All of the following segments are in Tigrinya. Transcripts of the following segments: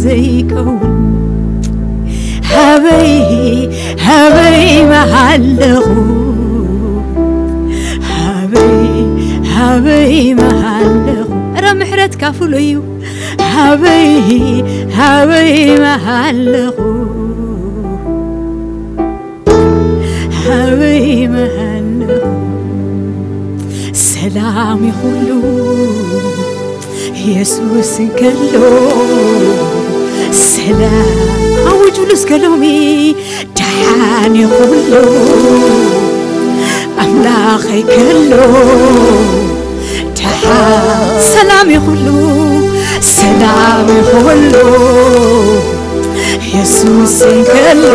ዘይከውን ሃበይ ሃበይ መሃለኹ ሃበይ ሃበይ መሃለኹ እረ ምሕረትካ ፍሉይ እዩ ሃበይ ሃበይ መሃለኹ ሃበይ መሃለኹ ሰላም ይኹሉ የሱስ እንከሎ ሰላም ኣውጅሉ እስከ ሎሚ ደሓን ይኹሉ ኣምላኸይ ከሎ ደሓን ሰላም ይኹሉ ሰላም ይኹሉ የሱስ እንከሎ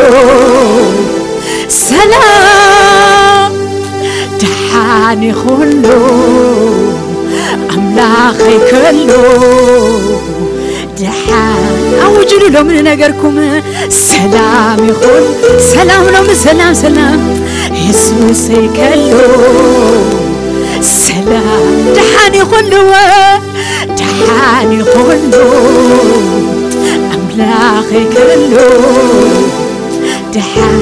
ሰላም ደሓን ይኹሉ ኣምላኸይ ከሎ ደሓን ኣውጅሉ ሎሚ ንነገርኩም ሰላም ይኹን ሰላም ሎሚ ሰላም ሰላም የሱሰይ ከሎ ሰላም ደሓን ይኹሉ ደሓን ይኹሉ ኣምላኸይ ከሎ ደሓን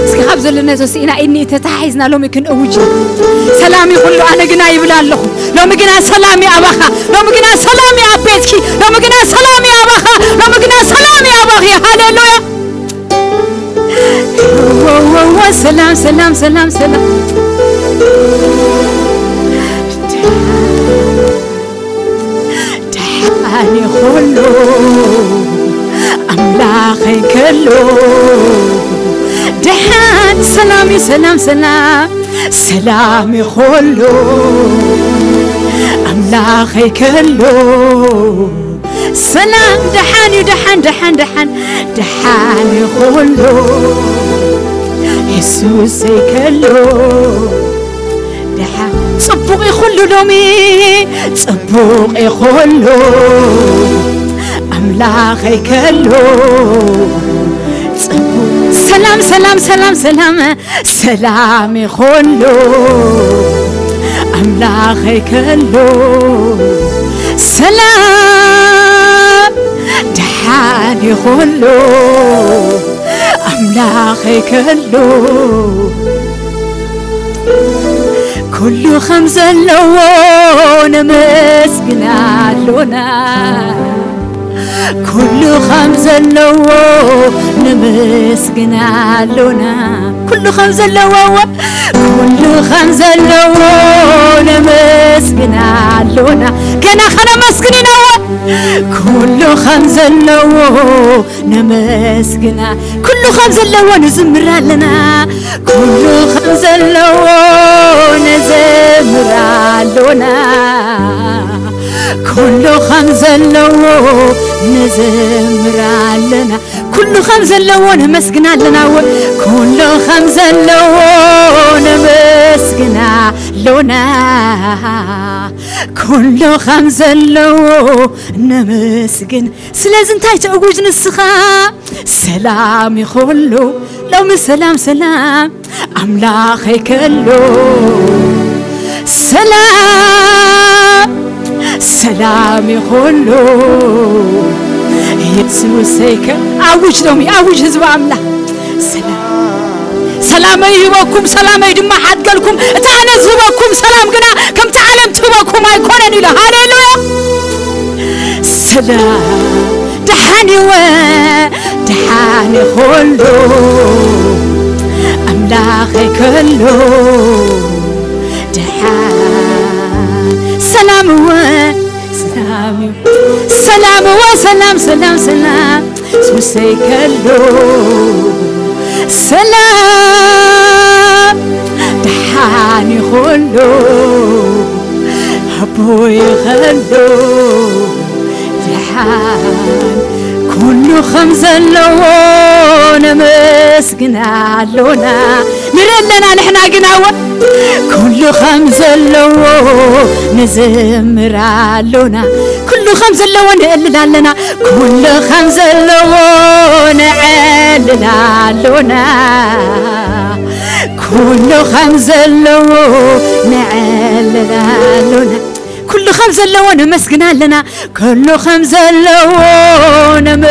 እስኪ ካብ ዘለና ተስኢና ኢኒ ተታሒዝና ሎሚ ክንእውጅ ሰላም ይኹሉ ኣነ ግና ይብል ኣለኹ ሎሚ ግና ሰላም ኣባኻ ሎሚ ግና ሰላም ኣብ ቤትኪ ሎሚ ግና ሰላም ኣባኻ ሎሚ ግና ሰላም ኣባኺ ሃሌሉያ ሰላም ሰላም ሰላም ሰላም ደሓን ይኾሎ ኣምላኸይ ከሎ ደሓን ሰላም እዩ ሰላም ሰላም ሰላም ይኾሎ ኣምላኸይ ከሎ ሰላም ደሓን እዩ ደሓን ደሓን ደሓን ደሓን ይኾሎ የሱሰይ ከሎ ደሓን ጽቡቕ ይኹሉ ሎሚ ጽቡቕ ይኹሉ ኣምላኸይ ከሎ ጽቡቕ ሰላም ሰላም ሰላም ሰላም ሰላም ይኹሉ ኣምላኸይ ከሎ ሰላም ደሓን ይኹሉ ኣምላኸይ ከሎ ኩሉ ከም ዘለዎ ነመስግን ኣሎና ኩሉ ከም ዘለዎ ነመስግን ኣሎና ኩሉ ከም ዘለዎ ኩሉ ከም ዘለዎ ነመስግን ኣሎና ገና ከነመስግን ኢና ኩሉ ከም ዘለዎ ነመስግና ኩሉ ከም ዘለዎ ንዝምር ኣለና ኩሉ ከም ዘለዎ ንዘምር ኣሎና ኩሉ ከም ዘለዎ ንዘምር ኣለና ኩሉ ከም ዘለዎ ነመስግና ኣለና ኩሉ ከም ዘለዎ ነመስግና ኣሎና ኩሉ ከም ዘለዎ ነመስግን ስለዚ እንታይ ተእጉጅ ንስኻ ሰላም ይኹሉ ሎሚ ሰላም ሰላም ኣምላኸይ ከሎ ሰላም ሰላም ይኹሉ የሱሰይ ከ ኣውጅ ሎሚ ኣውጅ ህዝቢ ኣምላኽ ሰላም ሰላመይ ይህበኩም ሰላመይ ድማ ሓድገልኩም እቲ ኣነ ዝህበኩም ሰላም ግና ከምቲ ዓለም ትህበኩም ኣይኮነን ኢሉ ሃሌሉያ ሰላም ደሓን ይወ ደሓን ይኾሎ ኣምላኸይ ከሎ ደሓን ሰላም እወ ሰላም እዩ ሰላም እወ ሰላም ሰላም ሰላም ሱሰይ ከሎ ሰላም ደሓን ይኾሎ ኣቦይ ከሎ ደሓን ኩሉ ከም ዘለዎ ነመስግን ኣሎና ንርኢ ኣለና ንሕና ግና ወ ኩሉ ከም ዘለዎ ንዝምር ኣሎና ኩሉ ከም ዘለዎ ንእልል ኣለና ኩሉ ከም ዘለዎ ንዕልል ኣሎና ኩሉ ከም ዘለዎ ንዕልል ኣሎና ኩሉ ከም ዘለዎ ነመስግን ኣለና ኩሉ ከም ዘለዎ ነመ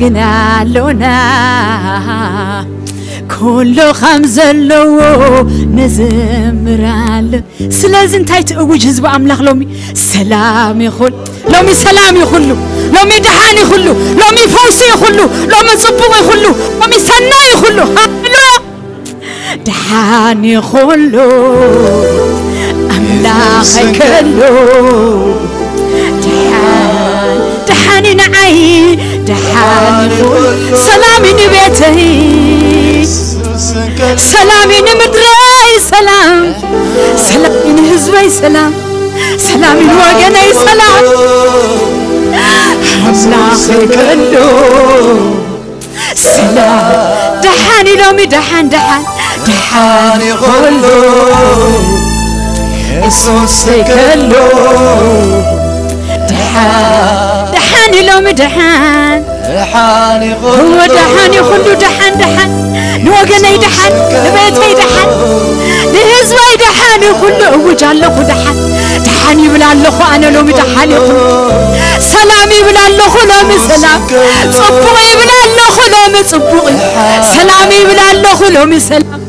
ግን ኣሎና ኩሉ ከም ዘለዎ ንዝምር ኣሎ። ስለዚ እንታይ ትእውጅ ህዝቢ ኣምላኽ ሎሚ? ሰላም ይኹን። ሎሚ ሰላም ይኹሉ። ሎሚ ደሓን ይኹሉ። ሎሚ ፈውሲ ይኹሉ። ሎሚ ጽቡቕ ይኹሉ። ሎሚ ሰናይ ይኹሉ። ሃሌሉያ። ደሓን ይኹሉ ኣምላኸይ ከሎ። ደሓን፣ ደሓን ንዓይ፣ ደሓን ይኹን። ሰላም ንቤተይ፣ ሰላም ንምድረይ፣ ሰላም፣ ሰላም ንህዝበይ፣ ሰላም፣ ሰላም ንወገነይ፣ ሰላም ኣምላኸይ ከሎ። ሰላም ደሓን ኢሎሚ፣ ደሓን፣ ደሓን፣ ደሓን ይኹሉ የሱስ ከሎ። ደሓን፣ ደሓን ኢሎሚ፣ ደሓን፣ ደሓን ይኹሉ። እወ፣ ደሓን ይኹሉ፣ ደሓን፣ ደሓን። ንወገነይ ደሓን፣ ንቤተይ ደሓን፣ ንህዝበይ ደሓን ይኹሉ እውጅ ኣለኹ። ደሓን፣ ደሓን ይብል ኣለኹ ኣነ ሎሚ ደሓን ይኹሉ። ሰላም ይብል ኣለኹ ሎሚ ሰላም። ጽቡቕ ይብል ኣለኹ ሎሚ ጽቡቕ እዩ። ሰላም ይብል ኣለኹ ሎሚ ሰላም።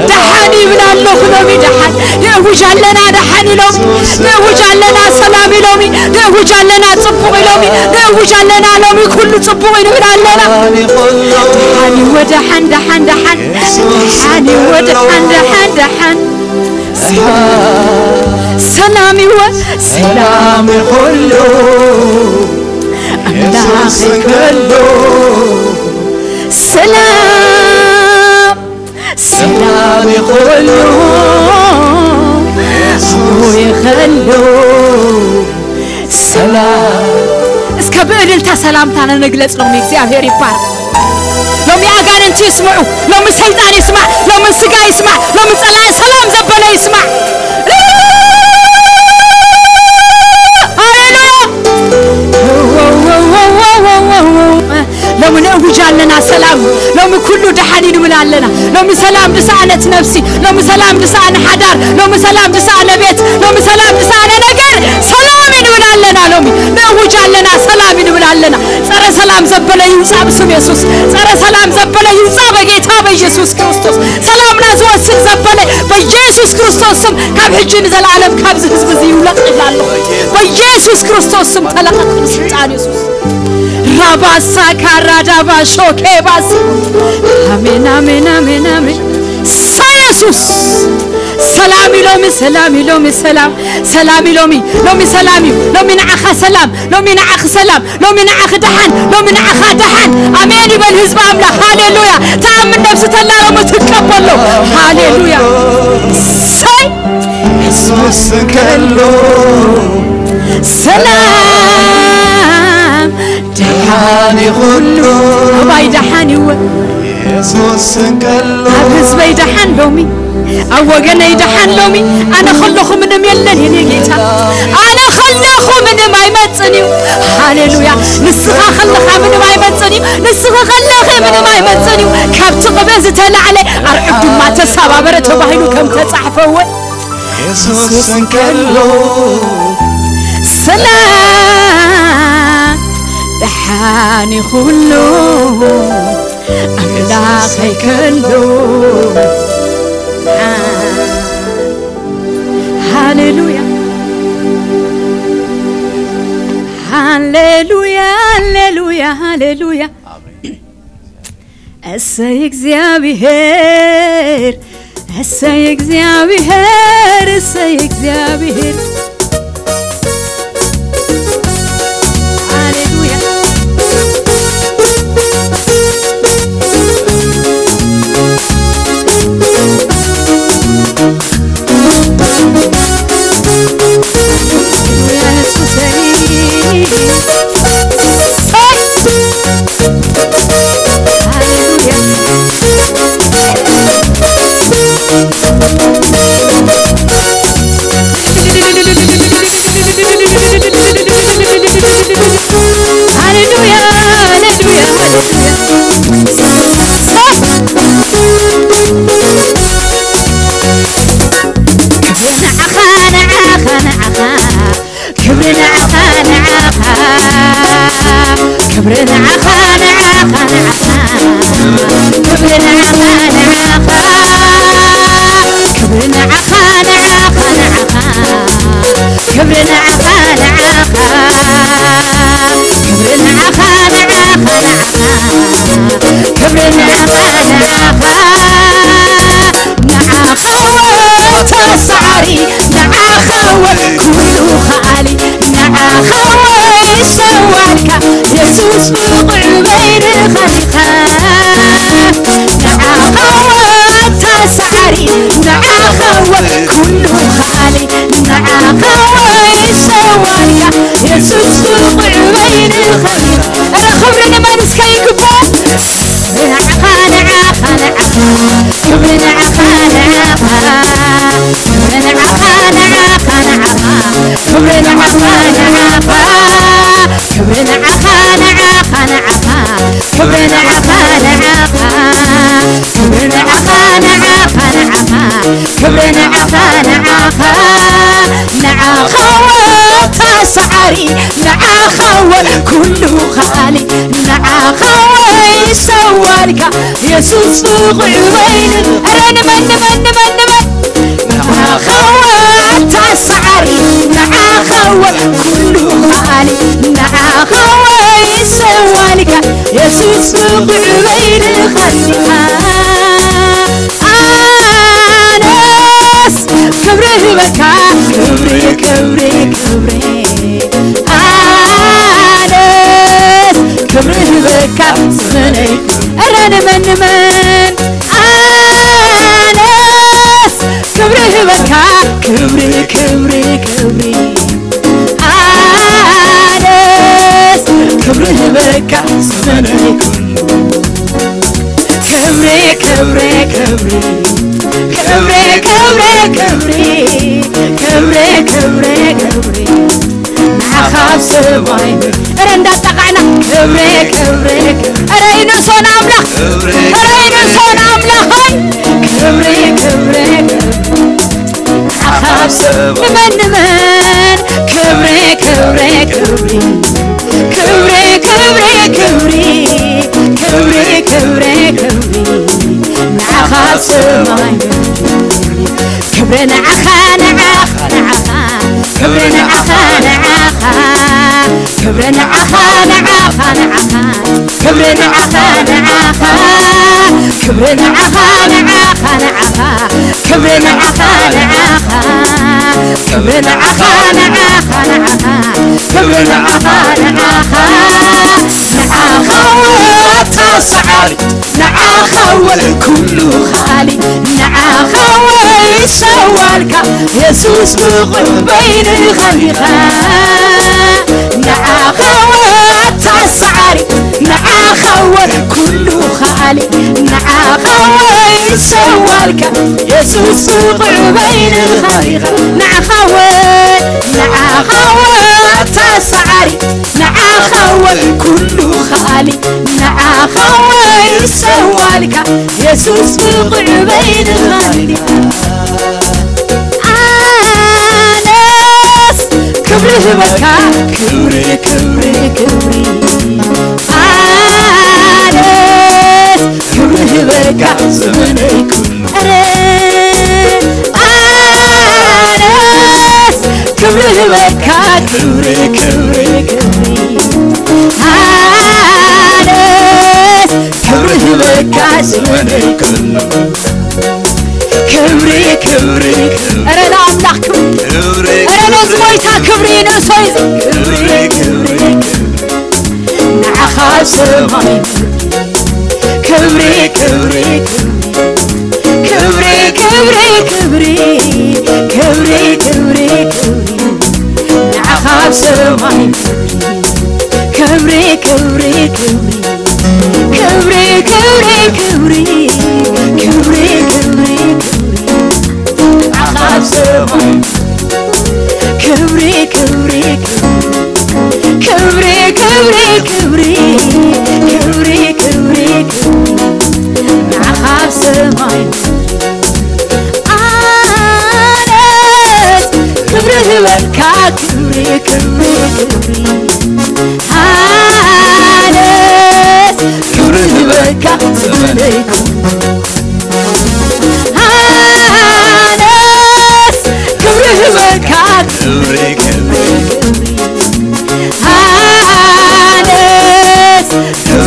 ደሓን ይብል ኣለኹ ሎሚ ደሓን። ንእውጅ ኣለና ደሓን ኢሎሚ። ንእውጅ ኣለና ሰላም ኢሎሚ። ንእውጅ ኣለና ጽቡቕ ኢሎሚ። ንእውጅ ኣለና ሎሚ ኩሉ ጽቡቕ እዩ ንብል ኣለና። ደሓን ይወ ደሓን፣ ደሓን፣ ደሓን። ደሓን ይወ ደሓን፣ ደሓን፣ ደሓን። ሰላም ይወ ሰላም ይኹሉ ኣምላኸይ ከሎ። ሰላም፣ ሰላም ይኹሉ ኣቦይ ከሎ። ሰላም። እስከ ብእልልታ ሰላምታና ንግለጽ ሎሚ። እግዚኣብሔር ይባረክ። ሎሚ ኣጋንንቲ ይስምዑ፣ ሎሚ ሰይጣን ይስማዕ፣ ሎሚ ስጋ ይስማዕ፣ ሎሚ ጸላኢ ሰላም ዘበለ ይስማዕ። ሃሌሉያ። ሎሚ ንእውጅ ኣለና ሰላም። ሎሚ ኩሉ ደሓን እዩ ንብል ኣለና። ሎሚ ሰላም ዝሰኣነት ነፍሲ፣ ሎሚ ሰላም ዝሰኣነ ሓዳር፣ ሎሚ ሰላም ዝሰኣነ ቤት፣ ሎሚ ሰላም ዝሰኣነ ነገር ሰላም እዩ ንብል ኣለና። ሎሚ ንእውጅ ኣለና ሰላም እዩ ንብል ኣለና። ጸረ ሰላም ዘበለ ይውጻእ ብስም የሱስ። ጸረ ሰላም ዘበለ ይውጻእ በጌታ በኢየሱስ ክርስቶስ። ሰላምና ዝወስድ ዘበለ በኢየሱስ ክርስቶስ ስም ካብ ሕጂ ንዘለዓለም ካብዚ ህዝቢ እዚ ይውለቕ ይብል ኣለኹ። በኢየሱስ ክርስቶስ ስም ተለቐቕ ብስልጣን የሱስ። ራባሳ ካራዳባ ሾኬባስ። ኣሜን፣ ኣሜን፣ ኣሜን፣ ኣሜን። ሰ የሱስ። ሰላም ኢሎሚ፣ ሰላም ኢሎሚ፣ ሰላም፣ ሰላም ኢሎሚ። ሎሚ ሰላም እዩ። ሎሚ ንዓኻ ሰላም፣ ሎሚ ንዓኺ ሰላም፣ ሎሚ ንዓኺ ደሓን፣ ሎሚ ንዓኻ ደሓን። ኣሜን ይበል ህዝቢ ኣምላኽ። ሃሌሉያ። ተኣምን ነፍሲ ተላ ሎሚ ትቀበሎ። ሃሌሉያ። ሰይ የሱስ ከሎ ሰላም ደሓን ይኹሉ። ኣባይ ደሓን ይወ የሱስ ከሎ ኣብ ህዝበይ ደሓን ሎሚ፣ ኣብ ወገነይ ደሓን ሎሚ። ኣነ ከለኹ ምንም የለን የኔ ጌታ፣ ኣነ ከለኹ ምንም ኣይመጽን እዩ። ሃሌሉያ። ንስኻ ከለኻ ምንም ኣይመጽን እዩ። ንስኺ ከለኺ ምንም ኣይመጽን እዩ። ካብቲ ቅብእ ዝተላዕለ ኣርዑት ድማ ተሰባበረ ተባሂሉ ከም ተጻሕፈ እወ የሱስ እንከሎ ሰላም ደሓን ይኹሉ ኣምላኸይ ከሎ። ሃሌሉያ፣ ሃሌሉያ፣ ሃሌሉያ፣ ሃሌሉያ። እሰይ እግዚኣብሔር፣ እሰይ እግዚኣብሔር፣ እሰይ እግዚኣብሔር። ሃሌሉያ። ክብሪ ንዓኻ፣ ንዓኻ፣ ንዓኻ። ክብሪ ንዓኻ፣ ንዓኻ። ክብሪ ንዓኻ፣ ንዓኻ። ክብሪ ንዓኻ፣ ንዓኻ፣ ክብሪ ንዓኻ፣ ንዓኻ፣ ንዓኻ፣ ክብሪ ንዓኻ፣ ንዓኻ፣ ንዓኻ ወተሳዓሪ፣ ንዓኻ ወኩሉ ኻሊ፣ ንዓኻ ወይሰዋልካ የሱስ ብቑዕ በይንኻ ኢኻ። ንዓኻ ወተሳዓሪ፣ ንዓኻ ወኩሉ ኻሊ፣ ንዓኻ ወይሰዋልካ የሱስ ብቑዕ በይንኻ ኢኻ። እረ ክብሪ ንመን እስከ ይግባእ? ንዓኻ፣ ንዓኻ፣ ንዓኻ፣ ክብሪ ንዓኻ፣ ንዓኻ፣ ክብሪ ንዓኻ፣ ንዓኻ፣ ክብሪ ንዓኻ፣ ንዓኻ፣ ክብሪ ንዓኻ፣ ንዓኻ፣ ንዓኻ፣ ክብሪ ንዓኻ፣ ንዓኻ፣ ክብሪ ንዓኻ፣ ንዓኻ፣ ንዓኻ፣ ክብሪ ንዓኻ፣ ንዓኻ፣ ንዓኻ ወተሳዓሪ፣ ንዓኻ ወኩሉ ኻሊ፣ ንዓኻ ወይሰዋልካ የሱስ ብቑዕ በይን። እረ ንመን፣ ንመን፣ ንመን፣ ንመን? ንዓኻ ወተሳዓሪ፣ ንዓኻ ወኩሉ ኻሊ፣ ንዓኻ ወይሰዋልካ የሱስ ብቑዕ በይንኻ ኢኻ። ኣነስ ክብሪ ህበካ፣ ክብሪ፣ ክብሪ፣ ክብሪ። ኣነስ ክብሪ ህበካ ስመነይ። እረ ንመን፣ ንመን? ኣነስ ክብሪ ህበካ፣ ክብሪ፣ ክብሪ፣ ክብሪ። ኣነስ ክብሪ ህበካ ስመነይ። ክብሪ፣ ክብሪ፣ ክብሪ፣ ክብሪ፣ ክብሪ፣ ክብሪ፣ ክብሪ፣ ክብሪ፣ ክብሪ፣ ንዓኻ ኣብ ሰማይ። እረ እንዳጠቓዕና ክብሪ፣ ክብሪ፣ ክብሪ፣ እረ ይንእሶ ንኣምላኽ፣ ክብሪ፣ እረ ይንእሶ ንኣምላኸይ። ክብሪ፣ ክብሪ፣ ክብሪ፣ ንዓኻ ኣብ ሰማይ። ንመን፣ ንመን? ክብሪ፣ ክብሪ፣ ክብሪ፣ ክብሪ፣ ክብሪ፣ ክብሪ፣ ክብሪ፣ ክብሪ፣ ክብሪ፣ ንዓኻ ኣብ ሰማይ። ክብሪ ንዓኻ፣ ንዓኻ፣ ንዓኻ፣ ክብሪ ንዓኻ፣ ንዓኻ፣ ክብሪ ንዓኻ፣ ንዓኻ፣ ንዓኻ፣ ክብሪ ንዓኻ፣ ንዓኻ፣ ክብሪ ንዓኻ፣ ንዓኻ፣ ንዓኻ፣ ክብሪ ንዓኻ፣ ንዓኻ፣ ክብሪ ንዓኻ፣ ንዓኻ፣ ንዓኻ፣ ክብሪ ንዓኻ፣ ንዓኻ፣ ንዓኻ ወተሳዓሪ፣ ንዓኻ ወኩሉ ኻሊ፣ ንዓኻ ወይሰዋልካ የሱስ ብቑዕ በይንኻ ኢኻ። ንዓኻ ወተሳዓሪ፣ ንዓኻ ወኩሉ ኻሊ፣ ንዓኻ ወይሰዋልካ የሱስ ብቑዕ በይንኻ ኢኻ። ንዓኻ ወ-፣ ንዓኻ ወተሳዓሪ፣ ንዓኻ ወኩሉ ኻሊ፣ ንዓኻ ወይሰዋልካ የሱስ ብቑዕ በይንኻ ኢኻ። ኣነስ ክብሪ ህበካ፣ ክብሪ፣ ክብሪ፣ ክብሪ። ኣነስ ክብሪ ህበካ ዘመነይ ኩሉ። ኣረ ኣነስ ክብሪ ህበካ፣ ክብሪ፣ ክብሪ፣ ክብሪ። ኣነስ ክብሪ ህበካ ዘመነይ ኩሉ። ክብሪ፣ ክብሪ፣ ክብሪ። እረ ንኣምላኽ ክብሪ። ክብሪ፣ እረ ነዚ ክብሪ፣ ጎይታ ክብሪ ንእሶ እዩ። ክብሪ፣ ክብሪ፣ ክብሪ። ንዓኻ ኣብ ሰማይ ክብሪ፣ ክብሪ፣ ክብሪ። ክብሪ፣ ክብሪ፣ ክብሪ። ክብሪ፣ ክብሪ፣ ክብሪ። ንዓኻ ኣብ ሰማይ ክብሪ፣ ክብሪ፣ ክብሪ፣ ክብሪ። ክብሪ፣ ክብሪ፣ ክብሪ፣ ክብሪ፣ ክብሪ፣ ክብሪ፣ ንዓኻ ኣብ ሰማይ። ክብሪ፣ ክብሪ፣ ክብሪ፣ ክብሪ፣ ክብሪ፣ ንዓኻ ኣብ ሰማይ። ኣነስ ክብሪ ህበካ፣ ክብሪ፣ ክብሪ፣ ክብሪ። ኣነስ ክብሪ ህበካ ዘመነይ። ኣነስ ክብሪ ህበካ፣ ክብሪ፣ ክብሪ።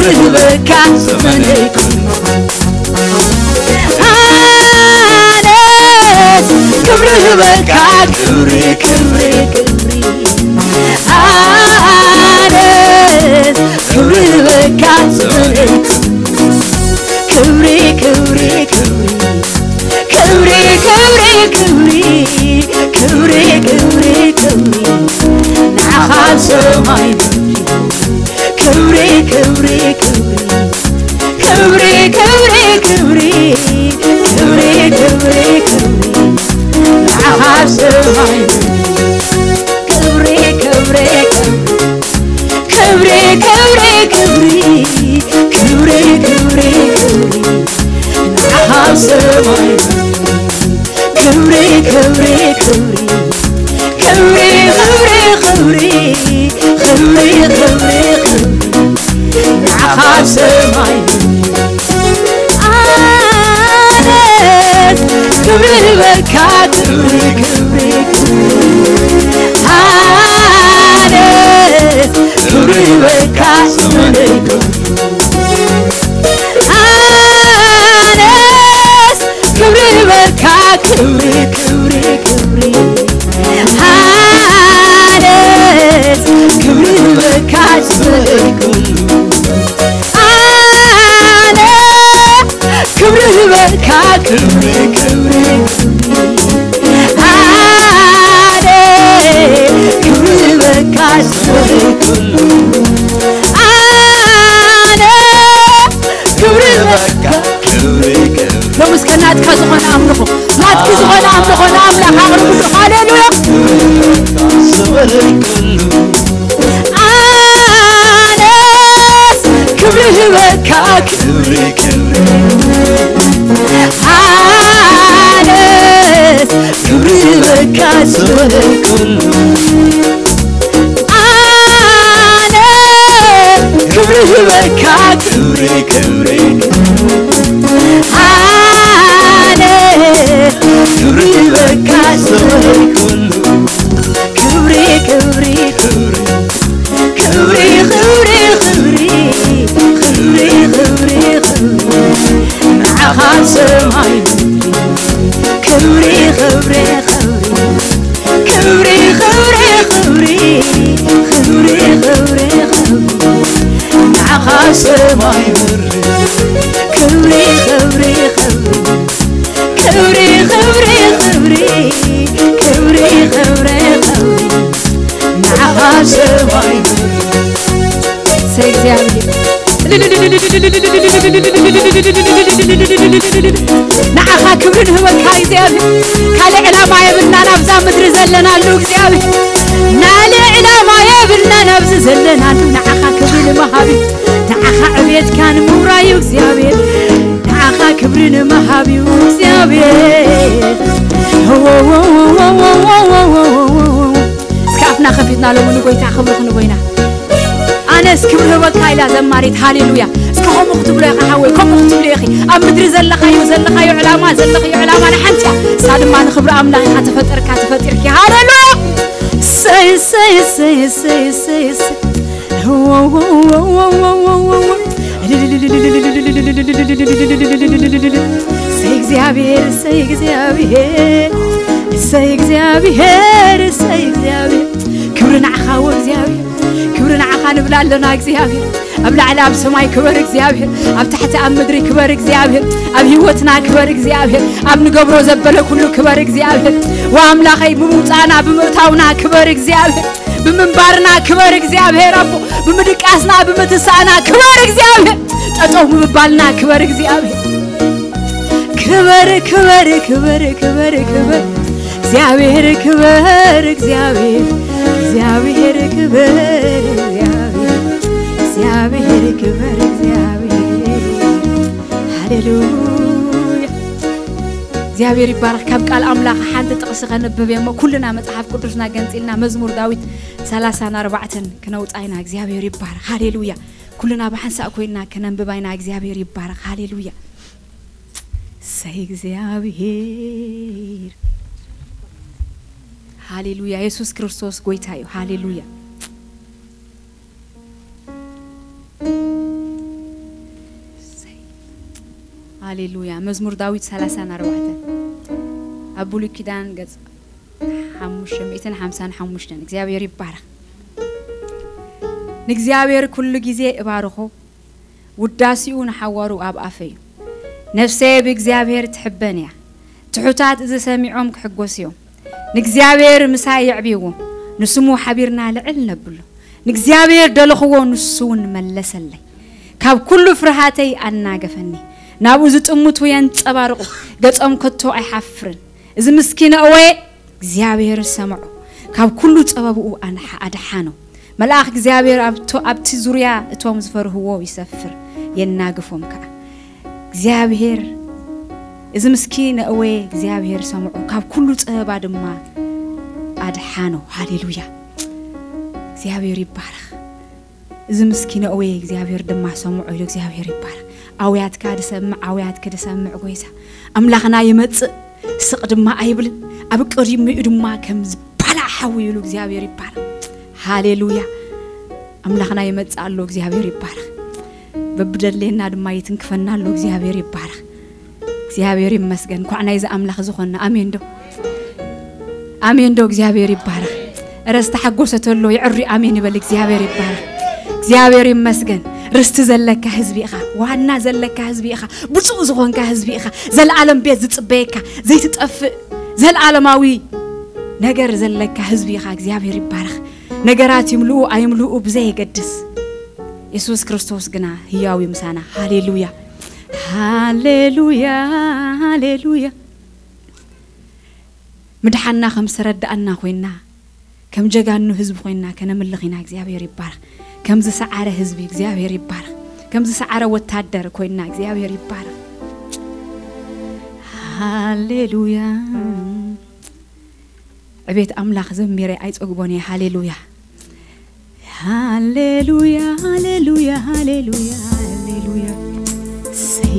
ክብሪ ህበካ ዘመነይ ኩሉ ኣነስ ክብሪ ህበካ ክብሪ ክብሪ ክብሪ ኣነስ ክብሪ ህበካ ዘመነይ ኩሉ ክብሪ ክብሪ ክብሪ ክብሪ ክብሪ ክብሪ ክብሪ ክብሪ ክብሪ ንዓኻ ኣብ ሰማይ ክብሪ ክብሪ ክብሪ ክብሪ ክብሪ ክብሪ ክብሪ ክብሪ ክብሪ ንዓኻ ኣብ ሰማይ ክብሪ ክብሪ ክብሪ ክብሪ ክብሪ ክብሪ ክብሪ ክብሪ ክብሪ ንዓኻ ኣብ ሰማይ ክብሪ ክብሪ ክብሪ ክብሪ ክብሪ ክብሪ ክብሪ ክብሪ ክብሪ ንዓኻ ኣብ ሰማይ ኣነስ ክብሪ ህበካ ክብሪ ክብሪ ክብሪ ኣነስ ክብሪ ህበካ ዘመነይ ኩሉ ኣነስ ክብሪ ህበካ ክብሪ ክብሪ ክብሪ ኣነስ ክብሪ ህበካ ዘመነይ ኩሉ ኣነ ክብሪ ህበካ ክብሪ ክብሪ ኣነ ክብሪ ህበካ ዘመነይ ኩሉ ኣነ ክብሪ ህበካ ክብሪ ክብሪ ሎም እስከ ናትካ ዝኾነ ኣምልኾ ናትኪ ዝኾነ ኣምልኾ ንኣምላኽ ኣቕርብሉ ሃሌሉያ ዘመነይ ኩሉ ኣነስ ክብሪ ህበካ ክብሪ ክብሪ ኣነስ ክብሪ ህበካ ዘመነይ ኩሉ ኣነ ክብሪ ህበካ ክብሪ ክብሪ ኣነ ክብሪ ህበካ ዘመነይ ኩሉ ክብሪ ክብሪ ክብሪ ክብሪ ክብሪ ክብሪ ክብሪ ክብሪ ክብሪ ንዓኻ ሰማይ ክብሪ ክብሪ ክብሪ ክብሪ ክብሪ ክብሪ ክብሪ ክብሪ ክብሪ ንዓኻ ሰማይ ክብሪ ክብሪ ክብሪ ክብሪ ክብሪ ክብሪ ክብሪ ክብሪ ክብሪ ንዓኻ ሰማይ ሰይ እግዚኣብሔር ንዓኻ ክብሪ ንህበካ እግዚኣብሔር ካልእ ዕላማ የብልናን ኣብዛ ምድሪ ዘለናሉ እግዚኣብሔር ናለ ዕላማ የብልናን ኣብዚ ዘለናሉ ንዓኻ ክብሪ ንምሃብ እዩ ንዓኻ ዕቤትካ ንምውራይ እዩ እግዚኣብሔር ንዓኻ ክብሪ ንምሃብ እዩ እግዚኣብሔር እስከ ኣፍና ከፊትና ሎሚ ንጎይታ ክብሪ ክንጎይና ኣነስ ክብሪ ህበካ ኢላ ዘማሪት ሃሌሉያ እስከ ከምኡ ክትብሎ ኢኻ ሓወይ ከምኡ ክትብሎ ኢኺ ኣብ ምድሪ ዘለኻዮ ዘለኻዮ ዕላማ ዘለኻዮ ዕላማ ንሓንቲ እያ እሳ ድማ ንክብሪ ኣምላኽ ኢኻ ተፈጠርካ ተፈጢርኪ ሃሌሉያ ሰይ ሰይ ሰይ ሰይ ሰይ ሰይ ሰይ እግዚኣብሔር እሰይ እግዚኣብሔር እሰይ እግዚኣብሔር እሰይ እግዚኣብሔር ክብሪ ንዓኻ ወ እግዚኣብሔር ክብሪ ንዓኻ ንብል ኣለና እግዚኣብሔር ኣብ ላዕሊ ኣብ ሰማይ ክበር እግዚኣብሔር ኣብ ታሕቲ ኣብ ምድሪ ክበር እግዚኣብሔር ኣብ ህይወትና ክበር እግዚኣብሔር ኣብ ንገብሮ ዘበለ ኩሉ ክበር እግዚኣብሔር ወኣምላኸይ ብምውፃእና ብምእታውና ክበር እግዚኣብሔር ብምንባርና ክበር እግዚኣብሔር ኣቦ ብምድቃስና ብምትሳእና ክበር እግዚኣብሔር ጠጠው ብምባልና ክበር እግዚኣብሔር ክበር ክበር ክበር ክበር ክበር እግዚኣብሔር ክበር እግዚኣብሔር እግዚኣብሔር ክበር እግዚኣብሔር እግዚኣብሔር ክበር እግዚኣብሔር ሃሌሉያ እግዚኣብሔር ይባረክ ካብ ቃል ኣምላኽ ሓንቲ ጥቕሲ ከንብብ እየ እሞ ኩልና መፅሓፍ ቅዱስና ገንፂልና መዝሙር ዳዊት ሰላሳን ኣርባዕተን ክነውፃ ኢና እግዚኣብሔር ይባረክ ሃሌሉያ ኩልና ብሓንሳእ ኮይና ክነንብባ ኢና እግዚኣብሔር ይባረክ ሃሌሉያ ሰይ እግዚኣብሔር ሃሌሉያ የሱስ ክርስቶስ ጎይታ እዩ ሃሌሉያ ሃሌሉያ። መዝሙር ዳዊት ሰላሳን ኣርባዕተን ኣብ ብሉይ ኪዳን ገጽ ሓሙሽተ ሚእትን ሓምሳን ሓሙሽተን። እግዚኣብሔር ይባረኽ። ንእግዚኣብሔር ኩሉ ግዜ እባርኾ፣ ውዳሴኡ ንሓዋሩ ኣብ ኣፈይ እዩ። ነፍሰየ ብእግዚኣብሔር ትሕበን እያ። ትሑታት እዚ ሰሚዖም ክሕጎስ እዮም። ንእግዚኣብሔር ምሳይ የዕብይዎ፣ ንስሙ ሓቢርና ልዕል ነብሎ። ንእግዚኣብሔር ደለኽዎ፣ ንሱ እውን መለሰለይ። ካብ ኩሉ ፍርሃተይ ኣናገፈኒ። ናብኡ ዝጥምቱ የንጸባርቑ፣ ገጾም ከቶ ኣይሓፍርን። እዚ ምስኪን ኣእወየ እግዚኣብሔር ሰምዖ፣ ካብ ኩሉ ጸበብኡ ኣንሓ-፣ ኣድሓኖ። መልኣኽ እግዚኣብሔር ኣብቶ-፣ ኣብቲ ዙርያ እቶም ዝፈርህዎ ይሰፍር፣ የናግፎም ከኣ። እግዚኣብሔር፣ እዚ ምስኪን ኣእወየ እግዚኣብሔር ሰምዖ፣ ካብ ኩሉ ጸበባ ድማ ኣድሓኖ። ሃሌሉያ። እግዚኣብሔር ይባረኽ። እዚ ምስኪን ኣእወየ እግዚኣብሔር ድማ ሰምዖ ኢሉ እግዚኣብሔር ይባረኽ። ኣውያትካ ድሰምዕ፣ ኣውያትኪ ድሰምዕ ጎይታ። ኣምላኽና ይመጽእ፣ ስቕ ድማ ኣይብልን። ኣብ ቅድሚኡ ድማ ከም ዝባላዕ ሓዊ ኢሉ እግዚኣብሔር ይባረኽ። ሃሌሉያ። ኣምላኽና ይመጽእ ኣሎ፣ እግዚኣብሔር ይባረኽ። በብደሌና ድማ ይትንክፈና ኣሎ፣ እግዚኣብሔር ይባረኽ። እግዚኣብሔር ይመስገን። እንኳዕ ናይዚ ኣምላኽ ዝኾንና። ኣሜን ዶ? ኣሜን ዶ? እግዚኣብሔር ይባረኽ። እረ ዝተሓጎሰ ተሎ የዕሪ ኣሜን ይበል። እግዚኣብሔር ይባረኽ። እግዚኣብሔር ይመስገን። ርስቲ ዘለካ ህዝቢ ኢኻ። ዋና ዘለካ ህዝቢ ኢኻ። ብፁዕ ዝኾንካ ህዝቢ ኢኻ። ዘለዓለም ቤት ዝጽበየካ፣ ዘይትጠፍእ፣ ዘለዓለማዊ ነገር ዘለካ ህዝቢ ኢኻ። እግዚኣብሔር ይባረኽ። ነገራት ይምልኡ ኣይምልኡ ብዘየገድስ፣ የሱስ ክርስቶስ ግና ህያው እዩ ምሳና። ሃሌሉያ፣ ሃሌሉያ፣ ሃሌሉያ። ምድሓና ከም ዝተረዳእና ኮይና፣ ከም ጀጋኑ ህዝቢ ኮይና ከነምልኽ ኢና። እግዚኣብሔር ይባረኽ። ከም ዝሰዓረ ህዝቢ እግዚኣብሔር ይባረኽ። ከም ዝሰዓረ ወታደር ኮይና እግዚኣብሔር ይባረኽ። ሃሌሉያ። ዕቤት ኣምላኽ ዘሚረ ኣይጸግቦን እየ። ሃሌሉያ። ሃሌሉያ፣ ሃሌሉያ፣ ሃሌሉያ፣ ሃሌሉያ። ሰይ።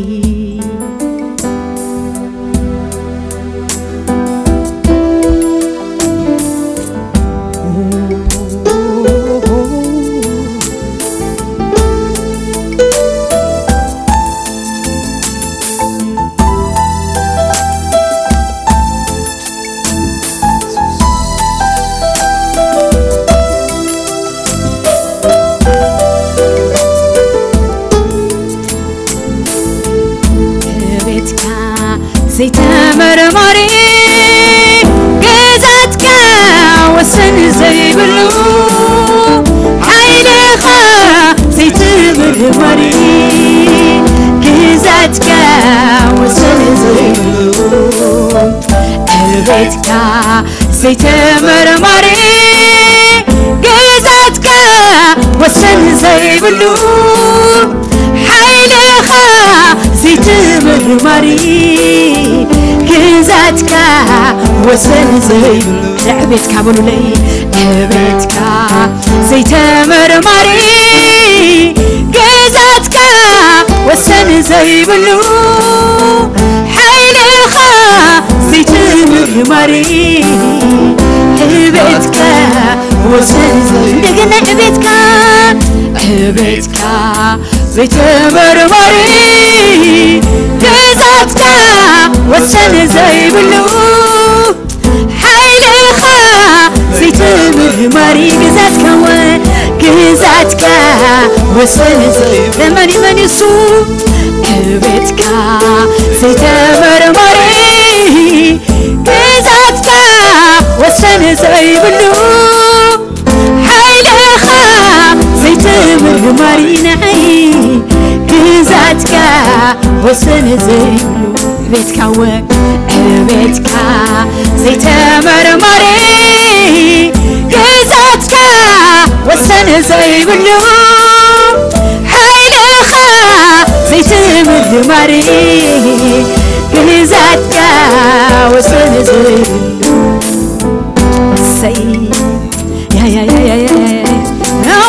ቤትካ ዘይተመርማሪ፣ ግዛትካ ወሰን ዘይብሉ፣ ሓይልኻ ዘይተመርማሪ፣ ግዛትካ ወሰን ዘይብሉ፣ ቤትካ ዘይተመርማሪ፣ ግዛትካ ወሰን ዘይብሉ፣ ሓይልኻ ዘይተመርማሪ፣ ግዛትካ ወሰን ዘይብሉ። ዕቤትካ በሉለይ፣ ዕቤትካ ዘይተመርማሪ፣ ግዛትካ ወሰን ዘይብሉ፣ ሓይልኻ ዘይተመርማሪ፣ ዕቤትካ ወሰን ዘይ-፣ እንደገና ዕቤትካ፣ ዕቤትካ ዘይተመርማሪ፣ ግዛትካ ወሰን ዘይብሉ፣ ሓይልኻ ዘይተመርማሪ፣ ግዛትካ ወ-፣ ግዛትካ ወሰን ዘይ-፣ ለመን እዩ፣ መን እዩ እሱ? ዕቤትካ ዘይተመርማሪ፣ ግዛትካ ወሰን ዘይብሉ፣ ሓይልኻ ዘይተመርማሪ፣ ናይ ግዛትካ ወሰን ዘይብሉ፣ ዕቤትካ ወ-፣ ዕቤትካ ዘይተመርማሪ፣ ግዛትካ ወሰን ዘይብሉ፣ ሓይልኻ ዘይተመርማሪ፣ ግዛትካ ወሰን ዘይብሉ። ሰይ፣ ያ፣ ያ፣ ያ። ያ፣ ያ፣ ያ።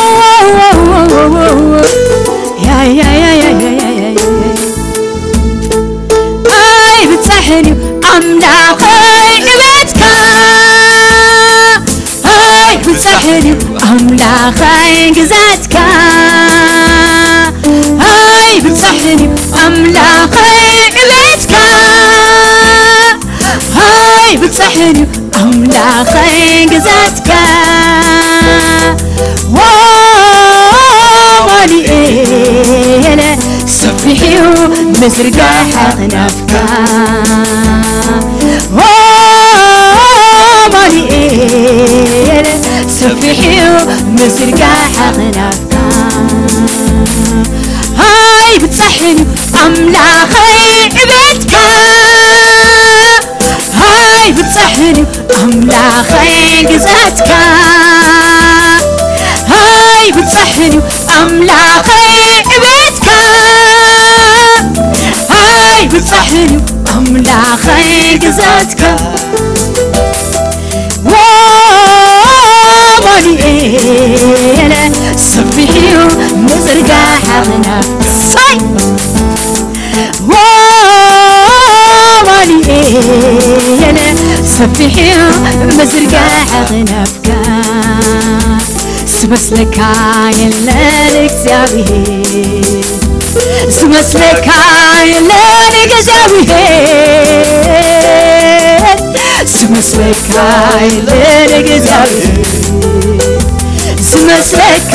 ኣይብጻሕን እዩ ኣምላኸይ ዕቤትካ፣ ኣይብጻሕን እዩ ኣምላኸይ ግዛትካ፣ ኣይብጻሕን እዩ ኣምላኸይ ኣይብጻሕን እዩ ኣምላኸይ ግዛትካ። ዎ ኣማኑኤል፣ ሰፊሕ እዩ ምዝርጋሕ ኣኽናፍካ። ዎ ኣማኑኤል፣ ሰፊሕ እዩ ምዝርጋሕ ኣኽናፍካ። ኣይብጻሕን እዩ ኣምላኸይ ዕቤትካ። ኣይብጻሕን እዩ ኣምላኸይ ግዛትካ። ኣይብጻሕን እዩ ኣምላኸይ ዕቤትካ። ኣይብጻሕን እዩ ኣምላኸይ ግዛትካ። ዎ ኣማኑኤል፣ ሰፊሕ እዩ ምዝርጋሕ ኣኽናፍካ። ዎ ኣማኑኤል፣ ሰፊሕ እዩ ምዝርጋሕ ኣኽናፍካ። ዝመስለካ የለን እግዚኣብሔር፣ ዝመስለካ የለን እግዚኣብሔር፣ ዝመስለካ የለን እግዚኣብሔር፣ ዝመስለካ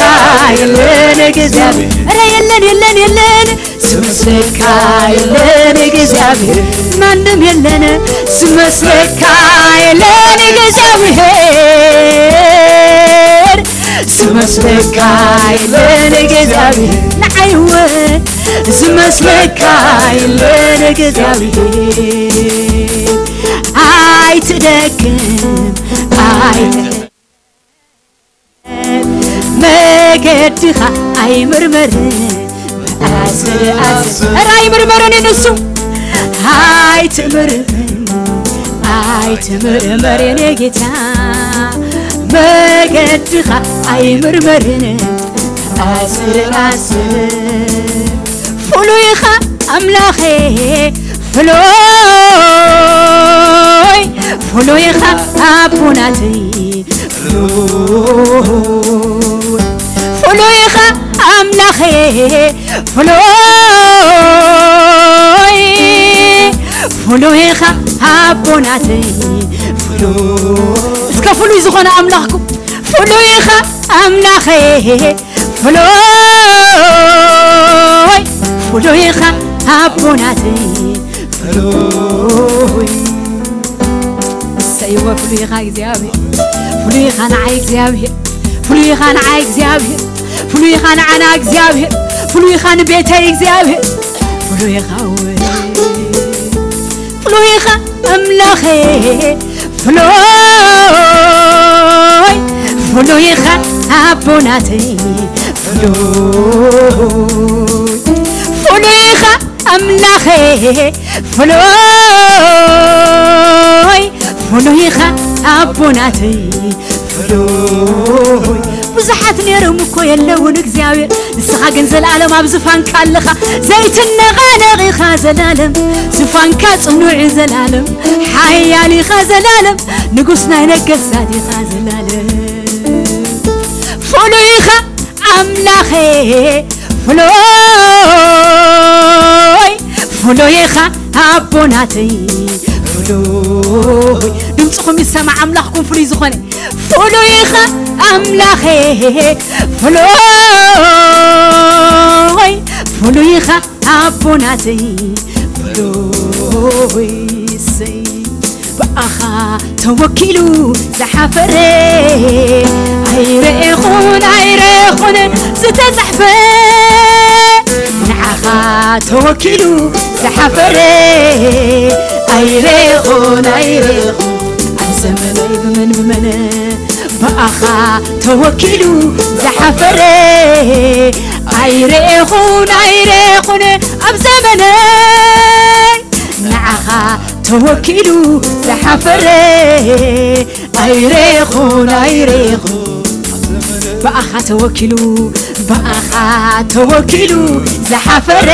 የለን እግዚኣብሔር። ኧረ የለን፣ የለን፣ የለን፣ ዝመስለካ የለን እግዚኣብሔር፣ ማንም የለን። ዝመስለካ የለን እግዚኣብሔር፣ ዝመስለካ የለን እግዚኣብሔር፣ ንዓይ እውን ዝመስለካ የለን እግዚኣብሔር። ኣይትደክም፣ ኣይትደክም፣ መገድኻ ኣይምርመርን። ኣስ-፣ ኣስ-፣ ኧረ ኣይምርመርን እዩ ንሱ። ኣይትምርመር፣ ኣይትምርመር የኔ ጌታ፣ መገድኻ ኣይምርመርን። ኣስ-፣ ኣስ-፣ ፍሉይ ኢኻ ኣምላኸ፣ ፍሉይ፣ ፍሉይ ኢኻ ኣቦናተይ፣ ፍሉይ፣ ፍሉይ ኢኻ ኣምላኸ፣ ፍሉይ፣ ፍሉይ ኢኻ ኣቦናተይ፣ ፍሉይ። እስከ ፍሉይ ዝኾነ ኣምላኽኩም፣ ፍሉይ ኢኻ ኣምላኸ፣ ፍሉይ፣ ፍሉይ ኢኻ ኣቦናተይ፣ ፍሉይ። እሰይወ፣ ፍሉይ ኢኻ እግዚኣብሔር፣ ፍሉይ ኢኻ ንዓይ እግዚኣብሔር፣ ፍሉይ ኢኻ ንዓይ እግዚኣብሔር፣ ፍሉይ ኢኻ ንዓና እግዚኣብሔር፣ ፍሉይ ኢኻ ንቤተይ እግዚኣብሔር፣ ፍሉይ ኢኻ እወ፣ ፍሉይ ኢኻ ኣምላኸ፣ ፍሉይ፣ ፍሉይ ኢኻ ኣቦናተይ፣ ፍሉይ፣ ፍሉይ ኢኻ ኣምላኸ፣ ፍሉይ፣ ፍሉይ ኢኻ ኣቦናተይ፣ ፍሉይ። ብዙሓት ነይሮም እኮ የለውን እግዚኣብሔር፣ ንስኻ ግን ዘለኣለም ኣብ ዝፋንካ ኣለኻ። ዘይትነቓነቕ ኢኻ ዘላለም፣ ዝፋንካ ጽኑዕ እዩ ዘላለም፣ ሓያል ኢኻ ዘላለም፣ ንጉስ ናይ ነገስታት ኢኻ ዘላለም። ፍሉይ ኢኻ ኣምላኸ፣ ፍሉይ፣ ፍሉይ ኢኻ ኣቦናተይ፣ ፍሉይ። ድምፅኹም ይሰማዕ ኣምላኽኩም ፍሉይ ዝኾነ። ፍሉይ ኢኻ ኣምላኸ፣ ፍሉይ፣ ፍሉይ ኢኻ ኣቦናተይ፣ ፍሉይ። እሰይ። ብኣኻ ተወኪሉ ዝሓፈረ ኣይረኤኹን ኣይረኤኹን ዝተጻሕፈ፣ ንዓኻ ተወኪሉ ዝሓፈረ ኣይረኤኹን ኣይረኤኹን ኣብ ዘመነይ ብመን ብመን ብኣኻ ተወኪሉ ዝሓፈረ ኣይረኤኹን ኣይረኤኹን ኣብ ዘመነይ ንዓኻ ተወኪሉ ዝሓፈረ ኣይረኹን ኣይረኹን ብኣኻ ተወኪሉ ብኣኻ ተወኪሉ ዝሓፈረ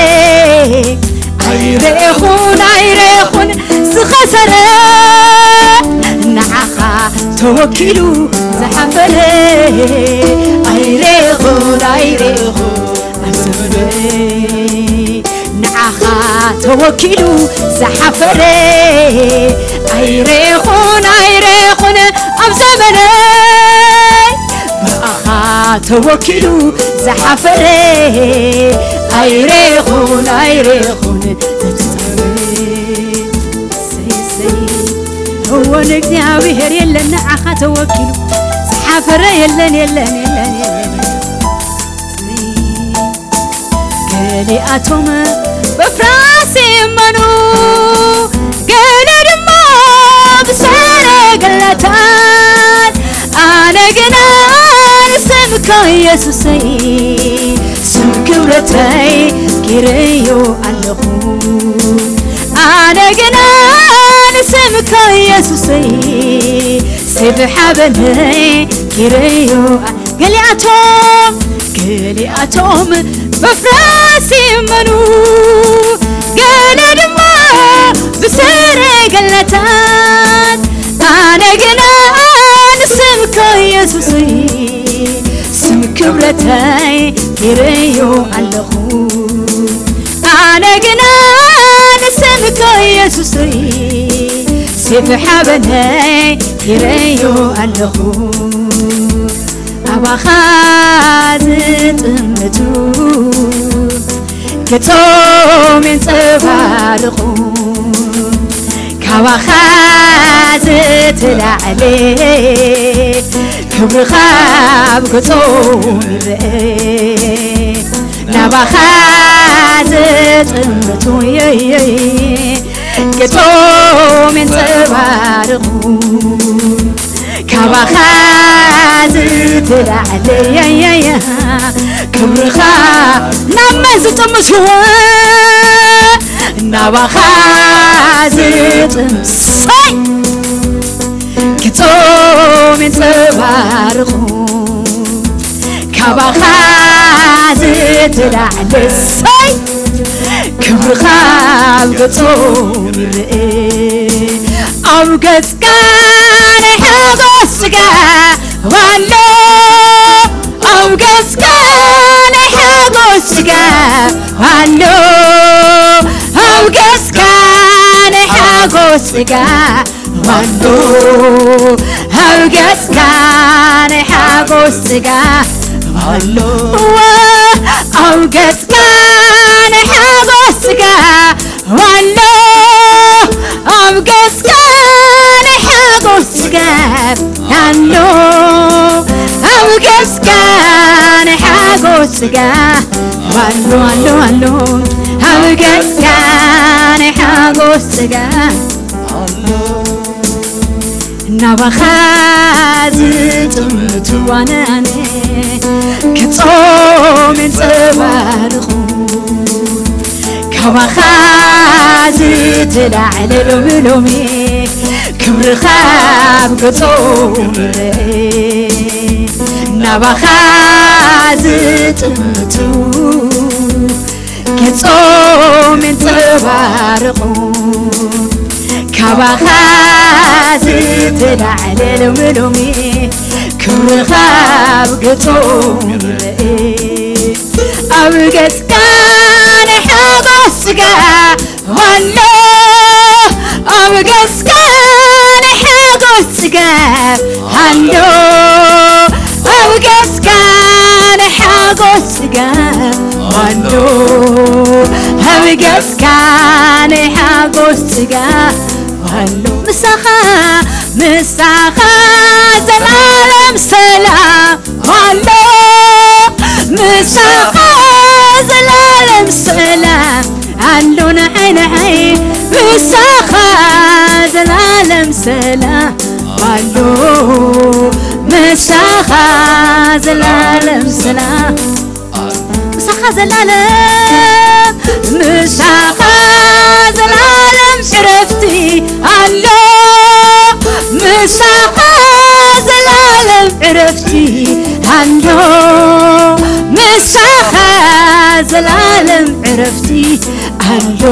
ኣይረኹን ኣይረኹን ዝኸሰረ ንዓኻ ተወኪሉ ዝሓፈረ ኣይረኹን ኣይረኹን ኣሰበይ ንዓኻ ተወኪሉ ዝሓፈረ ኣይረኹን ኣይረኹን ኣብ ዘመነይ ብኣኻ ተወኪሉ ዝሓፈረ ኣይረኹን ኣይረኹን እቲ ጸሎተይ ሰይ ሰይ እወ ንእግዚኣብሔር የለን ንዓኻ ተወኪሉ ዝሓፈረ የለን የለን የለን የለን ገሊኣቶም በፍራስ ይእመኑ ገለ ድማ ብሰረገላታት ኣነ ግና ንስምካ ኢየሱሰይ ስም ክብረተይ ጌረዮ ኣለኹ ኣነ ግና ንስምካ ኢየሱሰይ ስብሓበነይ ጌረዮ ገሊኣቶም ገሊኣቶም በፍራስ ይእመኑ ገለ ድማ ብሰረገላታት ኣነ ግና ንስምካ ኢየሱስ ስም ክብረተይ ይርእዮ ኣለኹ ኣነ ግና ንስምካ ኢየሱስ ስፍሓበነይ ይርእዮ ኣለኹ ኣባኻ ዝጥምቱ ገጾም የንጸባርቑ ካባኻ ዝተላዕለ ክብርኻ ኣብ ገጾም ይረአ ናባኻ ዝጥምቱ ገጾም የንጸባርቑ ካባኻ ዝተላዕለ ክብርኻ ናብ መን ዝጥምቱ ናባኻ ዝጥምቱ ገጾም የንጸባርቑ ካባኻ ዝተላዕለ ክብርኻ ኣብ ገጾም ይረአ ኣብ ገጽካ ናይ ሓጎስ ጽጋብ ኣሎ ኣብ ገጽካ ናይ ሓጎስ ጽጋብ ኣሎ ኣብ ገጽካ ናይ ሓጎስ ጽጋብ ኣሎ ኣብ ገጽካ ናይ ሓጎስ ጽጋብ ኣሎ እወ ኣብ ገጽካ ናይ ሓጎስ ጽጋብ ኣሎ ኣብ ገጽካ ናይ ሓጎስ ጽጋብ ኣሎ ኣብ ገጽካ ናይ ሓጎስ ጽጋብ ኣሎ ኣሎ ኣሎ ኣብ ገጽካ ናይ ሓጎስ ጽጋብ ናባኻ ዝጥምቱ ዋናነ ክጾም የንጸባርቑ ካባኻ ዝተላዕለ ሎሚ ሎሚ ክብርኻ ኣብ ገጾም ይረአ ናባኻ ዝጥምቱ ገጾም የንጸባርቑ ካባኻ ዝተላዕለ ሎሚ ሎሚ ክብርኻ ኣብ ገጾም ይረአ ኣብ ገጽካ ናይ ሓጎስ ጽጋ ኣሎ ኣብ ገጽካ ናይ ሓጎስ ጽጋ ኣሎ ኣብ ገጽካ ናይ ሓጎስ ጽጋ ኣሎ ኣብ ገጽካ ናይ ሓጎስ ጽጋ ኣሎ ምሳኻ ምሳኻ ዘላለም ሰላም ኣሎ ምሳኻ ዘላለም ሰላም ኣሎ ንዓይ ንዓይ ምሳኻ ዘላለም ሰላም ኣሎ ምሳኻ ዘላለም ሰላም ምሳኻ ዘላለም ምሳኻ ዘላለም ዕረፍቲ ኣሎ ምሳኻ ዘላለም ዕረፍቲ ኣሎ ምሳኻ ዘላለም ዕረፍቲ ኣሎ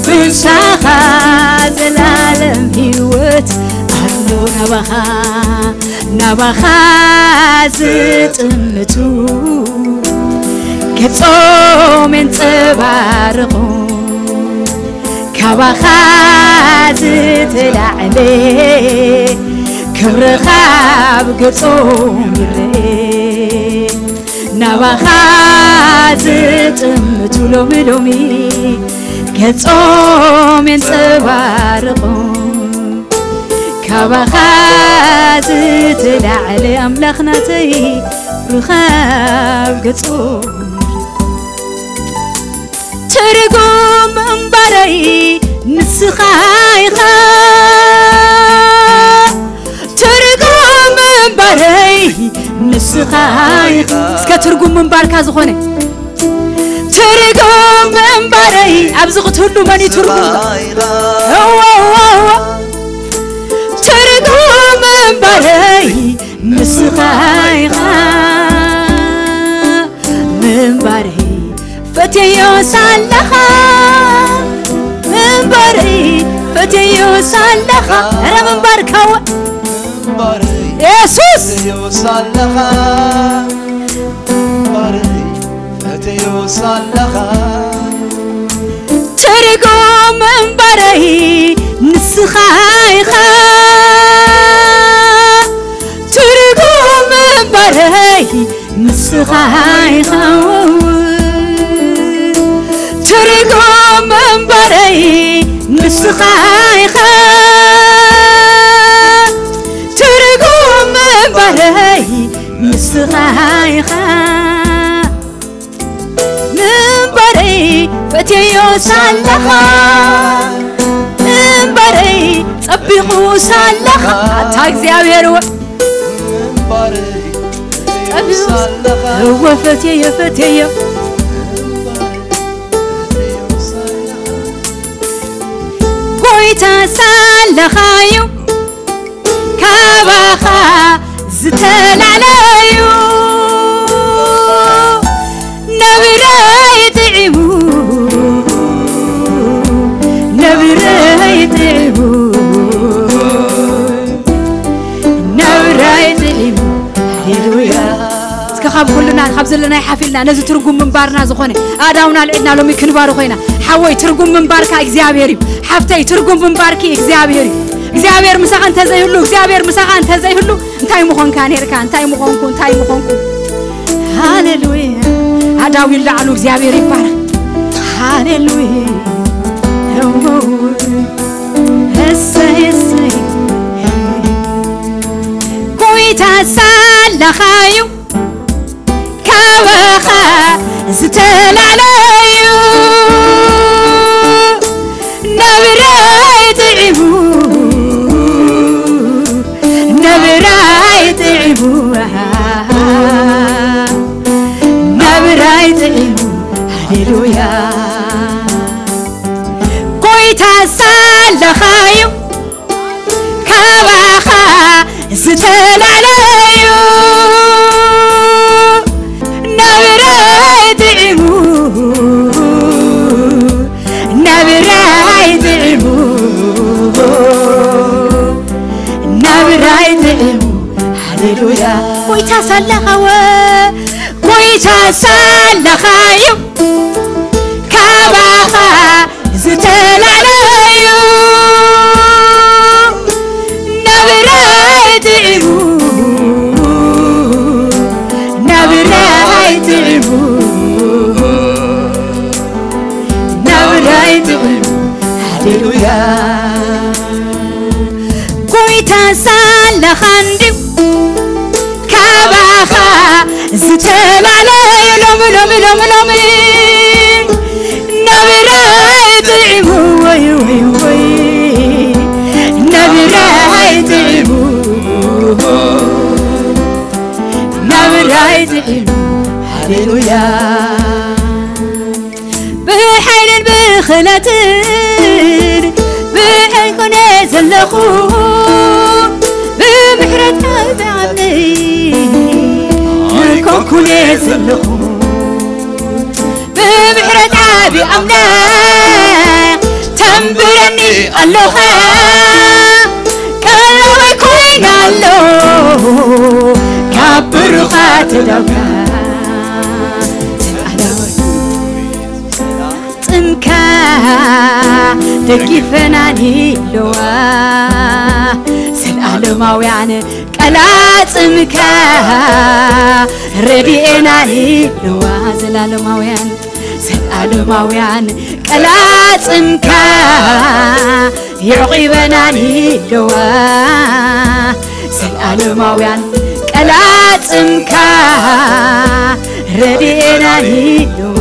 ምሳኻ ዘላለም ህይወት ኣሎ ናባኻ ናባኻ ዝጥምቱ ገጾም የንጸባርቑ ካባኻ ዝተላዕለ ክብርኻ ኣብ ገጾም ይረአ። ናባኻ ዝጥምቱ ሎሚ ሎሚ ገጾም የንጸባርቑ። ካባኻ ዝተላዕለ ኣምላኽ ናተይ ርኻብ ገጾም ትርጉም ምንባረይ ንስኻ ኢኻ። ትርጉም ምንባረይ ንስኻ ኢኻ። እስከ ትርጉም ምንባርካ ዝኾነ ትርጉም ምንባረይ ኣብዚ ክትህሉ መን እዩ ትርጉም? እዋ፣ እዋ፣ እዋ። ትርጉም ምንባረይ ንስኻ ኢኻ። ምንባረይ ፈትየዮ ሳለኻ ምንባረይ ፈትየዮ ሳለኻ እረ ምንባርካወ የሱስ ትርጉም ምንባረይ ንስኻ ኢኻ። ትርጉም ምንባረይ ንስኻ ኢኻ። ትርጉም ምንባረይ ንስኻ ኢኻ። ትርጉም ምንባረይ ንስኻ ኢኻ። ምንባረይ ፈትየዮ ሳለኻ ምንባረይ ጸቢቑ ሳለኻ ኣታ እግዚኣብሔር ወ- ጸቢቑ እወ ፈትየዮ ፈትየዮ ጎይታ ሳለኻዩ ካባኻ ዝተላለዩ ነብረይ ጥዒሙ ነብረይ ጥዒሙ ነብረይ ጥዒሙ ሃሌሉያ እስከ ካብ ኩልና ካብ ዘለና ይሓፊልና ነዚ ትርጉም ምንባርና ዝኾነ ኣእዳውና ኣልዒልና ሎሚ ክንባርኾ ኢና ሓወይ ትርጉም ምንባርካ እግዚኣብሔር እዩ ሓፍተይ ትርጉም ምንባርኪ እግዚኣብሔር እዩ እግዚኣብሔር ምሳኻ እንተዘይህሉ እግዚኣብሔር ምሳኻ እንተዘይህሉ እንታይ ምኾንካ ነርካ እንታይ ምኾንኩ እንታይ ምኾንኩ ሃሌሉያ ኣዳዊ ላዕሉ እግዚኣብሔር ይባረክ ሃሌሉያ እሰይ እሰይ ጎይታ ሳላኻዩ ካባኻ ዝተላለዩ ነብረይ ጥዒሙ ነብረይ ጥዒሙ ነብረይ ጥዒሙ ሃሌሉያ ጎይታ ሳላኻዩ ካባኻ ዝተላለዩ ነብረይ ጥዒሙ ነብረይ ጥዒሙ ነብረይ ጥዒሙ ሃሌሉያ ጎይታ ሳላኻወ ጎይታ ሳላኻዩ ካባኻ ዝተላለዩ ነብረይ ጥዒሙ ነብረይ ጥዒሙ ነብረይ ጥዒሙ ሃሌሉያ ጎይታ ሳላኻ እንድዩ ካባኻ ዝተላለዩ ሎሚ ሎሚ ሎሚ ሎሚ ነብረይ ጥዒሙ ወይ ወይ ወይ ነብረይ ጥዒሙ ነብረይ ጥዒሙ ሃሌሉያ ብሓይልን ብኽእለትን ብዓይኮነ ዘለኹ ብምሕረት ብዓብነይ ኣይኮንኩነ ዘለኹ ብምሕረት ዓቢ ኣምላኽ ተንብረኒ ኣለኻ ቀረበይ ኮይና ኣሎ ካብ ብሩኻት ደምካ ጽምካ ደጊፈናን ኣለዋ። ዘላለማውያን ቀላጽምካ ረድኤናን ኣለዋ። ዘላለማውያን፣ ዘላለማውያን ቀላጽምካ የዕቂበናን ኣለዋ። ዘላለማውያን ቀላጽምካ ረድኤናን ኣለዋ።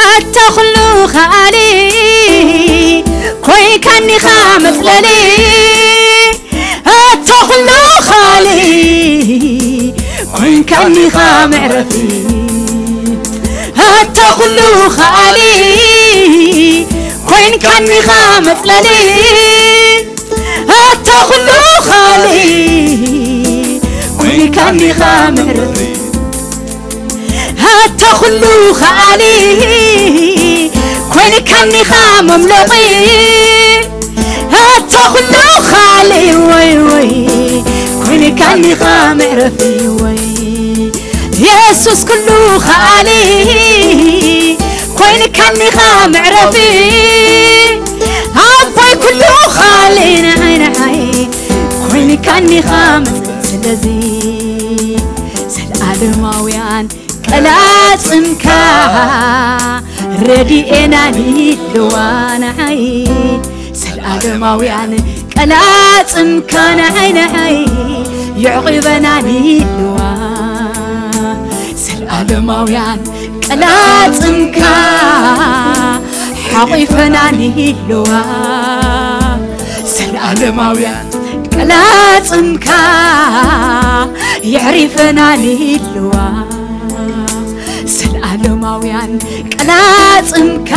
ኣታ ኩሉ ከኣሊ ኮይንካኒኻ መጽለሊ፣ ኣታ ኩሉ ከኣሊ ኮይንካኒኻ መዕረፊ፣ ኣታ ኩሉ ከኣሊ ኮይንካኒኻ መጽለሊ፣ ኣታ ኩሉ ከኣሊ ኮይንካኒኻ መዕረፊ፣ ኣታ ኩሉ ከኣሊ ኮይንካኒኻ መምለቒ፣ ኣታ ኩሉ ከኣሊ ወይ ወይ ኮይንካኒኻ መዕረፊ ወይ የሱስ ኩሉ ከኣሊ ኮይንካኒኻ መዕረፊ፣ ኣቦይ ኩሉ ከኣሊ ንዓይ ንዓይ ኮይንካኒኻ መጽ-፣ ስለዚ ዘላለማውያን ቀላጽምካ ረድኤናን ኣለዋ ንዓይ፣ ዘላለማውያን ቀላጽምካ ንዓይ ንዓይ የዕቒበናን ኣለዋ። ዘላለማውያን ቀላጽምካ ሓቒፈናን ኣለዋ። ዘላለማውያን ቀላጽምካ የዕሪፈናን ኣለዋ። ዘላለማውያን ቀላጽምካ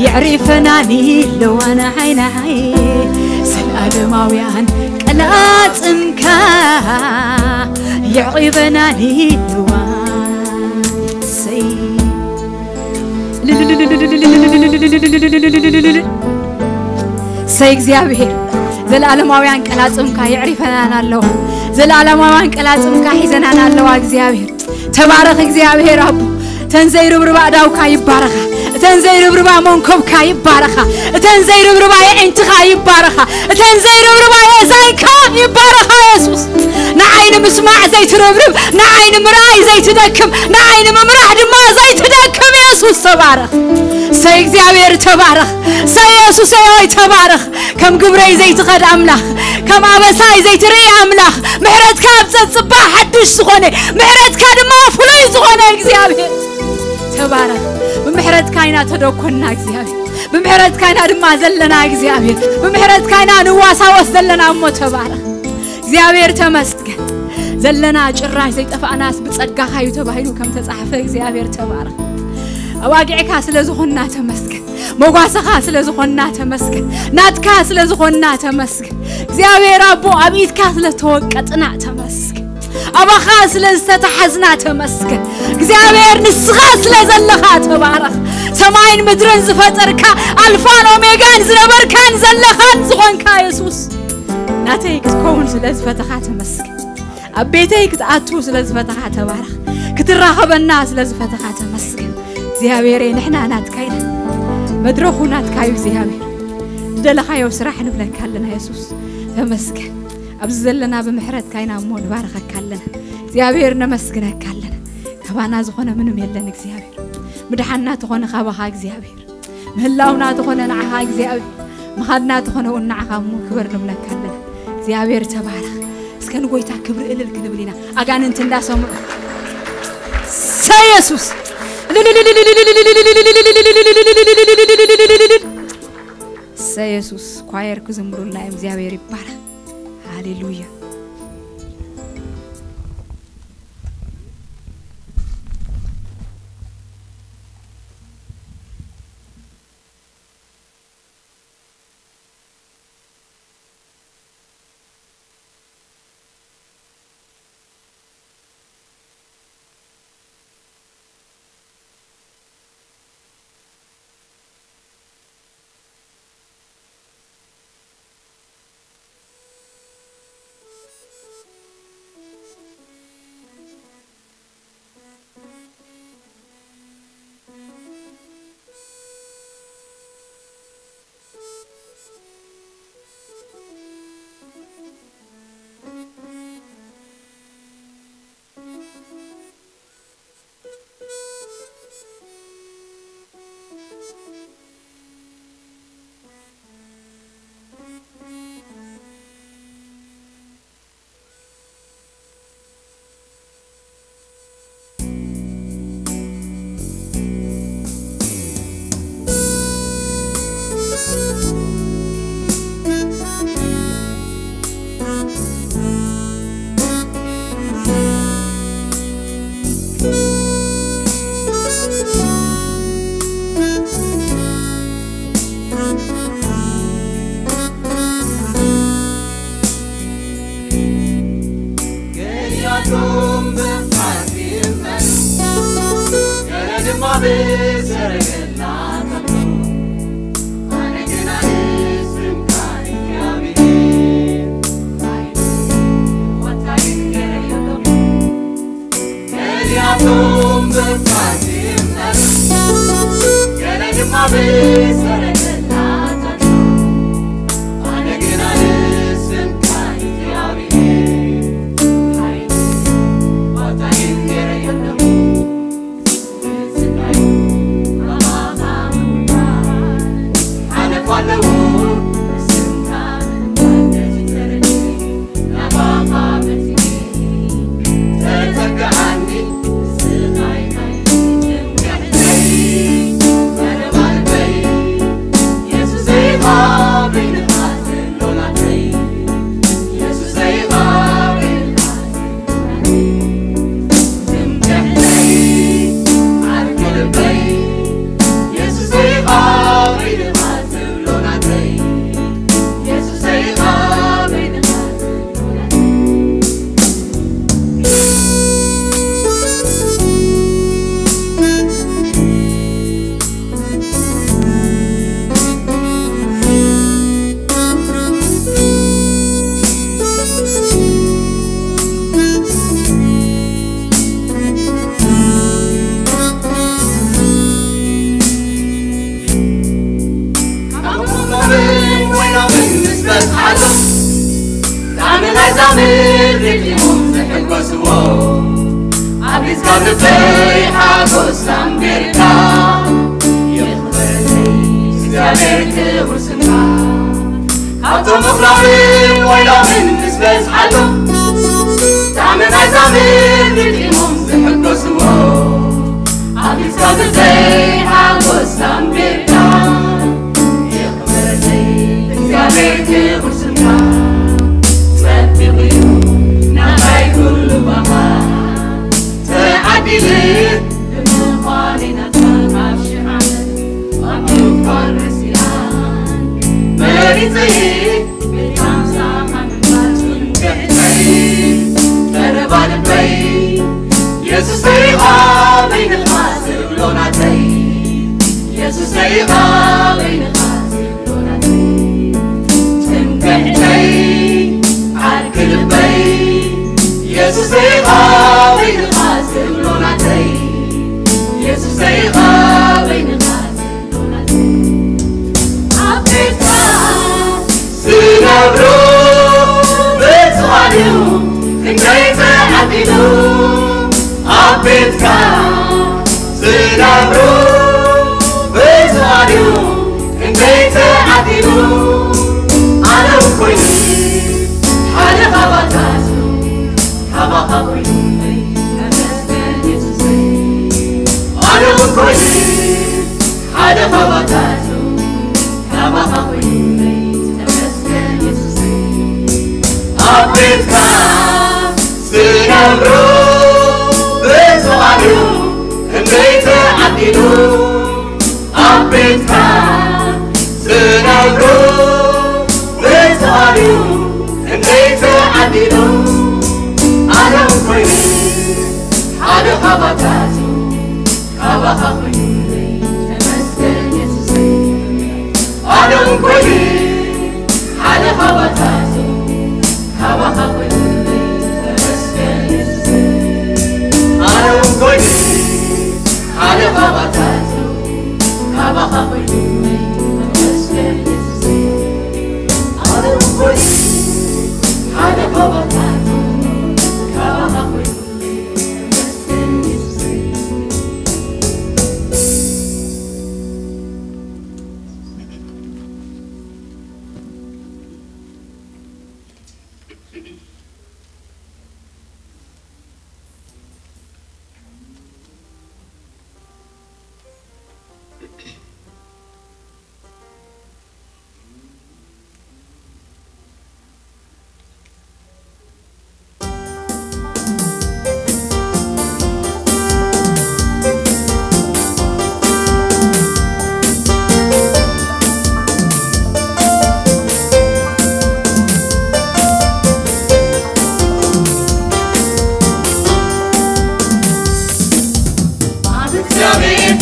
የዕሪፈናን ኣለዋ ንዓይ ንዓይ። ዘላለማውያን ቀላጽምካ የዕቒበናን ኣለዋ። ሰይ ሰይ እግዚኣብሔር ዘላለማውያን ቀላጽምካ የዕሪፈናን ኣለዋ። ዘላለማውያን ቀላጽምካ ሒዘናን ኣለዋ እግዚኣብሔር። ተባረኽ እግዚኣብሔር ኣቦ። እተን ዘይርብርባ ኣእዳውካ ይባረኻ። እተን ዘይርብርባ መንኮብካ ይባረኻ። እተን ዘይርብርባ የዒንትኻ ይባረኻ። እተን ዘይርብርባ የእዛንካ ይባረኻ የሱስ። ንዓይ ንምስማዕ ዘይትረብርብ፣ ንዓይ ንምርኣይ ዘይትደክም፣ ንዓይ ንምምራሕ ድማ ዘይትደክም የሱስ ተባረኽ። ሰይ እግዚኣብሔር ተባረኽ። ሰይ የሱሰይ ሆይ ተባረኽ። ከም ግብረይ ዘይትኸድ ኣምላኽ፣ ከም ኣበሳይ ዘይትርኢ ኣምላኽ፣ ምሕረትካ ኣብ ጸጽባሕ ሓድሽ ዝኾነ፣ ምሕረትካ ድማ ፍሉይ ዝኾነ እግዚኣብሔር ተባረኽ። ብምሕረትካ ኢና ተደኮንና እግዚኣብሔር፣ ብምሕረትካ ኢና ድማ ዘለና እግዚኣብሔር፣ ብምሕረትካ ኢና ንዋሳወስ ዘለና እሞ ተባረኽ እግዚኣብሔር ተመስገን። ዘለና ጭራሽ ዘይጠፋእናስ ብጸጋኻ እዩ ተባሂሉ ከም ተጻሕፈ እግዚኣብሔር ተባረኽ። ኣባጊዕካ ስለ ዝኾንና ተመስገን። መጓሰኻ ስለ ዝኾንና ተመስገን። ናትካ ስለ ዝኾንና ተመስገን። እግዚኣብሔር ኣቦ ኣብ ኢድካ ስለ ተወቀጥና ተመስገን። ኣባኻ ስለ ዝተታሕዝና ተመስገን። እግዚኣብሔር ንስኻ ስለ ዘለኻ ተባረኽ። ሰማይን ምድርን ዝፈጠርካ ኣልፋን ኦሜጋን ዝነበርካን ዘለኻን ዝኾንካ የሱስ ናተይ ክትከውን ስለ ዝፈተኻ ተመስገን። ኣብ ቤተይ ክትኣቱ ስለ ዝፈተኻ ተባረኽ። ክትራኸበና ስለ ዝፈተኻ ተመስገን። እግዚኣብሔረይ ንሕና ናትካ ኢና። መድረኹ ናትካ እዩ እግዚኣብሔር። ዝደለኻዮ ስራሕ ንብለካ ኣለና የሱስ ተመስገን። ኣብዚ ዘለና ብምሕረትካ ኢና እሞ ንባረኸካ ኣለና እግዚኣብሔር ነመስግነካ ኣለና። ካባና ዝኾነ ምንም የለን እግዚኣብሔር። ምድሓንና ተኾነ ካባኻ እግዚኣብሔር። ምህላውና ተኾነ ንዓኻ እግዚኣብሔር። ምኻድና ተኾነ እውን ንዓኻ እሞ ክበር ንብለካ ኣለና እግዚኣብሔር ተባረኽ። እስከ ንጎይታ ክብሪ እልል ክንብል ኢና ኣጋንንቲ እንዳሰምዑ ሰ የሱስ ሰ የሱስ ኳየር ክዝምሩልና እዮም እግዚኣብሔር ይባረኽ። ሃሌሉያ። ብሰረገላታቱ ኣነ ግና ንስምካ እግዚኣብሔር ሓይሊ ወታደር የለኹ። ገሊኣቶም በፋስ ይምጠሉ፣ ገለ ድማ ብሰረገላታቱ። ኣነ ግና ንስምካ እግዚኣብሔር ሓይሊ ወታደር የለኹ።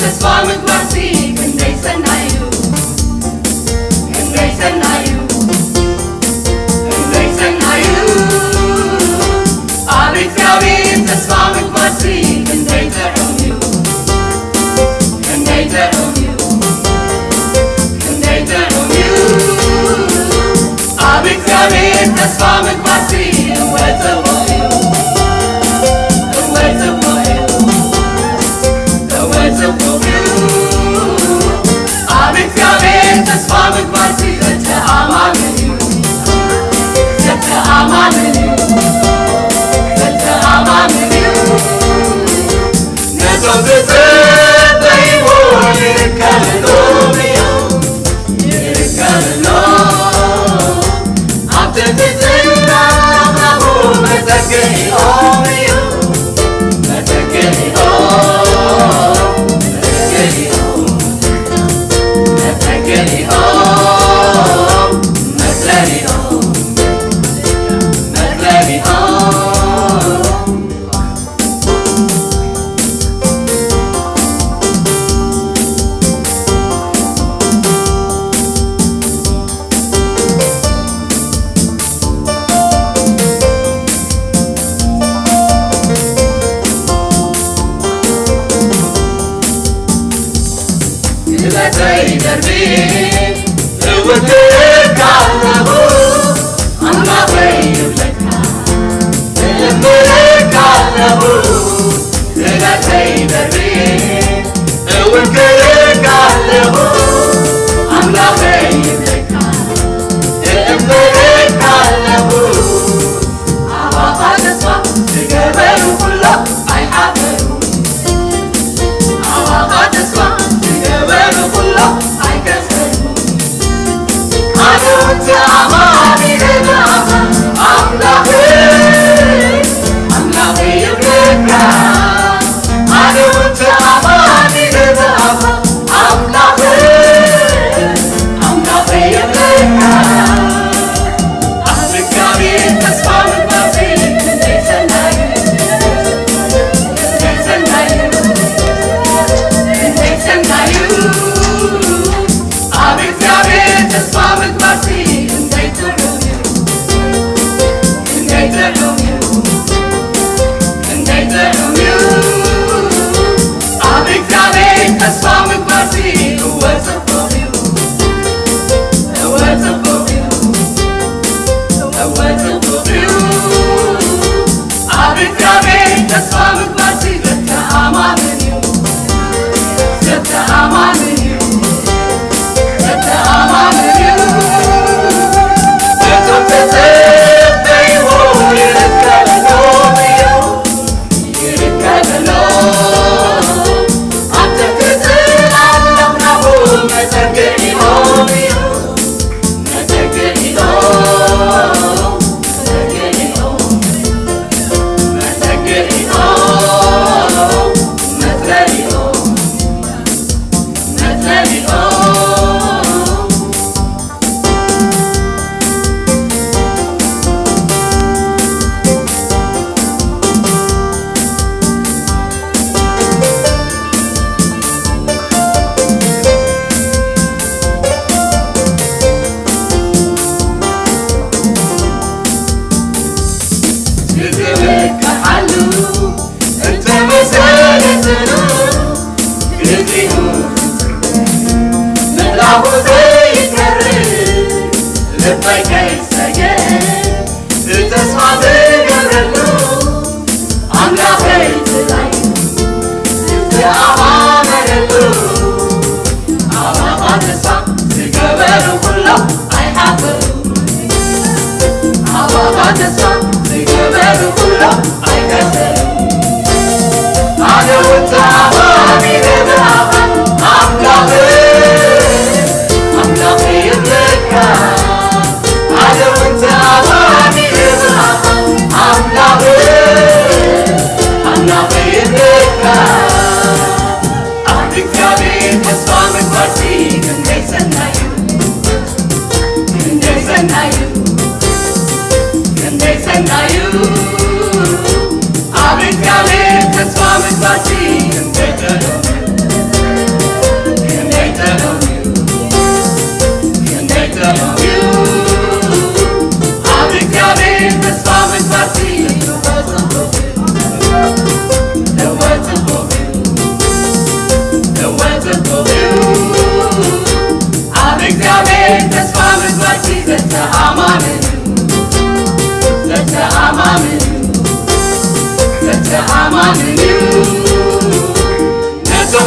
ተስፋ ምግባርሲ ክንደይ ሰናይ እዩ፣ ክንደይ ሰናይ እዩ፣ ክንደይ ሰናይ እዩ። ኣብ እግዚኣብሔር ተስፋ ምግባርሲ ክንደይ ጥዑም እዩ፣ ክንደይ ጥዑም እዩ፣ ክንደይ ጥዑም እዩ። ኣብ እግዚኣብሔር ተስፋ ምግባርሲ እወ ጽቡቕ እዩ፣ እወ ጽቡቕ እዩ። ኣብ እግዚኣብሔር ተስፋ ምግባርሲ ዘተኣማምን እዩ፣ ዘተኣማምን እዩ፣ ዘተኣማምን እዩ። ነቶም ዝጽበይዎ ይርከበሎም እዩ።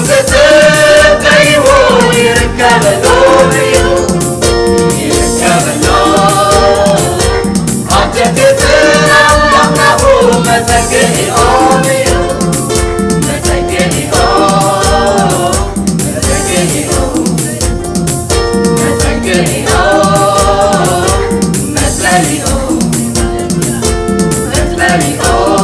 ዝጽበይዎ ይርከበሎም እዩ፣ ይርከበሎም። ኣብ ደገ ኣምላኽናኹ መጸገኒኦም እዩ፣ መጸገኒኦም፣ መጸገኒኦም፣ መጸገኒኦም፣ መጸለሊኦም፣ መጸለሊኦም።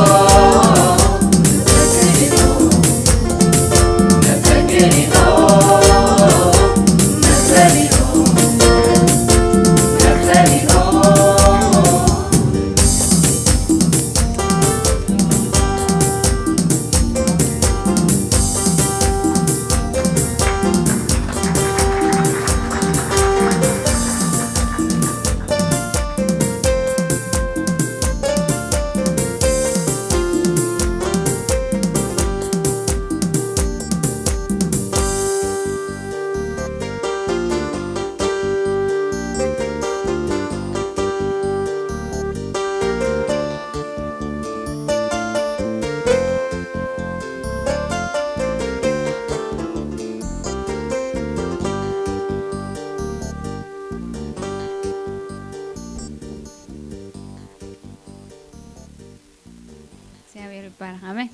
እግዚኣብሔር ይባረኽ። ኣሜን።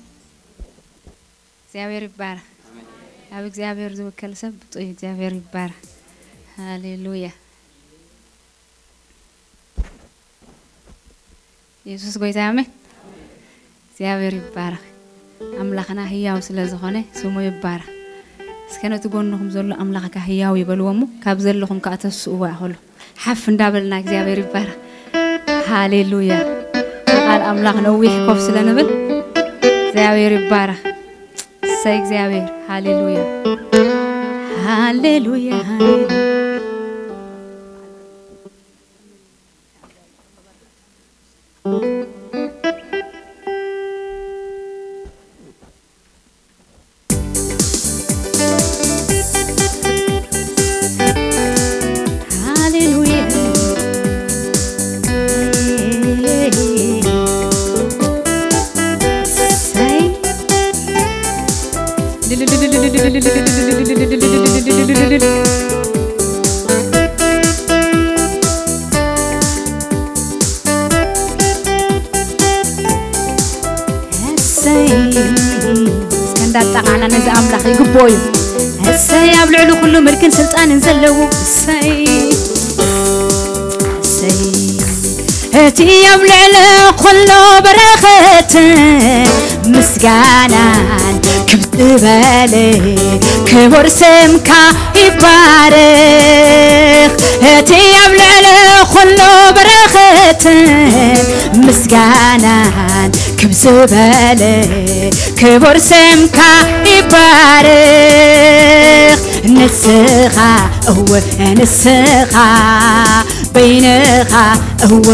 እግዚኣብሔር ይባረኽ። ኣብ እግዚኣብሔር ዝውከል ሰብ ብፁዕ እዩ። እግዚኣብሔር ይባረኽ። ሃሌሉያ። የሱስ ጎይታ። ኣሜን። እግዚኣብሔር ይባረኽ። ኣምላኽና ህያው ስለ ዝኾነ ስሙ ይባረኽ። እስከ ነቲ ጎንኹም ዘሎ ኣምላኽካ ህያው ይበልዎ እሞ ካብ ዘለኹም ከኣ ተስእዎ ያኸሉ ሓፍ እንዳበልና እግዚኣብሔር ይባረኽ። ሃሌሉያ። ቃል ኣምላኽ ነዊሕ ኮፍ ስለ ንብል እግዚኣብሔር ይባረኽ። እሰይ እግዚኣብሔር። ሃሌሉያ። ሃሌሉያ። ሃሌሉያ። ሃሌሉያ። እሰይ። እሰይ። እስከ እንዳጣቓዕና ነዚ ኣምላኽ ይግብኦ እዩ። እሰይ፣ ኣብ ልዕሊ ኩሉ ምልክን ስልጣንን ዘለዎ። እሰይ። እሰይ። እቲ ኣብ ልዕሊ ኩሉ በረኸት ምስጋናን ክብ ዝበለ ክቡር ስምካ ይባረኽ። እቲ ኣብ ልዕሊ ኩሉ በረኸት ምስጋናን ክብ ዝበለ ክቡር ስምካ ይባረኽ። ንስኻ፣ እወ ንስኻ፣ በይንኻ፣ እወ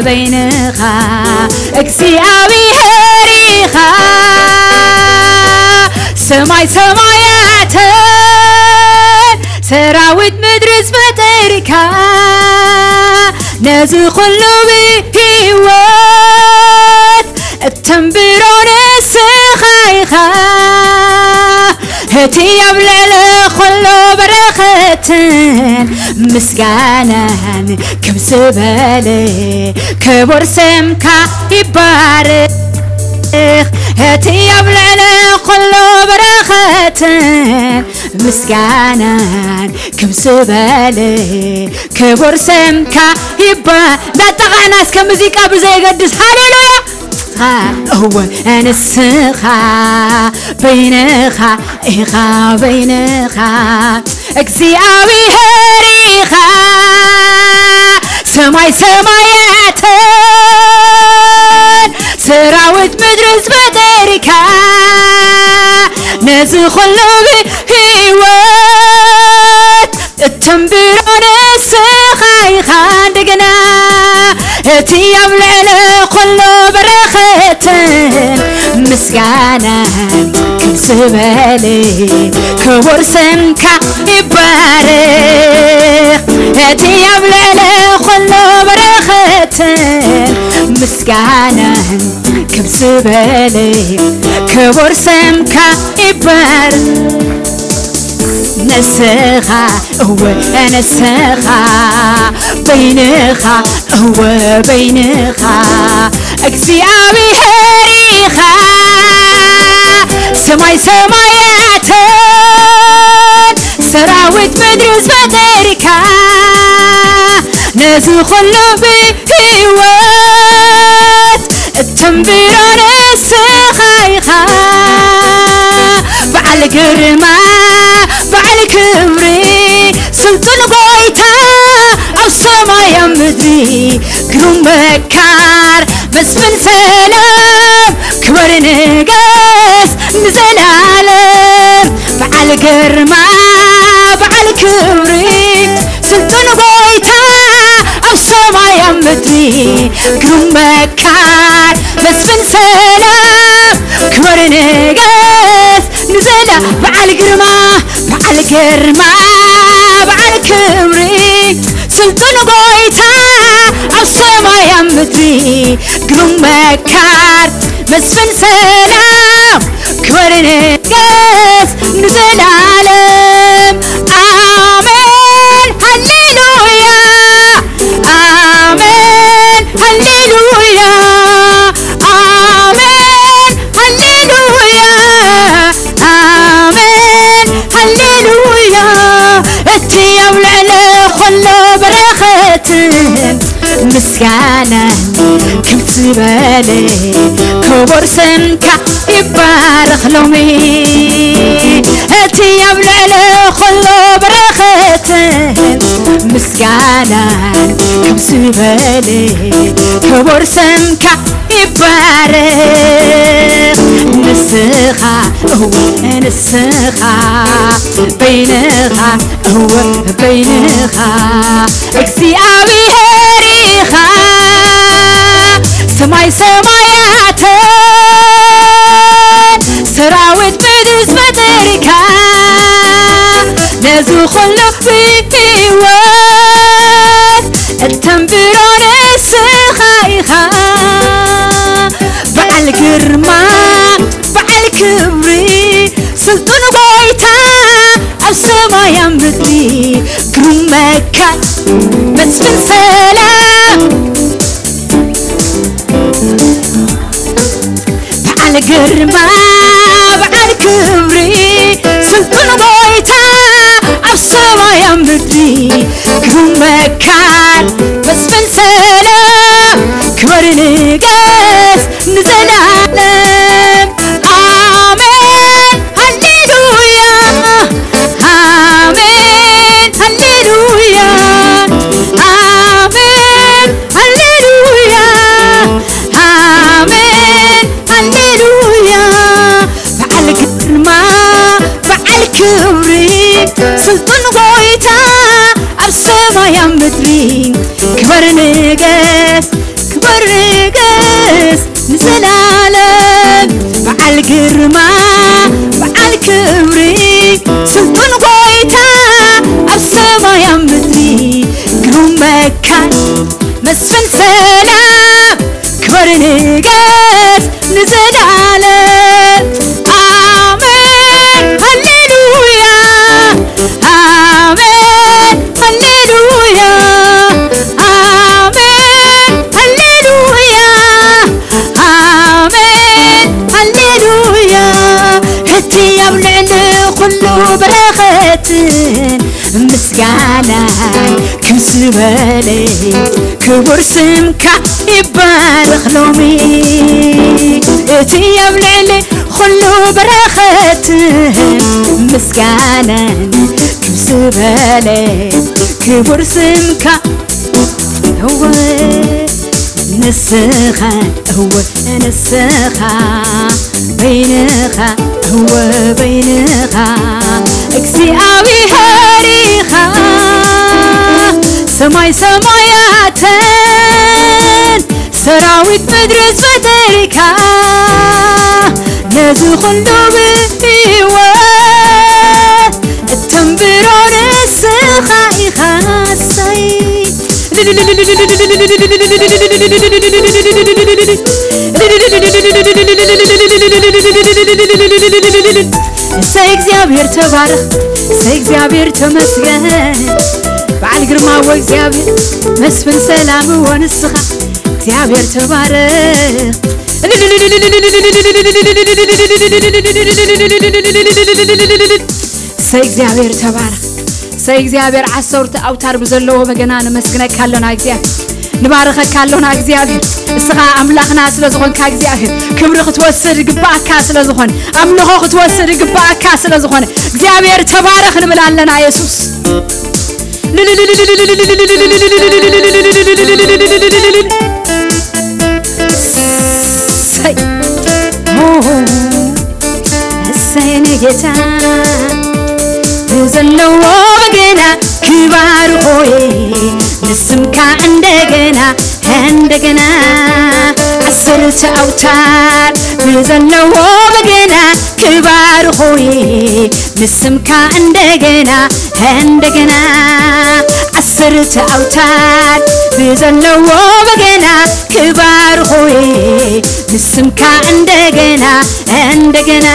በይንኻ እግዚኣብሔር ኢኻ። ሰማይ ሰማያትን ሰራዊት ምድሪ ዝፈጠርካ፣ ነዚ ኩሉ ብህይወት እተንብሮ ንስኻ ኢኻ። እቲ ኣብ ልዕሊ ኩሉ በረኸትን ምስጋናን ክብ ዝበለ ክቡር ስምካ ይባረኽ። እቲ ኣብ ልዕሊ ኩሉ በረኸትን ምስጋናን ክብ ዝበለ ክቡር ስምካ ይባ-፣ እንዳጣቓዕና እስከ ሙዚቃ ብዘየገድስ። ሃሌሉያ። እወ ንስኻ በይንኻ ኢኻ፣ በይንኻ እግዚኣብሔር ኢኻ። ሰማይ ሰማያትን ሰራዊት ምድሪ ዝፈጠርካ፣ ነዚ ኩሉ ብህይወት እተንብሮ ንስኻ ኢኻ። እንደገና እቲ ኣብ ልዕሊ ኩሉ በረኸትን ምስጋናን ክብ ዝበለ ክቡር ስምካ ይባረኽ። እቲ ኣብ ልዕሊ ኩሉ በረኸትን ምስጋናን ክብ ዝበለ ክቡር ስምካ ይባረኽ። ንስኻ እወ ንስኻ በይንኻ እወ በይንኻ እግዚኣብሔር ኢኻ ሰማይ ሰማያትን ሰራዊት ምድሪ ዝፈጠርካ ነዚ ኩሉ ብህይወት እትንብሮ ንስኻ ኢኻ በዓል ግርማ በዓል ክብሪ ስልጡን ጎይታ ኣብ ሰማይ ኣብ ምድሪ ግሩም መካር መስፍን ሰላም ክበር ንገስ ንዘላለም በዓል ግርማ በዓል ክብሪ ስልጡን ጎይታ ኣብ ሰማይ ኣብ ምድሪ ግሩም መካር መስፍን ሰላም ክበር ንገስ ንዘላ በዓል ግርማ በዓል ግርማ በዓል ክብሪ ስልጡን ጎይታ ኣብ ሰማይ ኣብ ምድሪ ግሩም መካር መስፍን ሰላም ክበር ንገስ ንዘላለም ኣሜን ሃሌሉያ ኣሜን ሃሌሉያ ኣሜን ሃሌሉያ ኣሜን ሃሌሉያ እቲ ኣብ ልዕሊ ኩሉ በረኸትን ምስጋናን ክብቲ በለ ክቡር ስምካ ይባረኽ ሎሚ እቲ ኣብ ልዕሊ ኩሉ በረኸትን ምስጋናን ክብቲ በለ ክቡር ስምካ ይባረኽ ንስኻ እወ ንስኻ በይንኻ እወ በይንኻ እግዚኣብሔር ኢኻ ሰማይ ሰማያትን ሰራዊት ምድሪ ዝፈጠርካ ነዚ ኩሉ ብህይወት እተንብሮ ንስኻ ኢኻ በዓል ግርማ በዓል ክብሪ ስልጡን ጎይታ ኣብ ሰማይ ኣብ ምድሪ ግሩም መካር መስፍን ሰላም በዓል ግርማ በዓል ክብሪ ስልጡን ጎይታ ኣብ ሰማይ ኣብ ምድሪ ግሩም መካር መስፍን ሰላም ክበር ንገስ ንዘላለም ኣሜን ሃሌሉያ ኣሜን ሃሌሉያ ኣሜን ሃሌሉያ ኣሜን ሃሌሉያ በዓል ግርማ በዓል ክብሪ ስልጡን ጎይታ ኣብ ሰማይ ኣብ ምድሪ ክበር ንገስ ክበር ንገስ ንዘላለም በዓል ግርማ በዓል ክብሪ ስልጡን ጎይታ ኣብ ሰማይ ኣብ ምድሪ ግሩም መካር መስፍን ሰላም ክበር ንገስ ንዘላለም ኣሜን ሃሌሉያ ኣሜን ሃሌሉያ ኣሜን ሃሌሉያ ኣሜን ሃሌሉያ እቲ ኣብ ልዕሊ ኩሉ በረኸትን ምስጋናን ክብዝበለ ክቡር ስምካ ይባረኽ ሎሚ እቲ ኣብ ልዕሊ ኩሉ በረኸትን ምስጋናን ክብዝበለ ክቡር ስምካ እወ ንስኻ እወ ንስኻ በይንኻ እወ በይንኻ እግዚኣብሔር ኢኻ ሰማይ ሰማያትን ሰራዊት ምድሪ ዝፈጠርካ ነዚ ኩሉ ብህይወት እተንብሮ ንስኻ ኢኻ እሰይ እሰይ እግዚኣብሔር ተባረኽ እሰይ እግዚኣብሔር ተመስገን። በዓል ግርማ ወእግዚኣብሔር መስፍን ሰላም ወንስኻ እግዚኣብሔር ተባረኽ። እሰይ እግዚኣብሔር ተባረኽ። እሰይ እግዚኣብሔር ዓሰርተ ኣውታር ብዘለዎ በገና ነመስግነካ ኣሎና እግዚኣብሔር። ንባርኸካ ኣሎና እግዚኣብሔር። እስኻ ኣምላኽና ስለ ዝኾንካ እግዚኣብሔር ክብሪ ክትወስድ ይግባኣካ ስለ ዝኾነ፣ ኣምልኾ ክትወስድ ይግባኣካ ስለ ዝኾነ እግዚኣብሔር ተባረኽ ንብል ኣለና የሱስ። እሰይ። እሰይ ንጌታ ብዘለዎ በገና ክባርኾ ንስምካ እንደገና እንደገና ዓሰርተ ኣውታር ብዘለዎ በገና ክባርኾ ንስምካ እንደገና እንደገና ዓሰርተ ኣውታር ብዘለዎ በገና ክባርኾ ንስምካ እንደገና እንደገና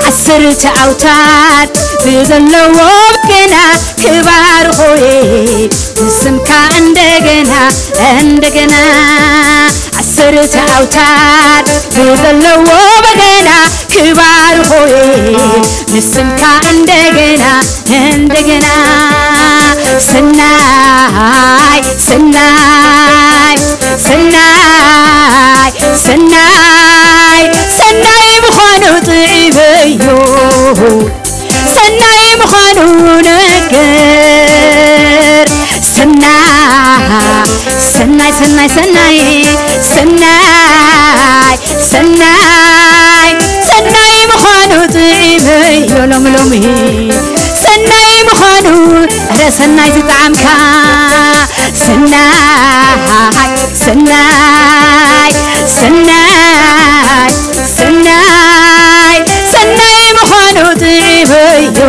ዓሰርተ ኣውታር ብዘለዎ በገና ክባርኾ ንስምካ እንደገና እንደገና ዓሰርተ ኣውታር ብዘለዎ በገና ክባርኾ ንስምካ እንደገና እንደገና ሰናይ ሰናይ ሰናይ ሰናይ ሰናይ ምዃኑ ጥዒመዮ ሰናይ ምዃኑ ነገር ሰናይ ሰናይ ሰናይ ሰናይ ሰናይ ሰናይ ሰናይ ምዃኑ ጥዒመዮ ሎሚ ሎሚ ሰናይ ምዃኑ ረ ሰናይ ዝጠዓምካ ሰናይ ሰናይ ሰናይ ሰናይ ሰናይ ምዃኑ ጥዒመዮ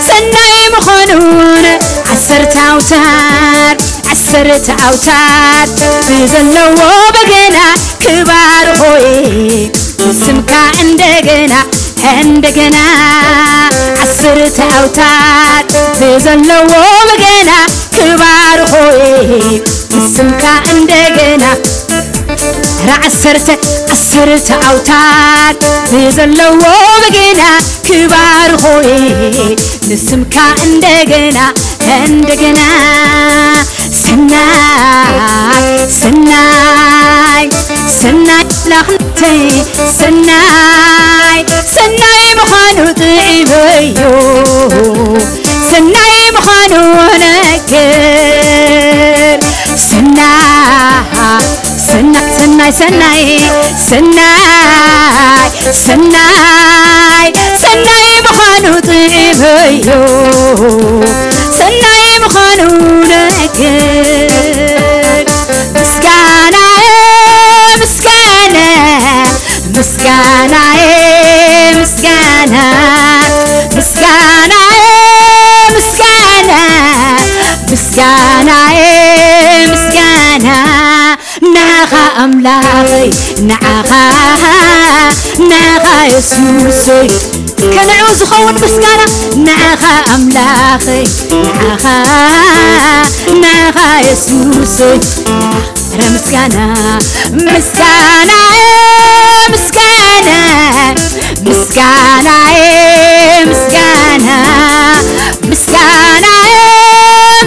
ሰናይ ምዃኑን ዓሰርተ ኣውታር ዓሰርተ ኣውታር ብዘለዎ በገና ክባርኾ ስምካ እንደገና እንደገና ዓሰርተ ኣውታር ብዘለዎ በገና ክባርኾ ስምካ እንደገና ራ ዓሰርተ ዓሰርተ ኣውታር ብዘለዎ በገና ክባርኾ ንስምካ እንደገና እንደገና ሰናይ ሰናይ ሰናይ ላኽንተይ ሰናይ ሰናይ ምዃኑ ጥዒመዮ ሰናይ ምዃኑ ነገር ሰናይ ሰናይ ሰናይ ሰናይ ሰናይ ሰናይ ሰናይ ምዃኑ ጥዒመዮ ሰናይ ምዃኑ ነገር ምስጋናየ ምስጋና ምስጋናየ ምስጋና ምስጋናየ ምስጋና ምስጋናየ ምስጋና ንዓኻ ኣምላኸይ ንዓኻ ንዓኻ የሱሰይ ከንዑ ዝኸውን ምስጋና ንዓኻ ኣምላኸይ ንዓኻ ንዓኻ የሱሰይ ረ ምስጋና ምስጋና ምስጋና ምስጋናየ ምስጋና ምስጋናየ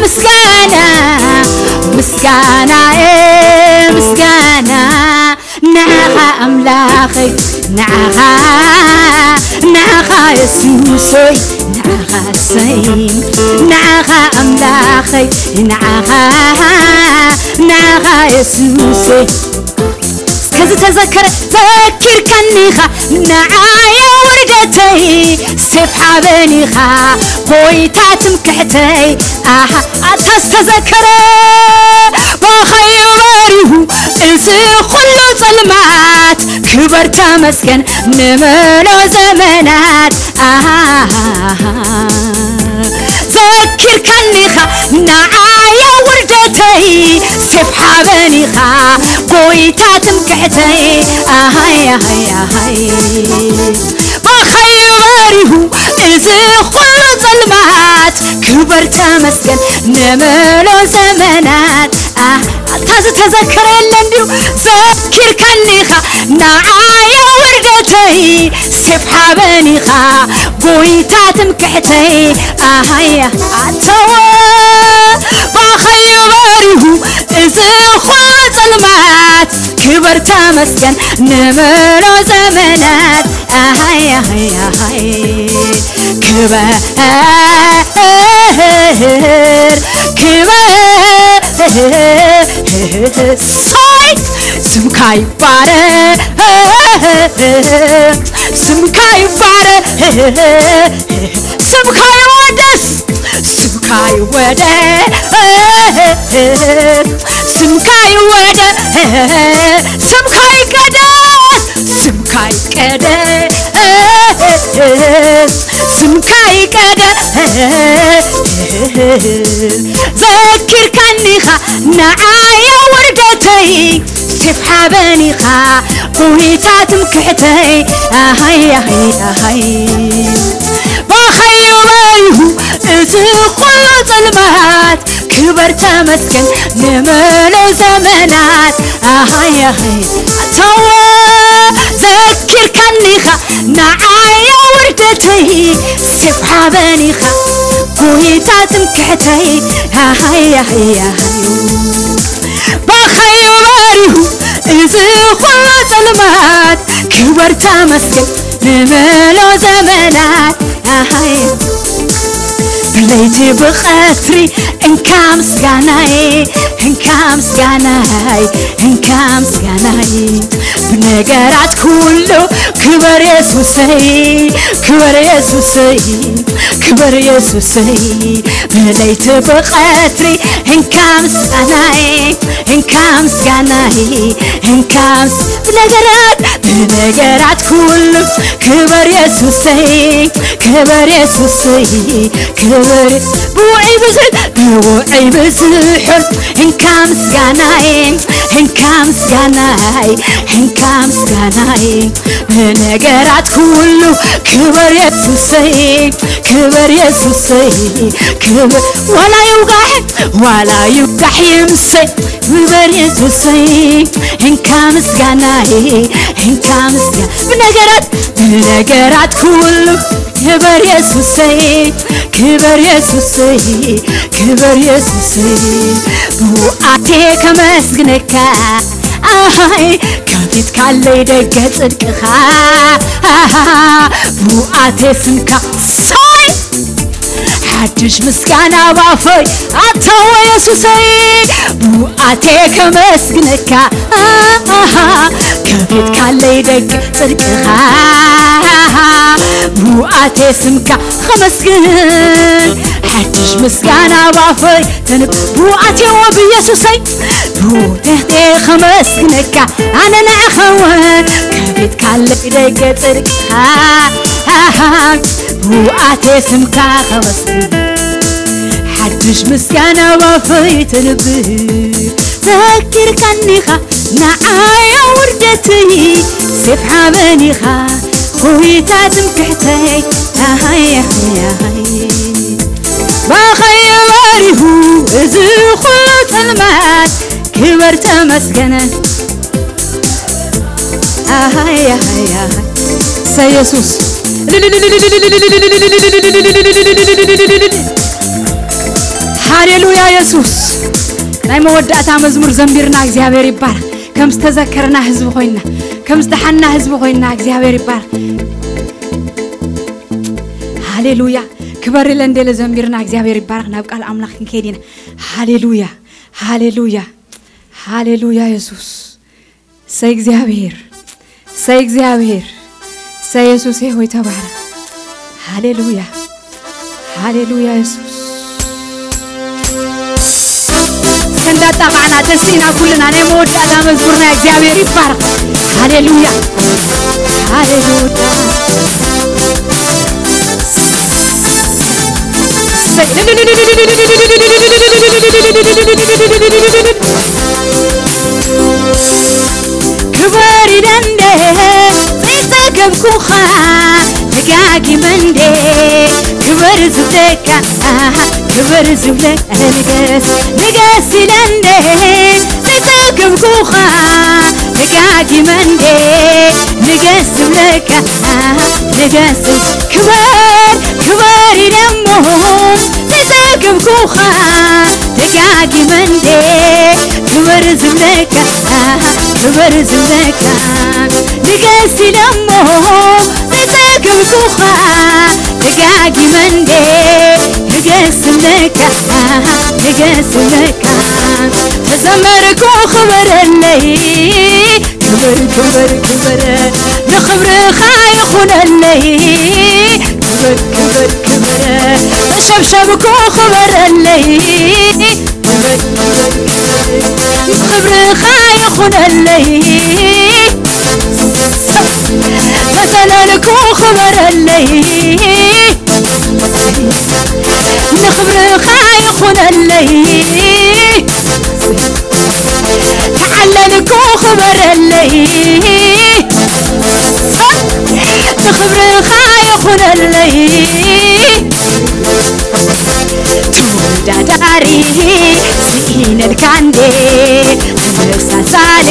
ምስጋና ምስጋናየ ምስጋና ንዓኻ ኣምላኸይ ንዓኻ ንዓኻ የሱሰይ ንዓኻ ሰይ ንዓኻ ኣምላኸይ ንዓኻ ንዓኻ የሱሰይ ከዚ ተዘከረ ዘኪርከኒኻ ንዓየ ውርደተይ ሴፍ ሓበኒኻ ጎይታ ትምክሕተይ ኣሃ ኣታ ዝተዘከረ ባኸዩ በሪሁ እዚ ኩሉ ጸልማት ክበር ተመስገን ንምሎ ዘመናት ኣሃ ዘኪርካኒኻ ንዓየ ውርደተይ ሴፍ ሓበኒኻ ጎይታ ትምክሕተይ ኣሃይ ኣሃይ ኣሃይ ባኸዩ በሪሁ እዚ መስገን ንምሎ ዘመናት። ኣታ ዝተዘከረ የለን ድዩ? ዘኪርካኒኻ ንዓየ ውርደተይ፣ ሴፍ ሓበኒኻ ጎይታ ትምክሕተይ። ኣሃያ ኣተወ ባኸዩ በሪሁ እዚ ኹሉ ጸልማት፣ ክበር ተመስገን ንምሎ ዘመናት። ኣሃይ ኣሃይ ኣሃይ ክበር ክበር ሳይ ስምካ ይባረክ ስምካ ይባረክ ስምካ ይወደስ ስምካ ይወደስ ስምካ ይወደስ ስምካ ይቀደስ ስምካ ይቀደስ ስምካ ይቀደስ ዘኪርካኒኻ ንዓየ ውርደተይ ሴፍ ሓበኒኻ ጎይታ ትምክሕተይ ኣሃይ ኣሃይ ኣሃይ ባኸዩ በሪሁ እዚ ኩሉ ጸልማት ክበር ተመስገን ንምሎ ዘመናት ኣሃይ ኣሃይ ኣተወ ዘኪርካኒኻ ንዓየ ውርደተይ ሴፍ ሓበኒኻ ጎይታ ትምክሕተይ ኣሃይ ኣሃይ ኣሃይ ባኸዩ በሪሁ እዚ ኩሉ ጸልማት ክበር ተመስገን ንምሎ ዘመናት ኣሃይ ብለይቲ ብቐትሪ እንካ ምስጋናይ እንካ ምስጋናይ እንካ ምስጋናይ ብነገራት ኩሉ ክበር የሱሰይ ክበር የሱሰይ ክበር የሱሰይ ብለይቲ ብቐትሪ እንካ ምስጋናይ እንካ ምስጋናይ እንካ ምስ ብነገራት ብነገራት ኩሉ ክበር የሱሰይ ክበር የሱሰይ ክበር ብውዕይ ብዙሕ ብውዕይ ብዙሑን እንካ ምስጋናይ እንካ ምስጋናይ እንካ ምስጋናይ ብነገራት ኩሉ ክበር የሱሰይ ክበር የሱሰይ ክበር ዋላ ይውጋሕ ዋላ ይውጋሕ ይምሰይ ክበር የሱሰይ እንካ ምስጋናይ እንካ ምስጋ ብነገራት ብነገራት ኩሉ ክበር የሱሰይ ክበር የሱሰይ ክበር የሱሰይ ብውኣቴ ከመስግነካ ኣሃይ ከፊትካለይ ደገ ጽድቅኻ ኣሃ ብውኣቴ ስምካ ሳይ ሓድሽ ምስጋና ባፈይ ኣታወ የሱሰይ ብውኣቴ ከመስግነካ ኣሃ ከፊትካለይ ደገ ጽድቅኻ ብውኣቴ ስምካ ኸመስግን ሓድሽ ምስጋና ባፈይ ተንብ ብውኣቴዎ ብየሱሰይ ብውቴቴ ኸመስግነካ ኣነ ንዕኸወ ከፊትካለይ ደገ ጽድቅኻ ብውኣቴ ስምካ ኸመስግን ሓድሽ ምስጋና ባፈይ ተንብ ዘኪርካኒኻ ንዓያ ውርደተይ ሴፍ ሓበኒኻ ኾይታ ትምክሕተይ ኣሃይ ኣሃይ ኣሃይ ባኸየ በሪሁ እዚ ኩሉ ጸልማት ክበር ተመስገነ ኣሃይ ኣሃይ ኣሃይ ሰ የሱስ ሃሌሉያ የሱስ ናይ መወዳእታ መዝሙር ዘንቢርና እግዚኣብሔር ይባረክ ከም ዝተዘከርና ህዝቢ ኮይና ከም ዝተሓና ህዝቢ ኮይና እግዚኣብሔር ይባረክ ሃሌሉያ ክበር ኢለ እንዴለ ዘንቢርና እግዚኣብሔር ይባረክ ናብ ቃል ኣምላክ ክንከይድ ኢና ሃሌሉያ ሃሌሉያ ሃሌሉያ የሱስ ሰይ እግዚኣብሔር ሰይ እግዚኣብሔር ሰይ የሱስ ሆይ ተባረክ ሃሌሉያ ሃሌሉያ የሱስ እስከ እንዳጣቃዕና ደስ ኢና ኩልና ናይ መወዳእታ መዝሙርና እግዚኣብሔር ይባረክ ሃሌሉያ ሃሌሉያ ክበር ኢለ እንደ ዘይጸገብኩኻ ደጋጊመ እንደ ክበር ክብር ዝብለካ ክብር ዝብለካ ንገስ ንገስ ኢለንዴ ዘጸገምኩኻ ደጋጊመንዴ ንገስ ዝብለካ ንገስ ክብር ክብር ኢለሞ ዘጸገምኩኻ ደጋጊመንዴ ክብር ዝብለካ ክብር ዝብለካ ንገስ ኢለሞ ዘጸገምኩኻ ደጋጊመንዴ ንገስ ዝብለካ ንገስ ዝብለካ ተዘመርኩ ክበረለይ ክብር ክብር ክብር ንኽብርኻ ይኹነለይ ክብር ክብር ክብር ተሸብሸብኩ ክበረለይ ክብርኻ ይኹነለይ ተዘለልኩ ክበረለይ ንኽብርኻ ይኹነለይ ተዓለልኩ ክበረለይ ንኽብርኻ ይኹነለይ ተወዳዳሪ ስኢነልካ እንዴ ተመሳሳሊ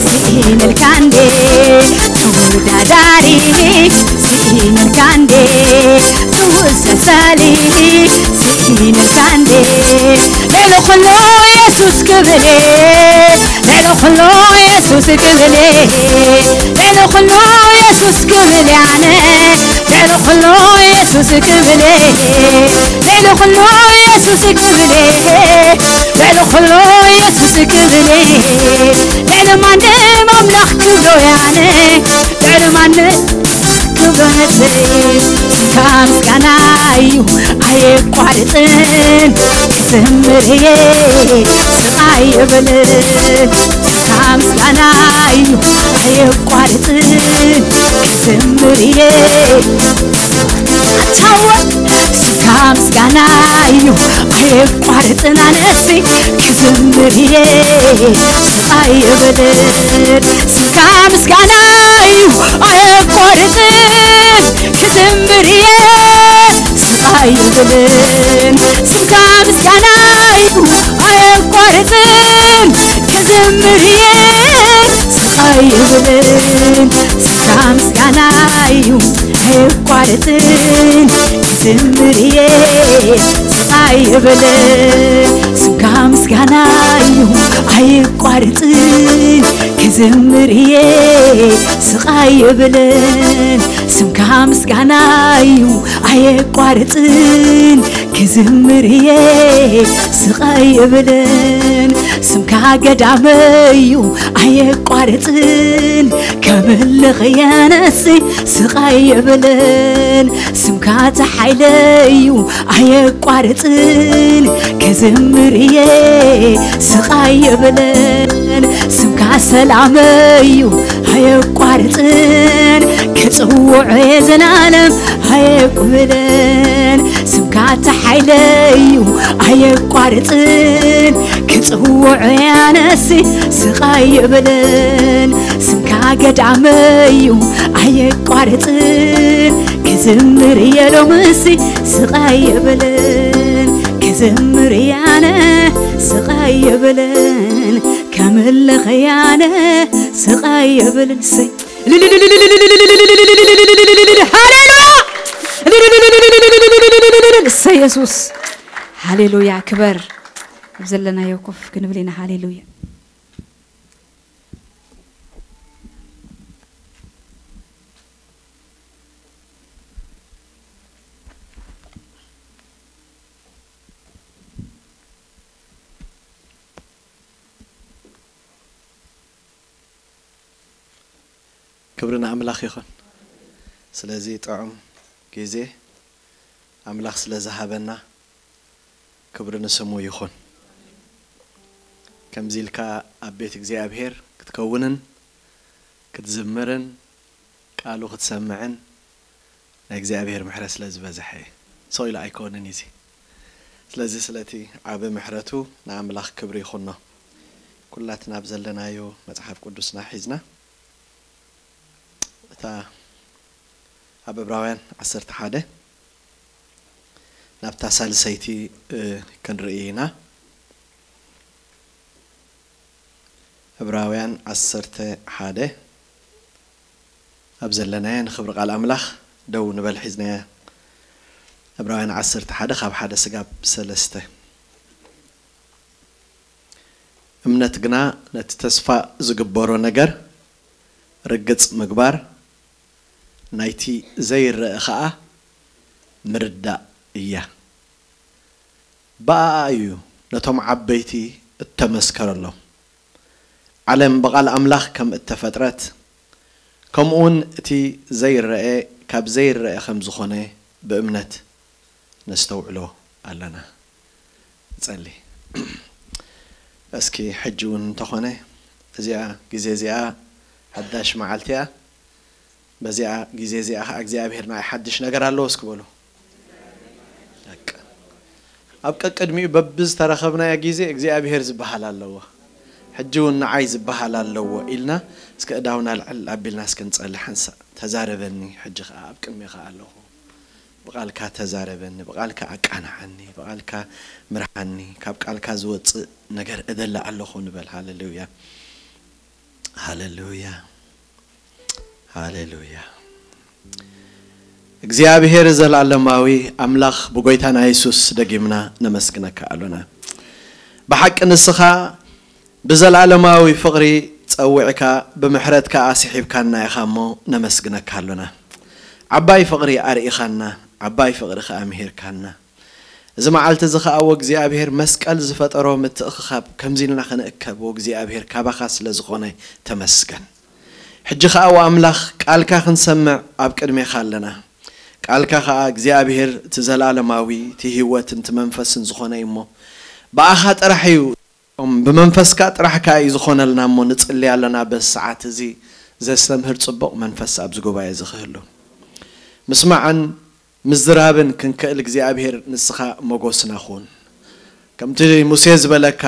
ስኢነልካ እንዴ ተወዳዳሪ ስኢነልካ እንዴ ተወሳሳሊ ስኢነልካ እንዴ ልዕሊ ኩሉ የሱስ ክብሌ ልዕሊ ኩሉ የሱስ ክብሌ ልዕሊ ኩሉ የሱስ ክብሌ ኣነ ልዕሊ ኩሉ የሱስ ክብሌ ልዕሊ ኩሉ የሱስ ክብሌ ልዕሊ ኩሉ የሱስ ክብሌ ልዕሊ ማንም ኣምላኽ ክብሎ ኣነ ልዕሊ ማንም ክብሎ ነብሰይ ስምካ ምስጋና እዩ ኣየቋርጽን ክዝምር እየ ስቕ ኣይብልን ስምካ ምስጋና እዩ ኣየቋርጽን ክዝምር እየ ኣታወ ስምካ ምስጋና እዩ ኣየቋርጽን ኣነሲ ክዝምር እየ ስቕ ኣይብልን ስምካ ምስጋና እዩ ኣየቋርጽን ክዝምር እየ ስቕ ኣይብልን ስምካ ምስጋና እዩ ኣየቋርጽን ክዝምር እየ ስቕ ኣይብልን ስምካ ምስጋና እዩ ኣየቋርጽን ክዝምር እየ ስቕ ኣይብልን ስምካ ምስጋና እዩ ኣየቋርጽን ክዝምር እየ ስቕ ኣይብልን ስምካ ምስጋና እዩ ኣየቋርጽን ክዝምር እየ ስቕ ኣይብልን ስምካ ገዳመይ እዩ ኣየቋርጽን ከምልኽ እየ ነሲ ስቕ ኣይብልን ስምካ ተሓይለይ እዩ ኣየቋርጽን ክዝምር እየ ስቕ ኣይብልን ስምካ ሰላመይ እዩ ኣየቋርጽን ክጽውዖ እየ ዘላለም ኣየቁብልን ስምካ ተሓይለይ እዩ ኣየቋርጽን ክጽውዖ እየ ኣነሲ ስቕ ኣይብልን ስምካ ገዳመይ እዩ ኣየቋርጽን ክዝምር እየ ሎምሲ ስቕ ኣይብልን ክዝምር እየ ኣነ ስቕ ኣይብልን ከምልኽ እየ ኣነ ስቕ ኣይብልን እሰይ ሃሌሉያ እሰይ የሱስ ሃሌሉያ ክበር ኣብ ዘለናዮ ኮፍ ክንብል ኢና ሃሌሉያ ክብሪ ንኣምላኽ ይኹን ስለዚ ጥዑም ግዜ ኣምላኽ ስለ ዝሃበና ክብሪ ንስሙ ይኹን። ከምዚ ኢልካ ኣብ ቤት እግዚኣብሔር ክትከውንን ክትዝምርን ቃሉ ክትሰምዕን ናይ እግዚኣብሔር ምሕረት ስለ ዝበዝሐ እዩ። ስቕ ኢሉ ኣይኮንን እዚ። ስለዚ ስለቲ ዓቢ ምሕረቱ ንኣምላኽ ክብሪ ይኹኖ። ኩላትና ኣብ ዘለናዮ መጽሓፍ ቅዱስና ሒዝና እታ ኣብ ዕብራውያን ዓሰርተ ሓደ ኣብታ ሳልሰይቲ ክንርኢ ኢና። ዕብራውያን ዓሰርተ ሓደ ኣብ ዘለናዮ ንኽብሪ ቃል ኣምላኽ ደው ንበል ሒዝናዮ። ዕብራውያን ዓሰርተ ሓደ ካብ ሓደ ስጋብ ሰለስተ። እምነት ግና ነቲ ተስፋ ዝግበሮ ነገር ርግጽ ምግባር፣ ናይቲ ዘይረአ ኸኣ ምርዳእ እያ። ብኣኣ እዩ ነቶም ዓበይቲ እተመስከረሎም፣ ዓለም ብቓል ኣምላኽ ከም እተፈጥረት፣ ከምኡውን እቲ ዘይረአ ካብ ዘይረአ ከም ዝኾነ ብእምነት ነስተውዕሎ ኣለና። ንጸሊ። እስኪ ሕጂ እውን እንተኾነ እዚኣ ግዜ እዚኣ ሓዳሽ መዓልቲ እያ። በዚኣ ግዜ እዚኣ ኸዓ እግዚኣብሔር ንዓይ ሓድሽ ነገር ኣለዎ እስኪ በሉ። በቃ። ኣብ ቀቅድሚኡ በብዝተረኸብናዮ ግዜ እግዚኣብሔር ዝበሃል ኣለዎ፣ ሕጂ እውን ንዓይ ዝበሃል ኣለዎ ኢልና እስከ እዳውና ልዕል ኣቢልና እስኪ ንጸሊ ሓንሳእ። ተዛረበኒ፣ ሕጂ ኸዓ ኣብ ቅድሜኻ ኣለኹ። ብቓልካ ተዛረበኒ፣ ብቓልካ ኣቃንዓኒ፣ ብቓልካ ምርሓኒ፣ ካብ ቃልካ ዝወጽእ ነገር እደሊ ኣለኹ ንበል። ሃሌሉያ፣ ሃሌሉያ፣ ሃሌሉያ። እግዚኣብሔር ዘላለማዊ ኣምላኽ ብጎይታና የሱስ ደጊምና ነመስግነካ ኣሎና። ብሓቂ ንስኻ ብዘላለማዊ ፍቕሪ ጸዊዕካ፣ ብምሕረት ከኣ ስሒብካና ኢኻ እሞ ነመስግነካ ኣሎና። ዓባይ ፍቕሪ ኣርኢኻና፣ ዓባይ ፍቕሪ ከኣ ምሂርካና። እዚ መዓልቲ እዚ ከኣ ወእግዚኣብሔር መስቀል ዝፈጠሮ ምትእኽኻብ ከምዚ ኢልና ክንእከብ ወእግዚኣብሔር ካባኻ ስለ ዝኾነ ተመስገን። ሕጂ ከኣ ወኣምላኽ ቃልካ ክንሰምዕ ኣብ ቅድሜኻ ኣለና። ቃልካ ከኣ እግዚኣብሔር እቲ ዘላለማዊ፣ እቲ ህይወትን እቲ መንፈስን ዝኾነ እዩ እሞ ብኣኻ ጥራሕ እዩ፣ ብመንፈስካ ጥራሕ ከኣ እዩ ዝኾነልና እሞ ንጽሊ ኣለና። በዚ ሰዓት እዚ ዘስተምህር ጽቡቕ መንፈስ ኣብዚ ጉባኤ እዚ ክህሉ ምስማዕን ምዝራብን ክንክእል እግዚኣብሔር ንስኻ መጎስና ኩን። ከምቲ ሙሴ ዝበለካ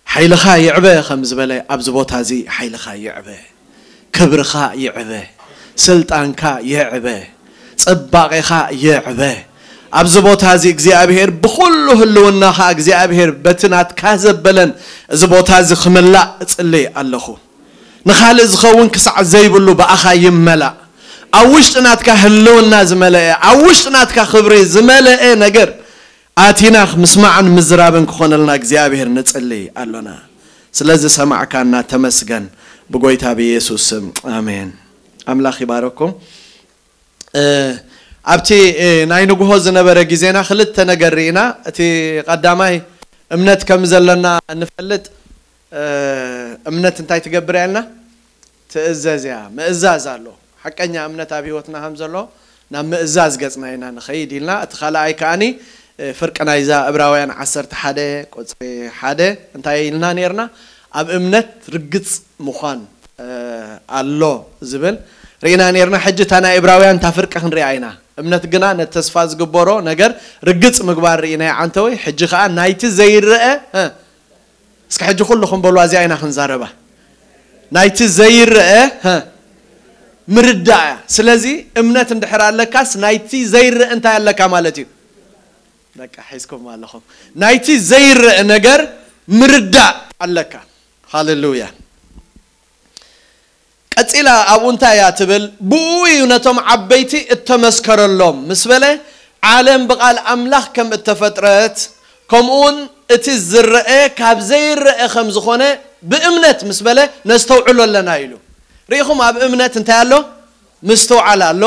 ሓይልኻ ይዕበ ከም ዝበለ ኣብዚ ቦታ እዚ ሓይልኻ ይዕበ፣ ክብርኻ ይዕበ፣ ስልጣንካ ይዕበ፣ ጽባቄኻ ይዕበ። ኣብዚ ቦታ እዚ እግዚኣብሔር ብኹሉ ህልውናኻ እግዚኣብሔር በቲ ናትካ ዘበለን እዚ ቦታ እዚ ክምላእ እጽልይ ኣለኹ። ንኻልእ ዝኸውን ክሳዕ ዘይብሉ ብኣኻ ይመላእ። ኣብ ውሽጢ ናትካ ህልውና ዝመለአ፣ ኣብ ውሽጢ ናትካ ክብሪ ዝመለአ ነገር ኣቲና ምስማዕን ምዝራብን ክኾነልና እግዚኣብሔር ንጽሊ ኣሎና። ስለዚ ሰማዕካና ተመስገን ብጎይታ ብኢየሱስ ስም ኣሜን። ኣምላኽ ይባረኩም። እ፣ ኣብቲ፣ እ፣ ናይ ንግሆ ዝነበረ ግዜና ክልተ ነገር ርኢና። እቲ ቀዳማይ እምነት ከም ዘለና ንፈልጥ። እ፣ እምነት እንታይ ትገብር እያ ኢልና? ትእዘዝ እያ። ምእዛዝ ኣሎ። ሓቀኛ እምነት ኣብ ህይወትና ከም ዘሎ ናብ ምእዛዝ ገጽና ኢና ንኸይድ ኢልና። እቲ ካልኣይ ከኣኒ፣ እ፣ ፍርቂ ናይዛ ዕብራውያን ዓሰርተ ሓደ ቁጽሪ ሓደ እንታይ ኢልና ነርና? ኣብ እምነት ርግጽ ምዃን፣ እ፣ ኣሎ ዝብል ርኢና ነርና። ሕጂ እታ ናይ ዕብራውያን እታ ፍርቂ ክንሪኣ ኢና። እምነት ግና ነቲ ተስፋ ዝግበሮ ነገር ርግጽ ምግባር ርኢናዮ ዓንተወይ። ሕጂ ኸኣ ናይቲ ዘይረአ፣ እ፣ እስከ ሕጂ ኩልኹም በሉ፣ እዚኣ ኢና ክንዛረባ። ናይቲ ዘይረአ፣ እ፣ ምርዳእ እያ። ስለዚ እምነት እንድሕር ኣለካስ ናይቲ ዘይረአ እንታይ ኣለካ ማለት እዩ? በቃ ሒዝኩም ኣለኹም። ናይቲ ዘይረአ ነገር ምርዳእ ኣለካ። ሃሌሉያ። ቀጺላ ኣብኡ እንታይ እያ ትብል? ብኡ እዩ ነቶም ዓበይቲ እተመስከረሎም ምስ በለ፣ ዓለም ብቓል ኣምላኽ ከም እተፈጥረት፣ ከምኡውን እቲ ዝረአ ካብ ዘይረአ ከም ዝኾነ ብእምነት ምስ በለ ነስተውዕሎ ኣለና ኢሉ። ርኢኹም፣ ኣብ እምነት እንታይ ኣሎ? ምስትውዓል ኣሎ።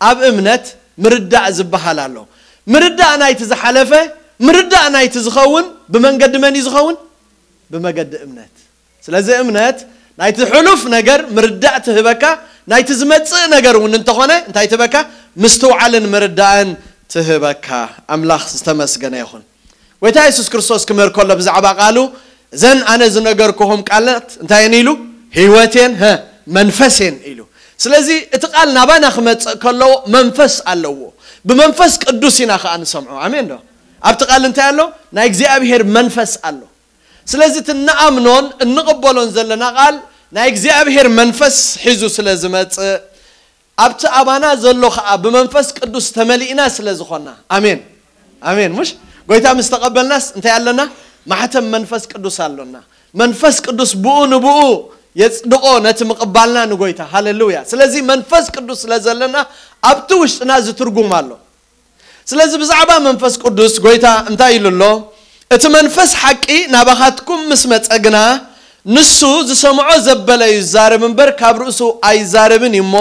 ኣብ እምነት ምርዳእ ዝበሃል ኣሎ። ምርዳእ ናይቲ ዝሓለፈ፣ ምርዳእ ናይቲ ዝኸውን ብመንገዲ መን እዩ ዝኸውን? ብመገዲ እምነት። ስለዚ እምነት ናይቲ ሕሉፍ ነገር ምርዳእ ትህበካ፣ ናይቲ ዝመጽእ ነገር እውን እንተኾነ እንታይ ትህበካ? ምስትውዓልን ምርዳእን ትህበካ። ኣምላኽ ዝተመስገነ ይኹን። ጎይታ የሱስ ክርስቶስ ክምህር ከሎ ብዛዕባ ቃሉ፣ "እዘን ኣነ ዝነገርኩኹም ቃላት እንታይ እየን?" ኢሉ፣ "ህይወት እየን፣ ሀ፣ መንፈስ እየን" ኢሉ። ስለዚ እቲ ቃል ናባና ክመጽእ ከለዎ መንፈስ ኣለዎ። ብመንፈስ ቅዱስ ኢና ከኣ ንሰምዖ። ኣሜን ዶ? ኣብቲ ቃል እንታይ ኣሎ? ናይ እግዚኣብሔር መንፈስ ኣሎ። ስለዚ እቲ እንኣምኖን እንቕበሎን ዘለና ቃል ናይ እግዚኣብሔር መንፈስ ሒዙ ስለ ዝመጽእ፣ ኣብቲ ኣባና ዘሎ ኸኣ ብመንፈስ ቅዱስ ተመሊእና ስለ ዝኾንና። ኣሜን። ኣሜን። ሙሽ ጎይታ ምስ ተቐበልናስ እንታይ ኣለና? ማሕተም መንፈስ ቅዱስ ኣሎና። መንፈስ ቅዱስ ብኡ ንብኡ የጽድቆ ነቲ ምቕባልና ንጎይታ። ሃሌሉያ። ስለዚ መንፈስ ቅዱስ ስለ ዘለና ኣብቲ ውሽጥና እዚ ትርጉም ኣሎ። ስለዚ ብዛዕባ መንፈስ ቅዱስ ጎይታ እንታይ ኢሉ ኣሎ? እቲ መንፈስ ሓቂ ናባኻትኩም ምስ መጸ ግና ንሱ ዝሰምዖ ዘበለ እዩ ዝዛረብ እምበር ካብ ርእሱ ኣይዛረብን እዩ እሞ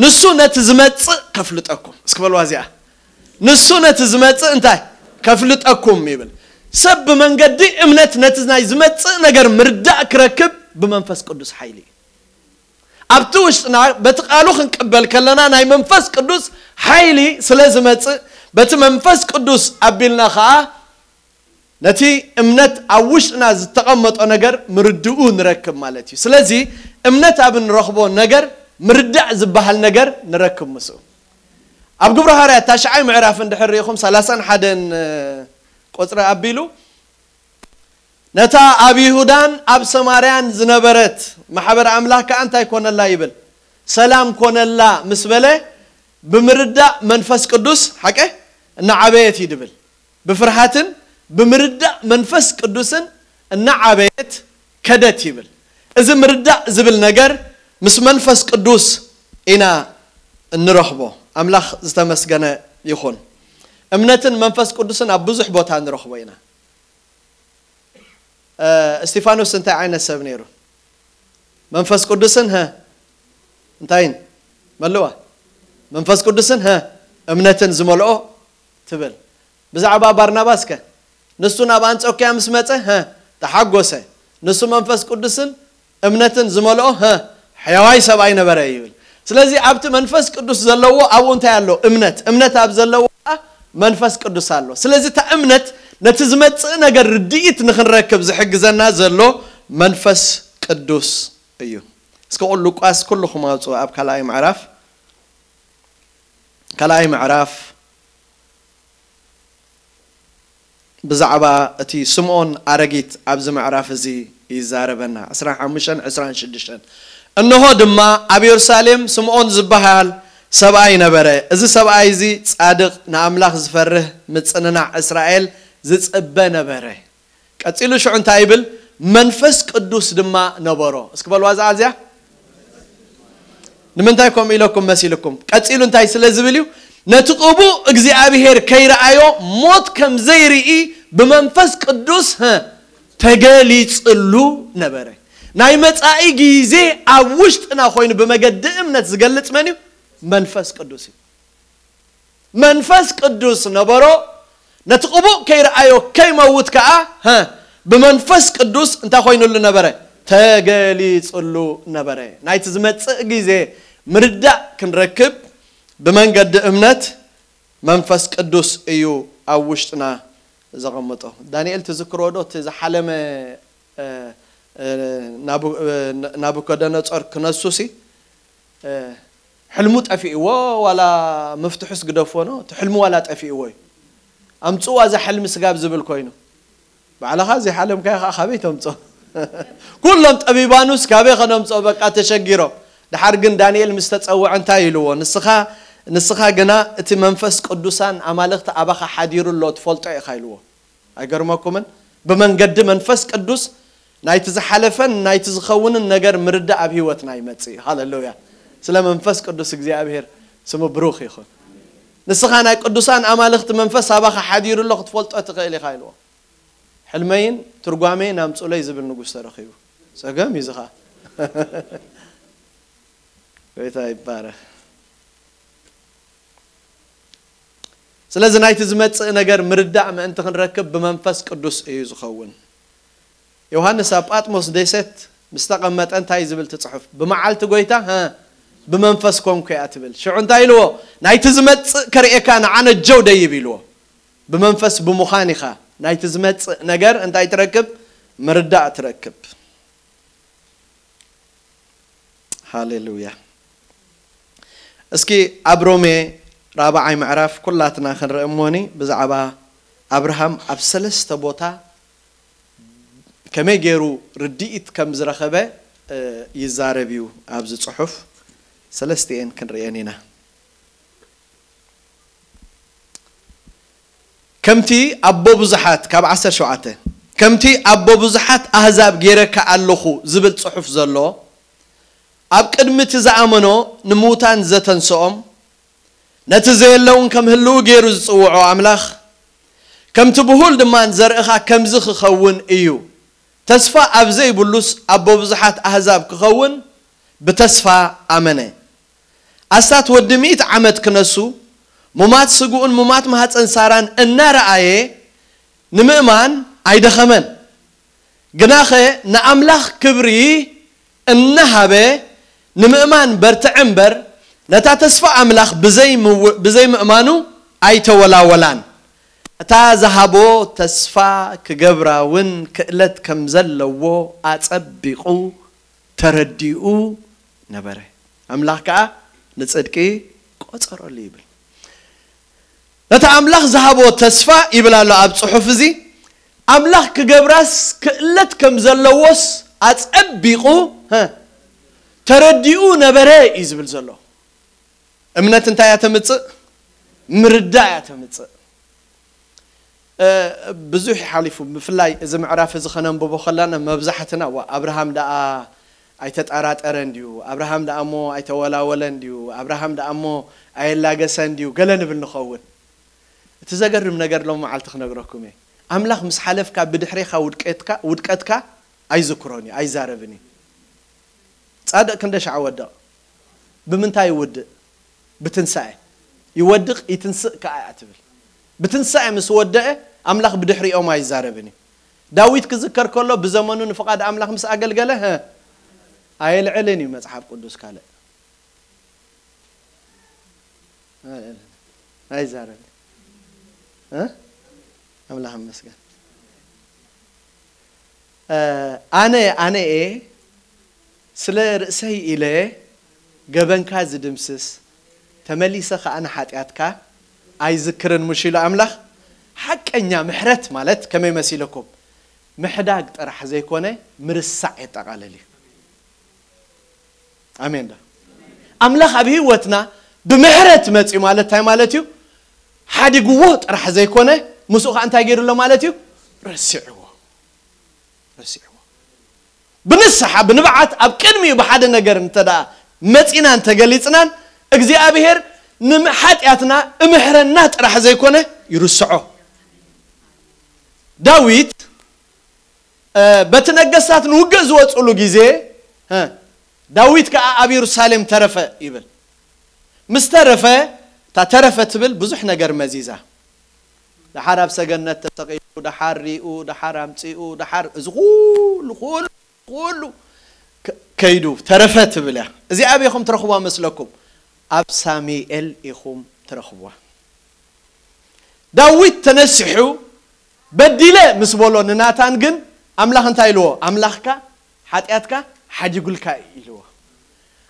ንሱ ነቲ ዝመጽእ ከፍልጠኩም። እስኪ በልዋ እዚኣ። ንሱ ነቲ ዝመጽእ እንታይ ከፍልጠኩም ይብል። ሰብ ብመንገዲ እምነት ነቲ ናይ ዝመጽእ ነገር ምርዳእ ክረክብ ብመንፈስ ቅዱስ ሓይሊ እዩ። ኣብቲ ውሽጥና በቲ ቃሉ ክንቅበል ከለና ናይ መንፈስ ቅዱስ ሓይሊ ስለ ዝመጽእ በቲ መንፈስ ቅዱስ ኣቢልና ኸዓ ነቲ እምነት ኣብ ውሽጥና ዝተቐመጦ ነገር ምርድኡ ንረክብ ማለት እዩ። ስለዚ እምነት ኣብ እንረኽቦ ነገር ምርዳእ ዝበሃል ነገር ንረክብ ምስኡ። ኣብ ግብረ ሃዋርያት ታሽዓይ ምዕራፍ እንድሕር ርኢኹም ሰላሳን ሓደን ቁጽሪ ኣቢሉ ነታ ኣብ ይሁዳን ኣብ ሰማርያን ዝነበረት ማሕበር ኣምላኽ ከኣ እንታይ ኮነላ ይብል? ሰላም ኮነላ ምስ በለ ብምርዳእ መንፈስ ቅዱስ ሓቀ እናዓበየት እዩ ድብል። ብፍርሃትን ብምርዳእ መንፈስ ቅዱስን እናዓበየት ከደት ይብል። እዚ ምርዳእ ዝብል ነገር ምስ መንፈስ ቅዱስ ኢና እንረኽቦ። ኣምላኽ ዝተመስገነ ይኹን። እምነትን መንፈስ ቅዱስን ኣብ ብዙሕ ቦታ ንረኽቦ ኢና። እስጢፋኖስ እንታይ ዓይነት ሰብ ነይሩ? መንፈስ ቅዱስን ሀ እንታይን መልዋ መንፈስ ቅዱስን ሀ እምነትን ዝመልኦ ትብል። ብዛዕባ ባርናባስ ከ ንሱ ናብ ኣንጾኪያ ምስ መጸ ሀ ተሓጎሰ። ንሱ መንፈስ ቅዱስን እምነትን ዝመልኦ ሀ ሕያዋይ ሰብኣይ ነበረ ይብል። ስለዚ ኣብቲ መንፈስ ቅዱስ ዘለዎ ኣብኡ እንታይ ኣሎ? እምነት። እምነት ኣብ ዘለዎ ከዓ መንፈስ ቅዱስ ኣሎ። ስለዚ እታ እምነት ነቲ ዝመጽእ ነገር ርድኢት ንኽንረክብ ዝሕግዘና ዘሎ መንፈስ ቅዱስ እዩ። እስከ ቁል ሉቃስ ኩልኹም ኣውፅኡ ኣብ ካልኣይ ምዕራፍ ካልኣይ ምዕራፍ ብዛዕባ እቲ ስምዖን ኣረጊት ኣብዚ ምዕራፍ እዚ ይዛረበና። ዕስራን ሓሙሽተን ዕስራን ሽዱሽተን እንሆ ድማ ኣብ የሩሳሌም ስምዖን ዝበሃል ሰብኣይ ነበረ። እዚ ሰብኣይ እዚ ጻድቕ ንኣምላኽ ዝፈርህ ምጽንናዕ እስራኤል ዝጽበ ነበረ። ቀጺሉ ሽዑ እንታይ ይብል? መንፈስ ቅዱስ ድማ ነበሮ። እስኪ በልዋ እዛ ቃል እዚኣ። ንምንታይ ከምኡ ኢለኩም መሲልኩም? ቀጺሉ እንታይ ስለ ዝብል እዩ? ነቲ ቅቡእ እግዚኣብሔር ከይረኣዮ ሞት ከም ዘይርኢ ብመንፈስ ቅዱስ ሀ ተገሊጽሉ ነበረ። ናይ መጻኢ ግዜ ኣብ ውሽጥና ኮይኑ ብመገዲ እምነት ዝገልጽ መን እዩ? መንፈስ ቅዱስ እዩ። መንፈስ ቅዱስ ነበሮ። ነቲ ቅቡእ ከይረኣዮ ከይመውት ከኣ ሀ ብመንፈስ ቅዱስ እንታይ ኮይኑሉ ነበረ? ተገሊጹሉ ነበረ። ናይቲ ዝመጽእ ግዜ ምርዳእ ክንረክብ ብመንገዲ እምነት መንፈስ ቅዱስ እዩ ኣብ ውሽጥና ዘቐምጦ። ዳንኤል ትዝክሮ ዶ? እቲ ዝሓለመ ናቡከደነጾር ክነሱሲ ሕልሙ ጠፊእዎ ዋላ መፍትሑስ ግደፎ ነው እቲ ሕልሙ ዋላ ጠፊእዎ እዩ። ኣምፅዋ እዛ ሕልሚ ስጋብ ዝብል ኮይኑ ባዕልኻ ዘይሓለምካዮ ከዓ ካበይ ተምፅኦ? ኩሎም ጠቢባኑስ ካበይ ከነምፅኦ? በቃ ተሸጊሮም። ድሓር ግን ዳንኤል ምስ ተፀውዐ እንታይ ኢልዎ? ንስኻ ንስኻ ግና እቲ መንፈስ ቅዱሳን ኣማልኽቲ ኣባኻ ሓዲሩ ኣሎ ትፈልጦ ኢኻ ኢልዎ። ኣይገርመኩምን? ብመንገዲ መንፈስ ቅዱስ ናይቲ ዝሓለፈን ናይቲ ዝኸውንን ነገር ምርዳእ ኣብ ህይወትና ይመጽእ እዩ። ሃሌሉያ! ስለ መንፈስ ቅዱስ እግዚኣብሔር ስሙ ብሩኽ ይኹን። ንስኻ ናይ ቅዱሳን ኣማልኽቲ መንፈስ ኣባኻ ሓዲሩ ኣሎ ክትፈልጦ ትኽእል ኢኻ ኢልዎ። ሕልመይን ትርጓሜይን ኣምጹለይ ዝብል ንጉስ ተረኺቡ። ጸገም እዩ ዝኻ። ጎይታ ይባረኽ። ስለዚ ናይቲ ዝመጽእ ነገር ምርዳእ ምእንቲ ክንረክብ ብመንፈስ ቅዱስ እዩ ዝኸውን። ዮሃንስ ኣብ ጳጥሞስ ደሴት ምስ ተቐመጠ እንታይ ዝብል ትጽሑፍ? ብመዓልቲ ጎይታ ሀ ብመንፈስ ኮንኩ እያ ትብል። ሽዑ እንታይ ኢልዎ? ናይቲ ዝመጽእ ከርእየካ ንዓነ ጀው ደይብ ኢልዎ። ብመንፈስ ብምዃን ኢኻ ናይቲ ዝመጽእ ነገር እንታይ ትረክብ? ምርዳእ ትረክብ። ሃሌሉያ። እስኪ ኣብ ሮሜ ራብዓይ ምዕራፍ ኩላትና ክንርኢ እሞኒ ብዛዕባ ኣብርሃም ኣብ ሰለስተ ቦታ ከመይ ገይሩ ርድኢት ከም ዝረኸበ ይዛረብ እዩ ኣብዚ ጽሑፍ። ሰለስቲኤን ክንርእየን ኢና። ከምቲ ኣቦ ብዙሓት፣ ካብ ዓሰርተ ሸውዓተ፣ ከምቲ ኣቦ ብዙሓት ኣህዛብ ገይረካ ኣለኹ ዝብል ጽሑፍ ዘሎ፣ ኣብ ቅድሚ እቲ ዝኣመኖ ንምዉታን ዘተንስኦም፣ ነቲ ዘየለውን ከም ህልው ገይሩ ዝጽውዖ ኣምላኽ፣ ከምቲ ብሁል ድማ ንዘርእኻ ከምዚ ክኸውን እዩ። ተስፋ ኣብ ዘይብሉስ ኣቦ ብዙሓት ኣህዛብ ክኸውን ብተስፋ ኣመነ። ኣስታት ወዲ ሚእቲ ዓመት ክነሱ፣ ሙማት ስግኡን ሙማት ማህፀን ሳራን እናረኣየ ንምእማን ኣይደኸመን። ግናኸ ንኣምላኽ ክብሪ እናሃበ ንምእማን በርትዐ እምበር፣ ነታ ተስፋ ኣምላኽ ብዘይምው-፣ ብዘይምእማኑ ኣይተወላወላን። እታ ዝሃቦ ተስፋ ክገብራ እውን ክእለት ከም ዘለዎ ኣጸቢቑ ተረዲኡ ነበረ። ኣምላኽ ከኣ ንጽድቂ ቆጸረሉ ይብል። ነቲ ኣምላኽ ዝሃቦ ተስፋ ይብል ኣሎ ኣብ ጽሑፍ እዚ፣ ኣምላኽ ክገብራስ ክእለት ከም ዘለዎስ ኣጸቢቑ፣ ሀ፣ ተረዲኡ ነበረ እዩ ዝብል ዘሎ። እምነት እንታይ እያ ተምጽእ? ምርዳእ እያ ተምጽእ። እ፣ ብዙሕ ሓሊፉ፣ ብፍላይ እዚ ምዕራፍ እዚ ከነንብቦ ከለና መብዛሕትና፣ "ዋ፣ ኣብርሃም ደኣ ኣይተጠራጠረን ድዩ? ኣብርሃም ደኣ እሞ ኣይተወላወለን ድዩ? ኣብርሃም ደኣ እሞ ኣየላገሰን ድዩ?" ገለ ንብል ንኸውን። እቲ ዘገርም ነገር ሎም መዓልቲ ክነግረኩም እየ። ኣምላኽ ምስ ሓለፍካ ብድሕሬኻ ውድቀትካ፣ ውድቀትካ ኣይዝክሮን እዩ፣ ኣይዛረብን እዩ። ጻድቕ ክንደይ ሻዕ ወድቕ? ብምንታይ ይውድእ? ብትንሳኤ። ይወድቕ፣ ይትንስእ ከኣ እያ ትብል። ብትንሳኤ ምስ ወደአ፣ ኣምላኽ ብድሕሪኦም ኣይዛረብን እዩ። ዳዊት ክዝከር ከሎ፣ ብዘመኑ ንፍቓድ ኣምላኽ ምስ ኣገልገለ፣ ሀ፣ ኣየልዕልን እዩ መጽሓፍ ቅዱስ ካልእ። ኣይዛረብን። እ? ኣምላኽ ይመስገን። እ፣ ኣነ፣ ኣነ እየ ስለ ርእሰይ ኢለ ገበንካ ዝድምስስ፣ ተመሊሰ ከኣ ንሓጢኣትካ ኣይዝክርን፣ ምሽ ኢሉ ኣምላኽ። ሓቀኛ ምሕረት ማለት ከመይ መሲለኩም? ምሕዳግ ጥራሕ ዘይኮነ፣ ምርሳዕ የጠቓልል እዩ። ኣሜን ዶ? ኣምላኽ ኣብ ህይወትና ብምሕረት መጺኡ ማለት እንታይ ማለት እዩ? ሓዲግዎ ጥራሕ ዘይኮነ፣ ምስኡ ከኣ እንታይ ገይሩ ኣሎ ማለት እዩ? ረሲዕዎ። ረሲዕዎ። ብንስሓ፣ ብንብዓት ኣብ ቅድሚኡ ብሓደ ነገር እንተ ደኣ መጺናን ተገሊጽናን፣ እግዚኣብሔር ንሓጢኣትና እምሕረና ጥራሕ ዘይኮነ፣ ይርስዖ። ዳዊት፣ እ፣ በቲ ነገስታት ንውግእ ዝወጽሉ ግዜ፣ እ፣ ዳዊት ከኣ ኣብ የሩሳሌም ተረፈ ይብል። ምስ ተረፈ፣ እታ ተረፈ ትብል ብዙሕ ነገር መዚዛ። ደሓር ኣብ ሰገነት ተሰቒሉ፣ ደሓር ሪኡ፣ ደሓር ኣምጺኡ፣ ደሓር እዚ ኩሉ፣ ኩሉ፣ ኩሉ ከ-፣ ከይዱ ተረፈ ትብል እያ። እዚኣ ኣበይ ኢኹም ትረኽብዋ መስለኩም? ኣብ ሳሙኤል ኢኹም ትረኽብዋ። ዳዊት ተነሲሑ በዲለ ምስ በሎ ንናታን ግን ኣምላኽ እንታይ ኢልዎ? ኣምላኽካ ሓጢኣትካ ሓዲጉልካ እዩ ኢልዎ።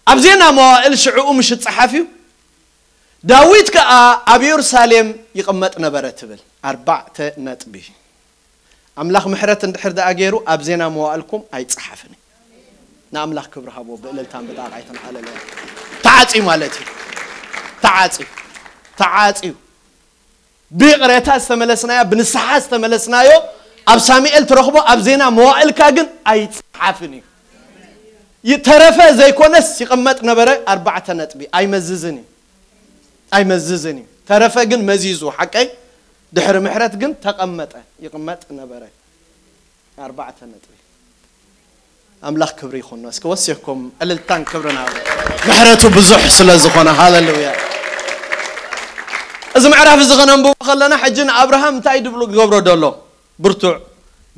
ኣብ ዜና መዋእል ሽዕኡ ምሽ ጸሓፍ እዩ። ዳዊት ከኣ ኣብ የሩሳሌም ይቕመጥ ነበረ ትብል። ኣርባዕተ ነጥቢ። ኣምላኽ ምሕረት እንድሕር ደኣ ገይሩ ኣብ ዜና መዋእልኩም ኣይጸሓፍን እዩ። ንኣምላኽ ክብሪ ሃቦ ብእልልታን ብጣቓይትን ሃለሉያ። ተዓጽዩ ማለት እዩ። ተዓጽዩ። ተዓጽዩ። ብይቕሬታ ዝተመለስናዮ፣ ብንስሓ ዝተመለስናዮ ኣብ ሳሙኤል ትረኽቦ፣ ኣብ ዜና መዋእልካ ግን ኣይጸሓፍን እዩ። ይተረፈ ዘይኮነስ ይቕመጥ ነበረ። ኣርባዕተ ነጥቢ። ኣይመዝዝን እዩ። ኣይመዝዝን እዩ። ተረፈ ግን መዚዙ፣ ሓቀይ? ድሕሪ ምሕረት ግን ተቐመጠ፣ ይቕመጥ ነበረ። ኣርባዕተ ነጥቢ። ኣምላኽ ክብሪ ይኹኖ። እስኪ ወሲኽኩም እልልታን ክብርን ሃቡ። ምሕረቱ ብዙሕ ስለ ዝኾነ፣ ሃሌሉያ። እዚ ምዕራፍ እዚ ኸነንብቦ ኸለና፣ ሕጂ ንኣብርሃም እንታይ ድብሉ ክገብሮ ደሎ? ብርቱዕ፣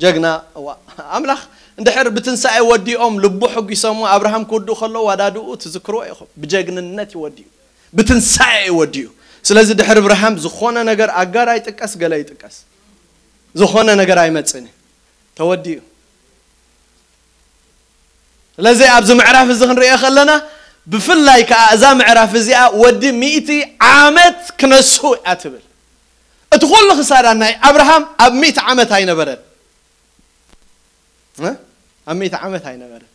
ጀግና፣ እዋ። ኣምላኽ እንድሕር ብትንሳኤ ወዲኦም፣ ልቡ ሕጒሶሞ፣ ኣብርሃም ክውድኡ ከለዉ፣ ዋዳድኡ ትዝክርዎ ኢኹም። ብጀግንነት እዩ ወዲኡ። ብትንሳኤ እዩ ወዲኡ። ስለዚ ድሕሪ ኣብርሃም ዝኾነ ነገር፣ ኣጋር ኣይጥቀስ፣ ገለ ይጥቀስ። ዝኾነ ነገር ኣይመጽእን እዩ። ተወዲኡ። ስለዚ ኣብዚ ምዕራፍ እዚ ክንሪኦ ከለና፣ ብፍላይ ከኣ እዛ ምዕራፍ እዚኣ ወዲ ሚእቲ ዓመት ክነሱ እያ ትብል። እቲ ኩሉ ክሳራ ናይ ኣብርሃም ኣብ ሚእቲ ዓመት ኣይነበረን። እ? ኣብ ሚእቲ ዓመት ኣይነበረን።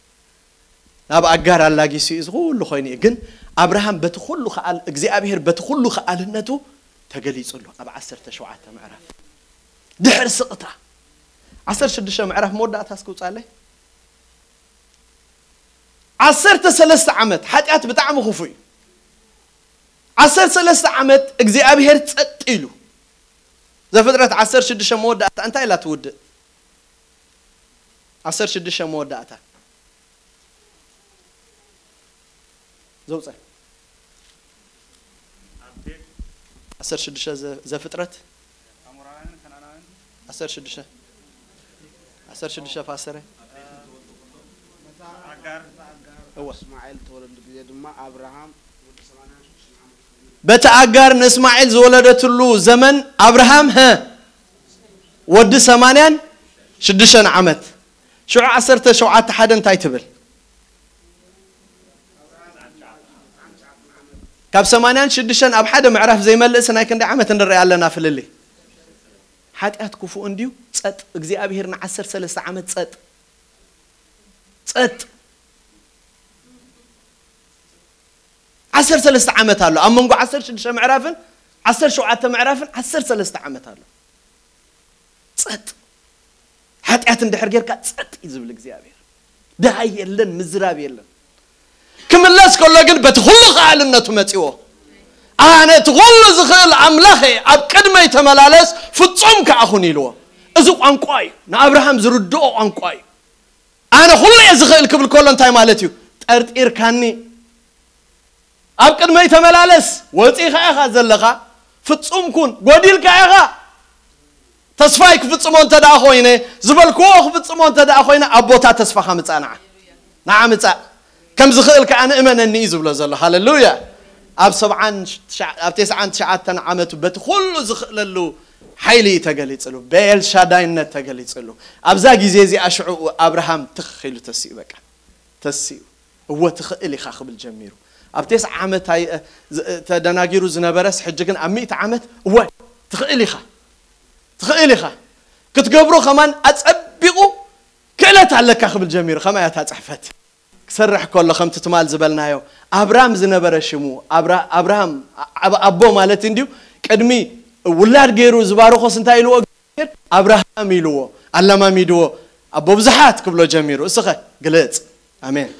ናብ ኣጋር ኣላጊሱ እዩ እዚ ኩሉ ኮይኑ እዩ። ግን ኣብርሃም በቲ ኩሉ ከኣል-፣ እግዚኣብሔር በቲ ኩሉ ከኣልነቱ ተገሊጹ ኣሎ ኣብ ዓሰርተ ሸውዓተ ምዕራፍ። ድሕሪ ስቕታ ዓሰርተ ሽዱሽተ ምዕራፍ መወዳእታ እስኪ ውጻለይ። ዓሰርተ ሰለስተ ዓመት ሓጢኣት ብጣዕሚ ክፉእ እዩ። ዓሰርተ ሰለስተ ዓመት እግዚኣብሔር ጸጥ ኢሉ። ዘፍጥረት ዓሰርተ ሽዱሽተ መወዳእታ እንታይ ኢላ ትውድእ? ዓሰርተ ሽዱሽተ መወዳእታ ዘውፀ ዓሰርተ ሽዱሽተ ዘ- ዘፍጥረት ዓሰርተ ሽዱሽተ ዓሰርተ ሽዱሽተ ፋሰረ እወ እስማኤል ተወለዱ ግዜ ድማ ኣብርሃም ወዲ ሰማንያን ሽዱሽተን ዓመት ኮይኑ። በቲ ኣጋር ንእስማኤል ዝወለደትሉ ዘመን ኣብርሃም ሀ ወዲ ሰማንያን ሽዱሽተን ዓመት። ሽዑ ዓሰርተ ሸውዓተ ሓደ እንታይ ትብል? ካብ ሰማንያን ሽዱሽተን ኣብ ሓደ ምዕራፍ ዘይመልእስ ናይ ክንደይ ዓመት ንርኢ ኣለና ፍልልይ? ሓጢኣት ክፉእ እንድዩ። ጸጥ እግዚኣብሔር ንዓሰርተ ሰለስተ ዓመት ጸጥ ጸጥ ዓሰርተ ሰለስተ ዓመት ኣሎ። ኣብ መንጎ ዓሰርተ ሽዱሽተ ምዕራፍን ዓሰርተ ሸውዓተ ምዕራፍን ዓሰርተ ሰለስተ ዓመት ኣሎ። ጸጥ። ሓጢኣት እንድሕር ጌርካ ጸጥ እዩ ዝብል እግዚኣብሔር። ድሃይ የለን፣ ምዝራብ የለን። ክምለስ ከሎ ግን በቲ ኩሉ ከኣልነቱ መጺዎ። ኣነ እቲ ኩሉ ዝኽእል ኣምላኽ እየ፣ ኣብ ቅድመይ ተመላለስ፣ ፍጹም ከኣ ኩን ኢልዎ። እዚ ቋንቋ እዩ፣ ንኣብርሃም ዝርድኦ ቋንቋ እዩ። ኣነ ኩሉ እየ ዝኽእል ክብል ከሎ እንታይ ማለት እዩ? ጠርጢርካኒ። ኣብ ቅድመይ ተመላለስ፣ ወጺኻ ኢኻ ዘለኻ፣ ፍጹም ኩን፣ ጎዲልካ ኢኻ። ተስፋይ ክፍጽሞ እንተ ደኣ ኮይነ፣ ዝበልክዎ ክፍጽሞ እንተ ደኣ ኮይነ፣ ኣብ ቦታ ተስፋኻ ምጻእ ንዓ። ንዓ ምጻእ። ከም ዝኽእል ከኣ ንእመነኒ እዩ ዝብሎ ዘሎ። ሃሌሉያ። ኣብ ሰብዓን ትሽዓ- ኣብ ተስዓን ትሽዓተን ዓመቱ በቲ ኩሉ ዝኽእለሉ ሓይሊ እዩ ተገሊጽሉ። በኤልሻዳይነት ተገሊጽሉ። ኣብዛ ግዜ እዚኣ ሽዑ ኣብርሃም ትኽ ኢሉ ተሲኡ በቃ። ተሲኡ። እወ ትኽእል ኢኻ ክብል ጀሚሩ። ኣብ ተስዓ ዓመት ኣይ- እ- ዝ- እ- ተደናጊሩ ዝነበረስ ሕጂ ግን ኣብ ሚእቲ ዓመት እወ ትኽእል ኢኻ። ትኽእል ኢኻ። ክትገብሮ ከማን ኣጸቢቑ ክእለት ኣለካ ክብል ጀሚሩ። ከማይ እያ እታ ጽሕፈት። ክሰርሕ ከሎ ከምቲ ትማል ዝበልናዮ ኣብራም ዝነበረ ሽሙ ኣብራ- ኣብርሃም ኣ- ኣቦ ማለት እንድዩ። ቅድሚ ውላድ ገይሩ ዝባረኾስ እንታይ ኢልዎ እግዚኣብሔር? ኣብርሃም ኢልዎ ኣለማሚድዎ። ኣቦ ብዙሓት ክብሎ ጀሚሩ። እስኸ ግለጽ። ኣሜን።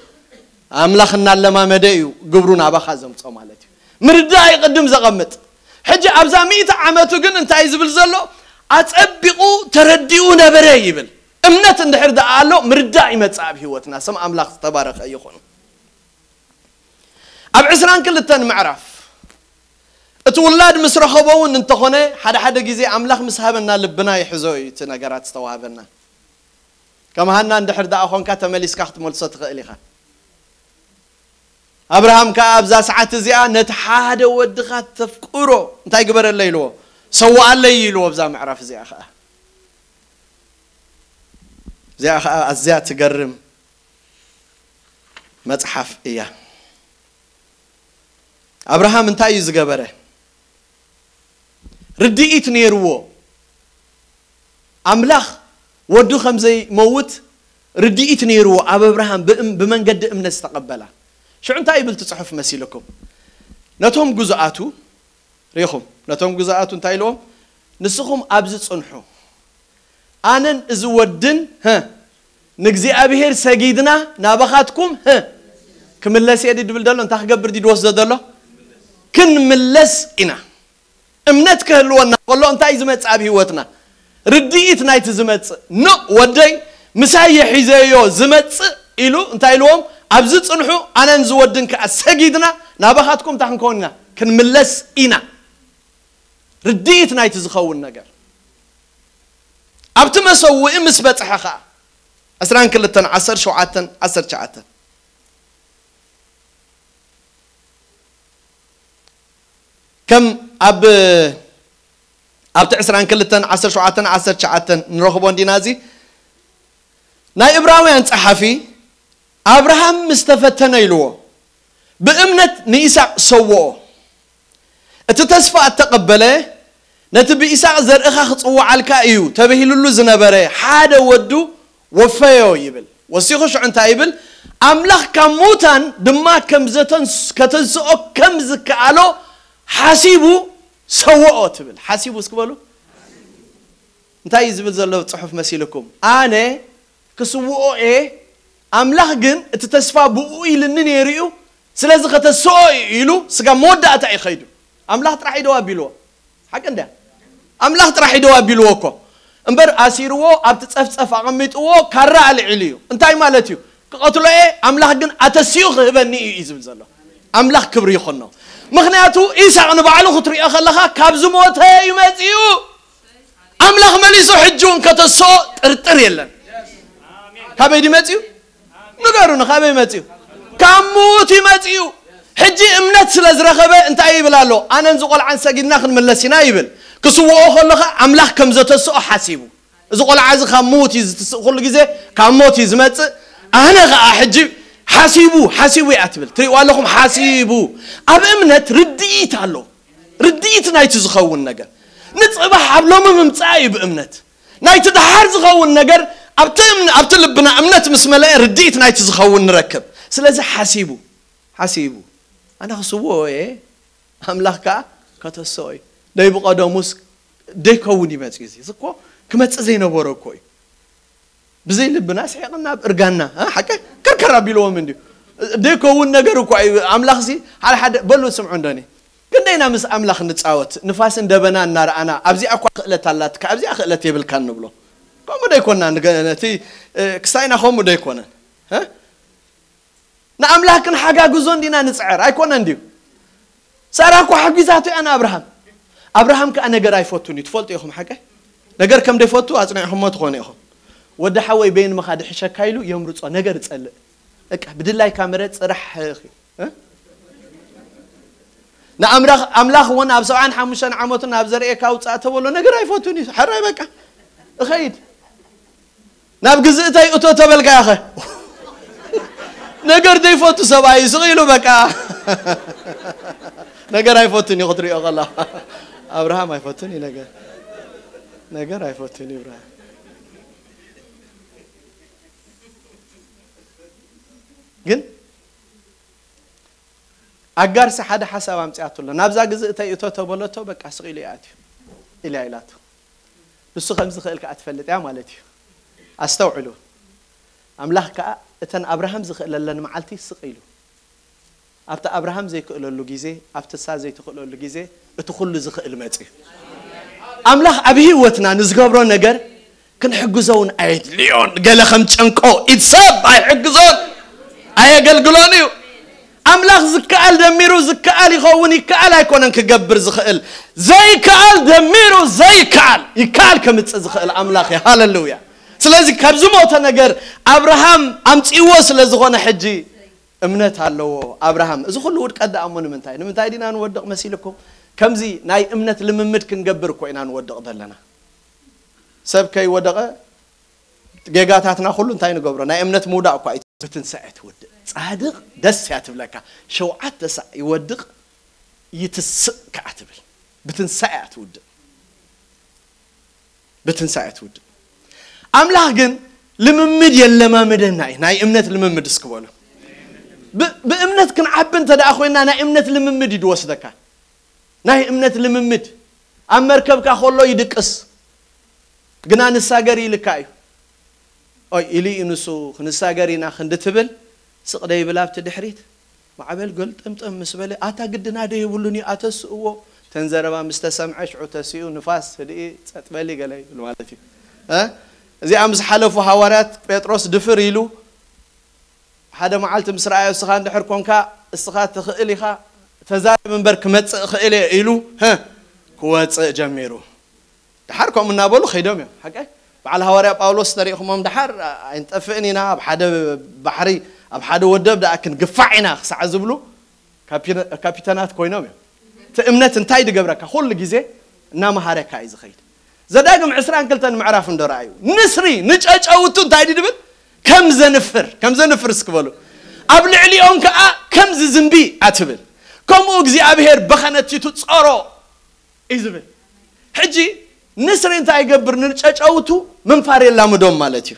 ኣምላኽ እናለማመደ እዩ ግብሩ ናባኻ ዘምጾ ማለት እዩ። ምርዳእ ይቕድም ዘቐምጥ። ሕጂ ኣብዛ ሚእቲ ዓመቱ ግን እንታይ ዝብል ዘሎ? ኣጸቢቑ ተረዲኡ ነበረ ይብል። እምነት እንድሕር ደኣ ኣሎ ምርዳእ ይመጽእ ኣብ ህይወትና። ስም ኣምላኽ ዝተባረኸ ይኹን። ኣብ ዕስራን ክልተን ምዕራፍ እቲ ውላድ ምስ ረኸቦ እውን እንተኾነ ሓደ ሓደ ግዜ ኣምላኽ ምስ ሃበና ልብና ይሕዞ እዩ እቲ ነገራት ዝተዋህበና። ከም ሃና እንድሕር ደኣ ኾንካ ተመሊስካ ክትመልሶ ትኽእል ኢኻ። ኣብርሃም ከኣ ኣብዛ ሰዓት እዚኣ ነቲ ሓደ ወድኻ ተፍቅሮ እንታይ ግበረለይ ኢልዎ? ሰውኣለይ ኢልዎ። ኣብዛ ምዕራፍ እዚኣ ከኣ እዚኣ ከኣ ኣዝያ ትገርም መጽሓፍ እያ። ኣብርሃም እንታይ እዩ ዝገበረ? ርድኢት ነይርዎ። ኣምላኽ ወዱ ከም ዘይመውት ርድኢት ነይርዎ ኣብ ኣብርሃም ብእም- ብመንገዲ እምነት ዝተቐበላ። ሽዑ እንታይ ይብል እቲ ጽሑፍ መሲልኩም? ነቶም ግዙኣቱ ርኢኹም፣ ነቶም ግዙኣቱ እንታይ ኢልዎም? ንስኹም ኣብዚ ጽንሑ፣ ኣነን እዚ ወድን ሀ ንእግዚኣብሔር ሰጊድና ናባኻትኩም ሀ ክምለስ እየ ድብል ዘሎ እንታይ ክገብር ድወስዶ ዘሎ? ክንምለስ ኢና። እምነት ክህልወና ከሎ እንታይ ዝመጽእ ኣብ ህይወትና? ርድኢት ናይቲ ዝመጽእ። ኖ ወደይ ምሳይ የሒዘዮ ዝመጽእ ኢሉ እንታይ ኢልዎም? ኣብዚ ጽንሑ፣ ኣነን ዝወድን ከኣ ሰጊድና ናባኻትኩም እንታይ ክንከውን ኢና? ክንምለስ ኢና። ርድኢት ናይቲ ዝኸውን ነገር ኣብቲ መሰውኢ ምስ በጽሐ ኸኣ ዕስራን ክልተን ዓሰርተ ሸውዓተን ዓሰርተ ትሽዓተን ከም ኣብ ኣብቲ ዕስራን ክልተን ዓሰርተ ሸውዓተን ዓሰርተ ትሽዓተን ንረኽቦ እንዲና። እዚ ናይ እብራውያን ጸሓፊ ኣብርሃም ምስ ተፈተነ ኢልዎ ብእምነት ንኢሳቅ ሰውኦ። እቲ ተስፋ እተቐበለ ነቲ ብኢሳቅ ዘርእኻ ክጽውዓልካ እዩ ተበሂሉሉ ዝነበረ ሓደ ወዱ ወፈዮ ይብል። ወሲኹ ሽዑ እንታይ ይብል? ኣምላኽ ካብ ሙታን ድማ ከም ዘተንስ- ከተንስኦ ከም ዝከኣሎ ሓሲቡ ሰውኦ ትብል። ሓሲቡ እስኪ በሉ። እንታይ እዩ ዝብል ዘሎ ጽሑፍ መሲልኩም? ኣነ ክስውኦ እየ፣ ኣምላኽ ግን እቲ ተስፋ ብኡ ኢልኒ ነይሩ እዩ፣ ስለዚ ከተስኦ እዩ ኢሉ ስጋብ መወዳእታ እዩ ኸይዱ። ኣምላኽ ጥራሕ እዩ ደው ኣቢልዎ። ሓቂ እንድያ? ኣምላኽ ጥራሕ እዩ ደው ኣቢልዎ እኮ። እምበር ኣሲርዎ ኣብቲ ጸፍጸፍ ኣቐሚጥዎ ካራ ኣልዒሉ እዩ። እንታይ ማለት እዩ? ክቐትሎ እየ፣ ኣምላኽ ግን ኣተሲኡ ክህበኒ እዩ እዩ ዝብል ዘሎ። ኣምላኽ ክብሪ ይኹኖ። ምኽንያቱ ኢሳቕ ንባዕሉ ክትሪኦ ከለኻ ካብ ዝሞተ እዩ መጺኡ። ኣምላኽ መሊሱ ሕጂ እውን ከተስኦ ጥርጥር የለን። ካበይ ድዩ መጺኡ? ንገሩኒ፣ ካበይ መጺኡ? ካብ ምዉት እዩ መጺኡ። ሕጂ እምነት ስለ ዝረኸበ እንታይ ይብል ኣሎ? ኣነን ዝቖልዓን ሰጊድና ክንምለስ ኢና ይብል። ክስውኦ ከሎ ኸኣ ኣምላኽ ከም ዘተስኦ ሓሲቡ። እዚ ቆልዓ እዚ ካብ ሞት እዩ ዝትስእ፣ ኩሉ ግዜ ካብ ሞት እዩ ዝመጽእ። ኣነ ኸኣ ሕጂ ሓሲቡ፣ ሓሲቡ እያ ትብል። ትሪእዋ ኣለኹም፣ ሓሲቡ። ኣብ እምነት ርድኢት ኣሎ። ርድኢት ናይቲ ዝኸውን ነገር ንጽባሕ ኣብ ሎሚ ምምጻእ እዩ ብእምነት። ናይቲ ደሓር ዝኸውን ነገር ኣብቲ እምነ-፣ ኣብቲ ልብና እምነት ምስ መለአ ርድኢት ናይቲ ዝኸውን ንረክብ። ስለዚ ሓሲቡ፣ ሓሲቡ፣ ኣነ ክስውኦ እየ፣ ኣምላኽ ከኣ ከተስኦ እዩ። ደይ ብቐደሙስ ደይከውን ይመጽእ እዩ። እዚ እኮ ክመጽእ ዘይነበሮ እኮ እዩ። ብዘይ ልብና ስሒቕና ኣብ እርጋና፣ እ፣ ሓቀ ከርከር ኣቢልዎም እንድዩ። ደይከውን ነገር እኮ እዩ። ኣምላኽሲ ሓደ ሓደ በሉ ስምዑ እንደኒ። ክንደይና ምስ ኣምላኽ ንጻወት፣ ንፋስን ደበና እናረኣና፣ ኣብዚኣ እኳ ክእለት ኣላትካ፣ ኣብዚኣ ክእለት የብልካን ንብሎ። ከምኡ ደይኮና፣ ንገ-፣ ነቲ፣ እ፣ ክስታይና ከምኡ ደይኮነን። እ? ንኣምላኽ ክንሓጋግዞ እንዲና ንጽዕር፣ ኣይኮነን ድዩ? ሳራ እኮ ሓጊዛቶ እያ ንኣብርሃም። ኣብርሃም ከኣ ነገር ኣይፈቱን እዩ፣ ትፈልጡ ኢኹም ሓቀ? ነገር ከም ደይፈቱ ኣጽኒዕኹሞ ትኾኑ ኢኹም። ወዲ ሓወይ በይን ምኻድ ይሕሸካ ኢሉ የምርጾ፣ ነገር ይጸልእ። በቃ ብድላይካ ምረጽ፣ ጽራሕ ኢኺ። እ? ንኣምላኽ፣ ኣምላኽ እውን ኣብ ሰብዓን ሓሙሽተን ዓመቱ ናብ ዘርእየካ ውጻእ ተበሎ፣ ነገር ኣይፈቱን እዩ። ሕራይ በቃ እኸይድ። ናብ ግዝእተይ እቶ ተበልካዮ ኸ? ነገር ዘይፈቱ ሰብኣይ ስቕ ኢሉ በቃ። ነገር ኣይፈቱን እዩ ክትሪኦ ከላ። ኣብርሃም ኣይፈቱን እዩ ነገር። ነገር ኣይፈቱን እዩ እብራሂም። ግን ኣጋርሲ ሓደ ሓሳብ ኣምጺኣትሎ። ናብዛ ግዝእተይ እቶ ተበለቶ በቃ ስቕ ኢሉ ይኣትዩ ኢላ ኢላቶ። ንሱ ከም ዝኽእል ከኣ ትፈልጥ እያ ማለት እዩ። ኣስተውዕሉ። ኣምላኽ ከኣ እተን ኣብርሃም ዝኽእለለን መዓልቲ ስቕ ኢሉ። ኣብቲ ኣብርሃም ዘይክእለሉ ግዜ፣ ኣብቲ እሳ ዘይትኽእለሉ ግዜ፣ እቲ ኩሉ ዝኽእል መጺኡ። ኣምላኽ ኣብ ህይወትና ንዝገብሮ ነገር ክንሕግዞ እውን ኣየድልዮን። ገለ ከም ጨንቆ ኢድ ሰብ ኣይሕግዞን፣ ኣየገልግሎን እዩ። ኣምላኽ ዝከኣል ደሚሩ ዝከኣል ይኸውን፣ ይከኣል ኣይኮነን ክገብር ዝኽእል። ዘይከኣል ደሚሩ ዘይከኣል ይከኣል ከምጽእ ዝኽእል ኣምላኽ እዩ። ሃለሉያ። ስለዚ ካብ ዝሞተ ነገር ኣብርሃም ኣምጺእዎ ስለ ዝኾነ ሕጂ እምነት ኣለዎ ኣብርሃም። እዚ ኩሉ ውድቀት ደኣ እሞ ንምንታይ? ንምንታይ ዲና ንወድቕ መሲልኩም? ከምዚ ናይ እምነት ልምምድ ክንገብር እኮ ኢና ንወድቕ ዘለና። ሰብ ከይወደቐ ጌጋታትና ኩሉ እንታይ ንገብሮ? ናይ እምነት ምውዳቕ እኳ እዩ። ብትንሳኤ ትውድእ። ጻድቕ ደስ እያ ትብለካ። ሸውዓተ ሳዕ ይወድቕ፣ ይትስእ ከኣ ትብል። ብትንሳኤ እያ ትውድእ። ብትንሳኤ ትውድእ። ኣምላኽ ግን ልምምድ የለማምደና እዩ። ናይ እምነት ልምምድ እስኪ በሉ። ብ-፣ ብእምነት ክንዓቢ እንተ ደኣ ኮይንና ናይ እምነት ልምምድ እዩ ዝወስደካ። ናይ እምነት ልምምድ። ኣብ መርከብካ ከሎ ይድቅስ። ግና ንሳገር ኢልካ እዩ። ኦይ ኢሉ እዩ ንሱ፣ ክንሳገር ኢና ክንዲ ትብል፣ ስቕ ደይብል ኣብቲ ድሕሪት። ማዕበል ገልጠምጠም ምስ በለ፣ ኣታ ግድና ዶ የብሉን እዩ፣ ኣተስእዎ። እተን ዘረባ ምስ ተሰምዐ፣ ሽዑ ተሲኡ፣ ንፋስ ህድኢ፣ ጸጥ በሊ ገለ ይብል ማለት እዩ። እ? እዚኣ ምስ ሓለፉ ሃዋርያት ጴጥሮስ ድፍር ኢሉ፣ ሓደ መዓልቲ ምስ ረኣዮ፣ እስኻ እንድሕር ኮንካ፣ እስኻ ትኽእል ኢኻ፣ ተዛረብ እምበር ክመጽእ እኽእል እየ ኢሉ፣ ህ፣ ክወጽእ ጀሚሩ። ደሓር ከምኡ እናበሉ ከይዶም እዮም። ሓቀይ? በዓል ሃዋርያ ጳውሎስ ተሪእኹሞም፣ ደሓር ኣይንጠፍእን ኢና፣ ኣብ ሓደ ባሕሪ፣ ኣብ ሓደ ወደብ ደኣ ክንግፋዕ ኢና ክሳዕ ዝብሉ ካፒ-፣ ካፒተናት ኮይኖም እዮም። እቲ እምነት እንታይ ድገብረካ? ኩሉ ግዜ እናመሃረካ እዩ ዝኸይድ። ዘዳግም ዕስራን ክልተን ምዕራፍ እንዶ ረኣዩ። ንስሪ ንጨጨውቱ እንታይ ድብል? ከም ዘንፍር፣ ከም ዘንፍር እስኪ በሉ። ኣብ ልዕሊኦም ከኣ ከም ዝዝንቢ ኣትብል። ከምኡ እግዚኣብሔር በኸነቲቱ ጸሮ እዩ ዝብል። ሕጂ ንስሪ እንታይ ይገብር? ንጨጨውቱ ምንፋር የላምዶም ማለት እዩ።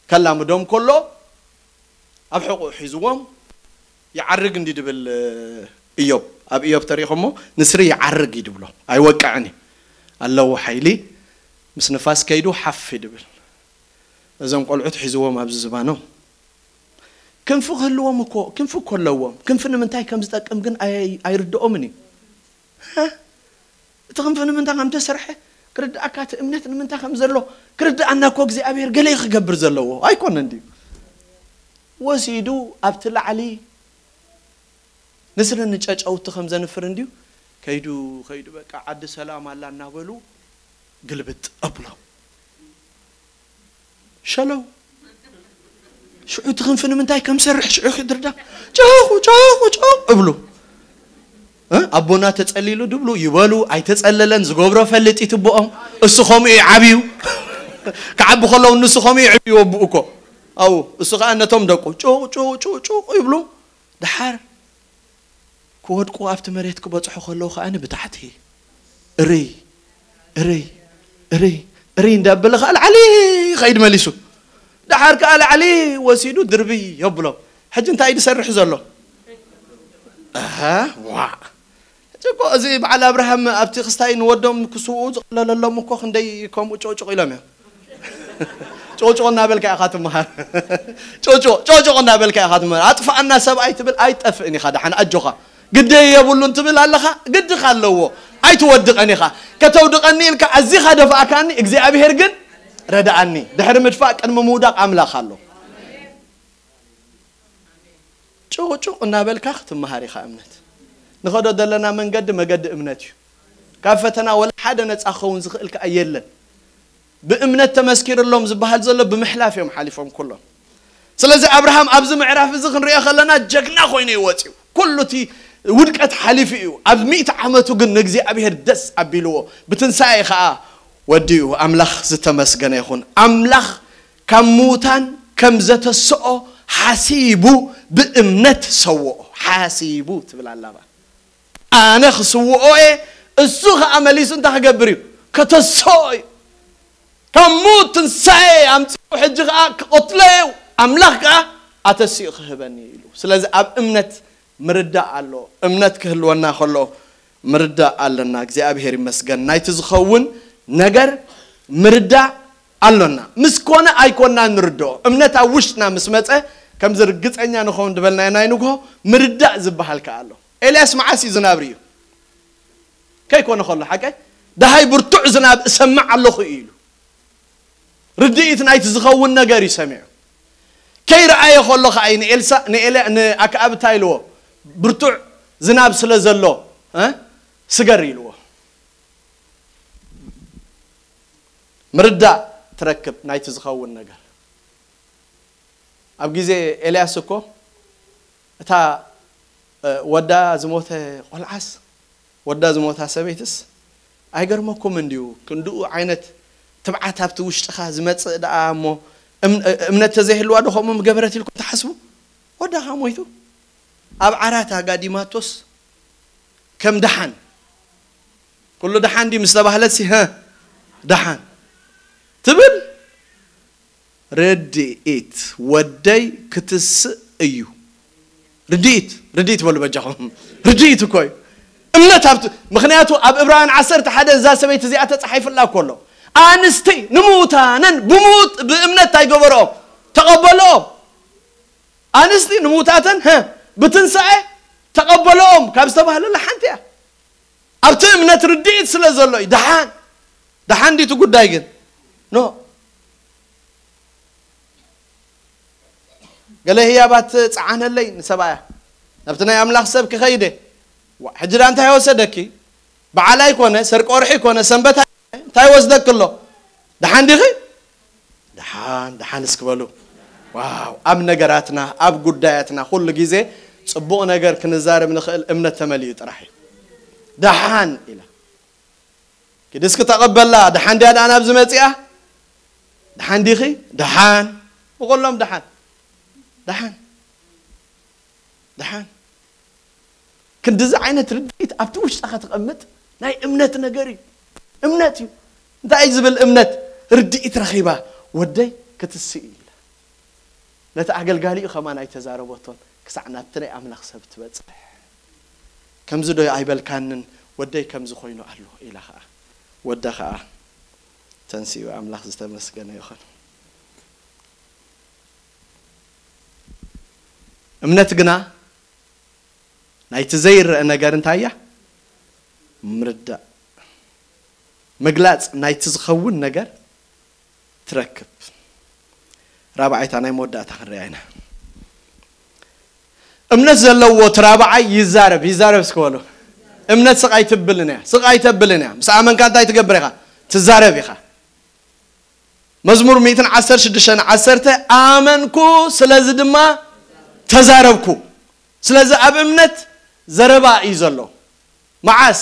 ከላምዶም ከሎ ኣብ ሕቑኡ ሒዝዎም ይዓርግ እንዲ ድብል እዮብ። ኣብ እዮብ ተሪእኹሞ ንስሪ ይዓርግ እዩ ድብሎ፣ ኣይወቅዕን እዩ ኣለዎ ሓይሊ። ምስ ንፋስ ከይዱ ሓፍ እዩ ድብል። እዞም ቆልዑት ሒዝዎም ኣብዚ ዝባኖም ክንፊ ክህልዎም እኮ፣ ክንፊ እኮ ኣለዎም። ክንፊ ንምንታይ ከም ዝጠቅም ግን ኣይ- ኣይርድኦምን እዩ። ሃ? እቲ ክንፊ ንምንታይ ከም ተሰርሐ ክርድኣካ፣ እቲ እምነት ንምንታይ ከም ዘሎ ክርድኣና እኮ እግዚኣብሔር ገለ ክገብር ዘለዎ ኣይኮነን ድዩ? ወሲዱ ኣብቲ ላዕሊ ንስሪ ንጨጨውቲ ከም ዘንፍር እንድዩ። ከይዱ ከይዱ በቃ ዓዲ ሰላም ኣላ እናበሉ ግልብጥ ኣብሎ ሸለው። ሽዑ እቲ ክንፊ ንምንታይ ከም ሰርሕ ሽዑ ክድርዳ ጨኹ ጨኹ ጨኹ እብሉ። እ? ኣቦና ተጸሊሉ ድብሉ ይበሉ፣ ኣይተጸለለን ዝገብሮ ፈልጥ ይትብኦም። እሱ ከምኡ እዩ ዓብዩ። ክዓቢ ከለዉ ንሱ ከምኡ እዩ ዕብዩ ኣቦኡ እኮ። ኣው እሱ ከኣ ነቶም ደቁ ጩቕ ጩቕ ጩቕ ጩቕ ይብሉ። ደሓር ክወድቁ ኣብቲ መሬት ክበጽሑ ከለዉ ከኣ ብታሕቲ እርይ እርይ እርይ እርይ እንዳበለ ከኣ ላዕሊ ይኸይድ መሊሱ። ደሓር ከኣ ላዕሊ ወሲዱ ድርብይ የብሎም። ሕጂ እንታይ እዩ ዝሰርሕ ዘሎ? ኣሃ፣ ዋዕ። ሕጂ እኮ እዚ በዓል ኣብርሃም ኣብቲ ክስታይ ንወዶም ክስውኡ ዝቐለለሎም እኮ ክንደይ ከምኡ ጭቕጭቕ ኢሎም እዮም። ጭቕጭቕ እናበልካ ኢኻ ትመሃር። ጭቕጭቕ፣ ጭቕጭቕ እናበልካ ኢኻ ትመሃር። ኣጥፍኣና ሰብኣይ ትብል ኣይትጠፍእን ኢኻ። ደሓን ኣጆኻ። ግደ የብሉን ትብል ኣለኻ። ግድኻ ኣለዎ። ኣይትወድቐን ኢኻ። ከተውድቐኒ ኢልካ ኣዚኻ ደፍኣካኒ፣ እግዚኣብሔር ግን ረድኣኒ። ድሕሪ ምድፋእ ቅድሚ ምውዳቕ ኣምላኽ ኣሎ። ጭቕጭቕ እናበልካ ክትመሃር ኢኻ እምነት። ንኸዶ ዘለና መንገዲ መገዲ እምነት እዩ። ካብ ፈተና ወላ ሓደ ነፃ ክኸውን ዝኽእል ከኣ የለን። ብእምነት ተመስኪርሎም ዝበሃል ዘሎ ብምሕላፍ እዮም ሓሊፎም ኩሎም። ስለዚ ኣብርሃም ኣብዚ ምዕራፍ እዚ ክንሪኦ ከለና ጀግና ኮይኑ እዩ ወፂኡ። ኩሉ እቲ ውድቀት ሓሊፉ እዩ። ኣብ ሚእቲ ዓመቱ ግን ንእግዚኣብሔር ደስ ኣቢልዎ። ብትንሳኤ ኸዓ ወዲኡ። ኣምላኽ ዝተመስገነ ይኹን። ኣምላኽ ካብ ምዉታን ከም ዘተስኦ ሓሲቡ ብእምነት ሰውኦ። ሓሲቡ ትብል ኣላባ። ኣነ ክስውኦ እየ፣ እሱ ኸዓ መሊሱ እንታይ ክገብር እዩ? ከተስኦ እዩ። ካብ ሙት ትንሳኤ ኣምጺኡ ሕጂ ኸዓ ክቐትሎ እዩ። ኣምላኽ ከኣ ኣተሲኡ ክህበኒ እዩ ኢሉ። ስለዚ ኣብ እምነት ምርዳእ ኣሎ። እምነት ክህልወና ከሎ ምርዳእ ኣለና። እግዚኣብሔር ይመስገን። ናይቲ ዝኸውን ነገር ምርዳእ ኣሎና። ምስ ኮነ ኣይኮና ንርድኦ። እምነት ኣብ ውሽጥና ምስ መጸ፣ ከምዚ ርግጸኛ ንኸውን ዝበልናዮ ናይ ንግሆ ምርዳእ ዝበሃል ከኣ ኣሎ። ኤልያስ መዓስ እዩ ዝናብ ርእዩ? ከይኮነ ከሎ ሓቀይ? ደሃይ ብርቱዕ ዝናብ እሰምዕ ኣለኹ እዩ ኢሉ። ርድኢት ናይቲ ዝኸውን ነገር እዩ ሰሚዑ። ከይረኣየ ከሎ ከኣ እዩ ንኤልሳ-፣ ንኤልያ-፣ ንኣክኣብ እንታይ ኢልዎ? ብርቱዕ ዝናብ ስለ ዘሎ፣ እ? ስገር ኢልዎ። ምርዳእ ትረክብ ናይቲ ዝኸውን ነገር። ኣብ ግዜ ኤልያስ እኮ እታ፣ እ፣ ወዳ ዝሞተ ቆልዓስ፣ ወዳ ዝሞታ ሰበይትስ ኣይገርመኩምን ድዩ? ክንድኡ ዓይነት ትብዓት ኣብቲ ውሽጥኻ ዝመጽእ ደኣ እሞ እም-፣ እምነት ተዘይህልዋ ዶ ከምኡ ምገበረት ኢልኩም ትሓስቡ? ወዳኻ ሞይቱ ኣብ ዓራት ኣጋዲማቶስ ከም ደሓን፣ ኩሉ ደሓን ድዩ ምስ ተባህለትሲ፣ "ሀ፣ ደሓን" ትብል። ርድኢት ወደይ ክትስእ እዩ። ርድኢት፣ ርድኢት በሉ በጃኹም። ርድኢት እኮ እዩ። እምነት ኣብቲ፣ ምኽንያቱ ኣብ ዕብራውያን ዓሰርተ ሓደ እዛ ሰበይቲ እዚኣ ተጻሒፍላ እኮ ኣሎ። ኣንስቲ ንምዉታነን ብምዉት-፣ ብእምነት እንታይ ገበረኦም? ተቐበለኦም። ኣንስቲ ንምዉታተን፣ ሀ፣ ብትንሳኤ ተቐበለኦም ካብ ዝተባህለላ ሓንቲ እያ። ኣብቲ እምነት ርድኢት ስለ ዘሎ እዩ። ደሓን፣ ደሓን ድዩ እቲ ጉዳይ ግን? ኖ። ገለ ህያባት ጸዓነለይ ንሰብኣያ። ናብቲ ናይ ኣምላኽ ሰብ ክኸይደ። ዋ፣ ሕጂ ዳ እንታይ ወሰደኪ? በዓል ኣይኮነ፣ ሰርቂ ወርሒ ኣይኮነ፣ ሰንበት ኣይኮነ፣ እንታይ ወስደኪ ኣሎ? ደሓን ዲኺ? ደሓን፣ ደሓን እስኪ በሉ። ዋው፣ ኣብ ነገራትና፣ ኣብ ጉዳያትና ኩሉ ግዜ ጽቡቕ ነገር ክንዛረብ ንኽእል እምነት ተመሊኡ ጥራሕ እዩ። ደሓን ኢላ። ኪዲ እስኪ ተቐበላ። ደሓን ድያ ደኣ ናብዚ መጺኣ? ደሓን ዲኺ? ደሓን። ብቐሎም ደሓን። ደሓን። ደሓን። ክንድዚ ዓይነት ርድኢት ኣብቲ ውሽጥኻ ተቐምጥ ናይ እምነት ነገር እዩ። እምነት እዩ። እንታይ እዩ ዝብል እምነት? ርድኢት ረኺባ፣ "ወደይ ክትስእ" ኢላ። ነቲ ኣገልጋሊኡ ከማን ኣይተዛረበቶን፣ ክሳዕ ናብቲ ናይ ኣምላኽ ሰብ ትበጽሕ። ከምዚ ዶ ኣይበልካንን? ወደይ ከምዚ ኮይኑ ኣሎ ኢላ ኸዓ፣ ወዳ ኸዓ ተንሲኡ፣ ኣምላኽ ዝተመስገነ ይኹን። እምነት ግና ናይቲ ዘይረአ ነገር እንታይ እያ? ምርዳእ፣ ምግላጽ ናይቲ ዝኸውን ነገር ትረክብ። ራብዓይታ ናይ መወዳእታ ክንሪኣ ኢና። እምነት ዘለዎ እቲ ራብዓይ ይዛረብ፣ ይዛረብ እስኪ በሉ። እምነት ስቕ ኣይትብልን እያ፣ ስቕ ኣይተብልን እያ። ምስ ኣመንካ እንታይ ትገብር ኢኻ? ትዛረብ ኢኻ። መዝሙር ሚእትን ዓሰርተ ሽዱሽተን ዓሰርተ፣ ኣመንኩ ስለዚ ድማ ተዛረብኩ። ስለዚ ኣብ እምነት ዘረባ እዩ ዘሎ። መዓስ?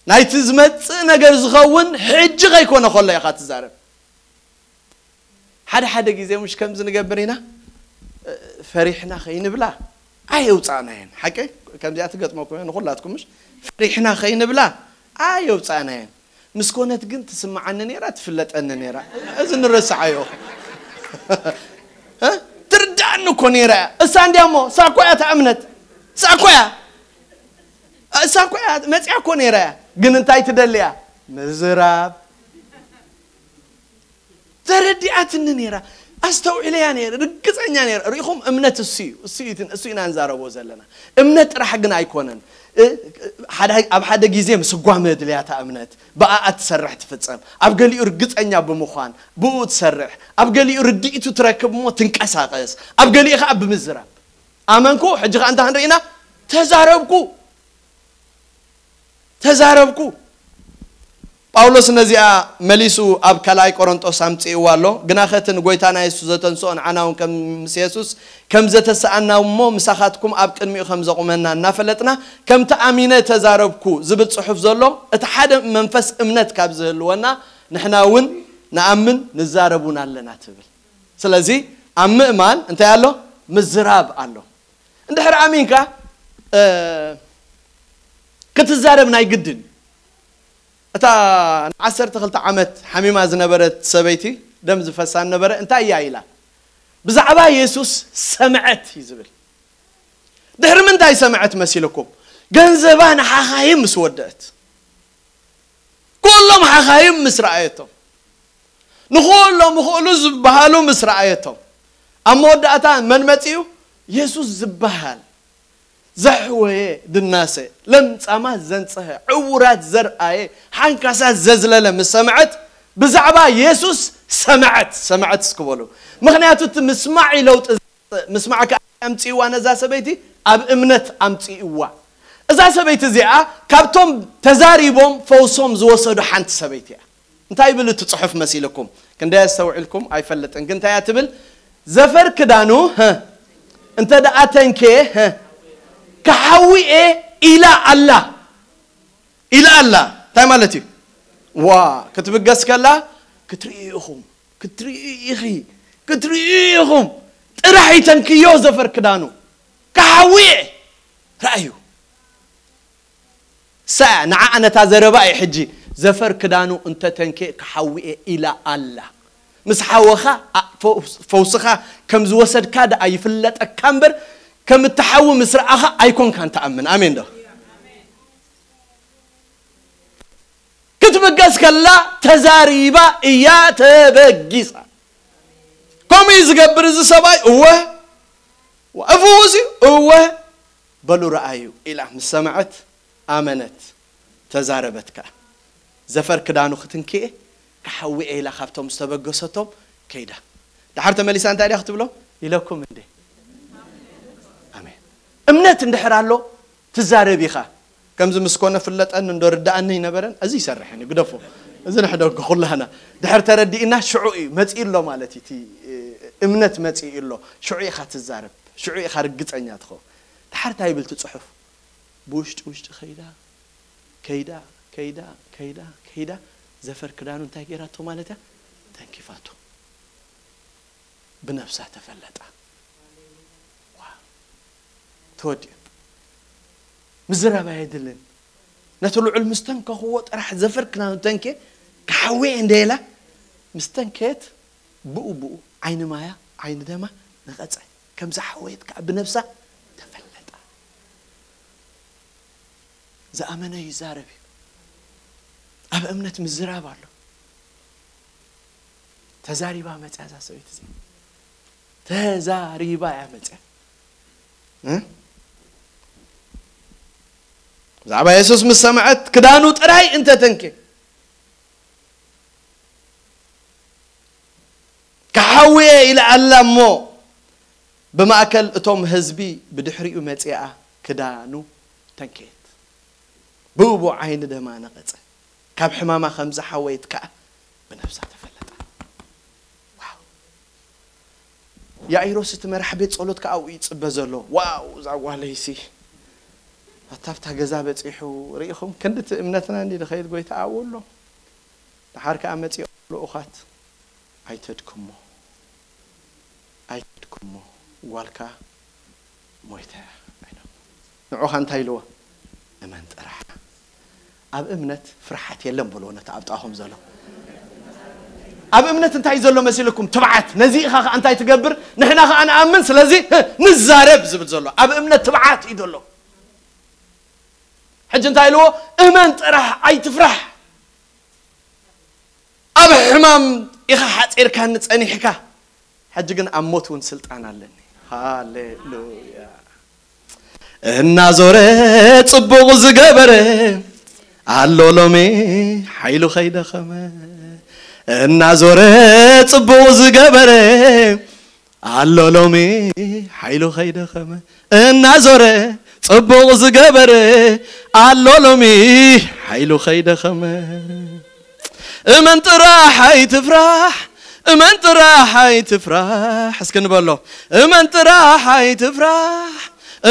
ናይቲ ዝመጽእ ነገር ዝኸውን ሕጂ ከይኮነ ከሎ ኢኻ ትዛረብ። ሓደ ሓደ ግዜ ምሽ ከምዚ ንገብር ኢና፣ ፈሪሕና ከይንብላ ኣየውጻእናየን። ሓቀይ? ከምዚኣ ትገጥመኩም እያ ንኹላትኩም ምሽ? ፈሪሕና ከይንብላ ኣየውጻእናየን። ምስ ኮነት ግን ትስምዓኒ ነይራ፣ ትፍለጠኒ ነይራ። እዚ ንረስዓዮ። እ? ትርዳእኒ እኮ ነይራ እያ። እሳ እንድያ እሞ፣ እሳ እኮ እያ እታ እምነት። እሳ እኮ እያ። እሳ እኮ እያ፣ መጽያ እኮ ነይራ እያ። ግን እንታይ ትደሊ እያ? ምዝራብ። ተረዲኣትኒ ነይራ። ኣስተውዒለያ ነይረ፣ ርግጸኛ ነይረ። ርኢኹም፣ እምነት እሱ እዩ። እሱ እዩ፣ እሱ ኢና ንዛረቦ ዘለና። እምነት ጥራሕ ግን ኣይኮነን። እ፣ ሓደ፣ ኣብ ሓደ ግዜ ምስጓም የድልያ እታ እምነት። ብኣኣ ትሰርሕ ትፍጸም። ኣብ ገሊኡ ርግጸኛ ብምዃን ብኡ ትሰርሕ። ኣብ ገሊኡ ርድኢቱ ትረክብ እሞ ትንቀሳቐስ። ኣብ ገሊኡ ኸዓ ብምዝራብ። ኣመንኩ፣ ሕጂ ኸዓ እንታይ ክንርኢ ኢና? ተዛረብኩ። ተዛረብኩ። ጳውሎስ ነዚኣ መሊሱ ኣብ ካልኣይ ቆሮንጦስ ኣምጺእዋ ኣሎ። ግናኸ እቲ ንጎይታና የሱስ ዘተንስኦ ንዓና እውን ከም ምስ የሱስ ከም ዘተሰኣና እሞ ምሳኻትኩም ኣብ ቅድሚኡ ከም ዘቑመና እናፈለጥና ከምቲ ኣሚነ ተዛረብኩ ዝብል ጽሑፍ ዘሎ እቲ ሓደ መንፈስ እምነት ካብ ዝህልወና ንሕና እውን ንኣምን ንዛረብ እውን ኣለና ትብል። ስለዚ ኣብ ምእማን እንታይ ኣሎ? ምዝራብ ኣሎ። እንድሕር ኣሚንካ፣ እ፣ ክትዛረብ ናይ ግድን እዩ። እታ ንዓሰርተ ክልተ ዓመት ሓሚማ ዝነበረት ሰበይቲ፣ ደም ዝፈሳ ነበረ፣ እንታይ እያ ኢላ? ብዛዕባ የሱስ ሰምዐት እዩ ዝብል። ድሕሪ ምንታይ ሰምዐት መሲልኩም? ገንዘባ ንሓኻይም ምስ ወደአት። ኩሎም ሓኻይም ምስ ረኣየቶም። ንኹሎም ይኽእሉ ዝበሃሉ ምስ ረኣየቶም። ኣብ መወዳእታ መን መጺኡ? የሱስ ዝበሃል ዘሕወየ ድናሰ፣ ለምጻማት ዘንጽሀ፣ ዕውራት ዘርኣየ፣ ሓንካሳት ዘዝለለ ምስ ሰምዐት፣ ብዛዕባ የሱስ ሰምዐት፣ ሰምዐት እስኪ በሉ። ምኽንያቱ እቲ ምስማዕ እዩ ለውጢ ዘምጽእ። ምስማዕ ከኣ ኣምጺእዋ ነዛ ሰበይቲ፣ ኣብ እምነት ኣምጺእዋ። እዛ ሰበይቲ እዚኣ ካብቶም ተዛሪቦም ፈውሶም ዝወሰዱ ሓንቲ ሰበይቲ እያ። እንታይ ይብል እቲ ጽሑፍ መሲልኩም? ክንደይ ኣስተውዒልኩም ኣይፈልጥን፣ ግን እንታይ እያ ትብል? ዘፈር ክዳኑ፣ ሀ፣ እንተ ደኣ ተንኬ፣ ሀ፣ ክሓዊ እየ ኢላ ኣላ። ኢላ ኣላ። እንታይ ማለት እዩ? ዋ፣ ክትብገስ ከላ፣ ክትርእዩ ኢኹም፣ ክትርእዩ ኢኺ፣ ክትርእዩ ኢኹም። ጥራሕ ይተንክዮ ዘፈር ክዳኑ። ክሓዊ እየ። ረኣዩ። ሰ-፣ ንዓ ነታ ዘረባ እየ ሕጂ፣ ዘፈር ክዳኑ እንተ ተንኬ ክሓዊ እየ ኢላ ኣላ። ምስ ሓወኻ፣ ኣ-፣ ፈውስ-፣ ፈውስኻ ከም ዝወሰድካ ደኣ ይፍለጠካ እምበር፣ ከም እትሓዊ ምስ ረኣኻ ኣይኮንካን ትኣምን። ኣሜን ዶ? ክትብገስ ከላ ተዛሪባ እያ ተበጊሳ። ከምኡ እዩ ዝገብር እዚ ሰብኣይ። እወ፣ እፍውስ እዩ። እወ፣ በሉ ረኣዩ ኢላ ምስ ሰምዐት ኣመነት፣ ተዛረበት ከኣ። ዘፈር ክዳኑ ክትንክኤ ክሓዊ እየ ኢላ ካብቶም ዝተበገሰቶም ከይዳ። ደሓር ተመሊሳ እንታይ ድያ ክትብሎ? ኢለኩም እንዴ? ኣሜን። እምነት እንድሕር ኣሎ ትዛረብ ኢኻ። ከምዚ ምስ ኮነ ፍለጠኒ እንዶ ርድኣኒ ይነበረን፣ እዚ ይሰርሐን እዩ፣ ግደፎ። እዚ ንሕደጎ ኩላህና። ድሕር ተረዲእና ሽዑ እዩ፣ መጺኡ ኣሎ ማለት እዩ፣ እቲ፣ እ፣ እምነት መጺኡ ኣሎ። ሽዑ ኢኻ ትዛረብ፣ ሽዑ ኢኻ ርግጸኛ ትኸውን። ደሓር እንታይ ይብል እቲ ጽሑፍ? ብውሽጢ ውሽጢ ከይዳ፣ ከይዳ፣ ከይዳ፣ ከይዳ፣ ከይዳ፣ ዘፈር ክዳኑ እንታይ ገይራቶ ማለት እያ? ተንኪፋቶ። ብነብሳ ተፈለጣ። ዋ። ተወዲኡ። ምዝራብ ኣየድልን። ነቲ ልዑል ምስ ተንከኽዎ ጥራሕ ዘፈር ክዳኑ ተንኬ ክሓውየ እንደ ኢላ፣ ምስ ተንከየት ብኡ ብኡ ዓይኒ ማያ፣ ዓይኒ ደማ ነቐጸ። ከም ዝሓወየት ከኣ ብነብሳ ተፈለጣ። ዝኣመነ ይዛረብ እዩ። ኣብ እምነት ምዝራብ ኣሎ። ተዛሪባ መፅያ እዛ ሰበይቲ እዚኣ። ተዛሪባ እያ መፅያ። እ? ብዛዕባ የሱስ ምስ ሰምዐት ክዳኑ ጥራይ እንተተንኬ፣ ክሓውየ ኢላ ኣላ እሞ፣ ብማእከል እቶም ህዝቢ ብድሕሪኡ መጺኣ ክዳኑ ተንከየት። ብእኡ ዓይኒ ደማ ነቐጸ። ካብ ሕማማ ከም ዝሓወየት ከኣ ብነብሳ ተፈለጠ። ዋው! ያኢሮስ እቲ መራሕ ቤት ጸሎት ከኣ ኣብኡ ይጽበ ዘሎ። ዋው! እዛ ጓለይሲ ኣታ ኣብታ ገዛ በጺሑ ርኢኹም? ክንድቲ እምነትና እንዲ ድኸይድ ጎይታ ኣብኡ ኣሎ። ደሓር ከኣ መጺኦም ልኡኻት፣ "ኣይተድክሞ፣ ኣይተድክሞ፣ ጓልካ ሞይታ እያ" ኢሎም። ንዑኻ እንታይ ኢልዎ? "እመን ጥራሕ። ኣብ እምነት ፍርሓት የለን" በልዎ ነቲ ኣብ ጥቓኹም ዘሎ። ኣብ እምነት እንታይ ዘሎ መሲልኩም? ትብዓት። ነዚ ኢኻ ከኣ እንታይ ትገብር? ንሕና ከኣ ንኣምን፣ ስለዚ፣ ህ፣ ንዛረብ ዝብል ዘሎ። ኣብ እምነት ትብዓት እዩ ዘሎ። ሕጂ እንታይ ኢልዎ? "እመን ጥራሕ፣ ኣይትፍራሕ። ኣብ ሕማም ኢኻ ሓጺርካኒ ጸኒሕካ፣ ሕጂ ግን ኣብ ሞት እውን ስልጣን ኣለኒ።" ሃሌሉያ። እናዞረ ጽቡቕ ዝገበረ ኣሎ ሎሚ ሓይሉ ከይደኸመ። እናዞረ ጽቡቕ ዝገበረ ኣሎ ሎሚ ሓይሉ ከይደኸመ። እናዞረ ጽቡቕ ዝገበረ ኣሎ ሎሚ ሓይሉ ከይደኸመ። እመን ጥራሕ ኣይትፍራሕ፣ እመን ጥራሕ ኣይትፍራሕ። እስኪ ንበሎ። እመን ጥራሕ ኣይትፍራሕ፣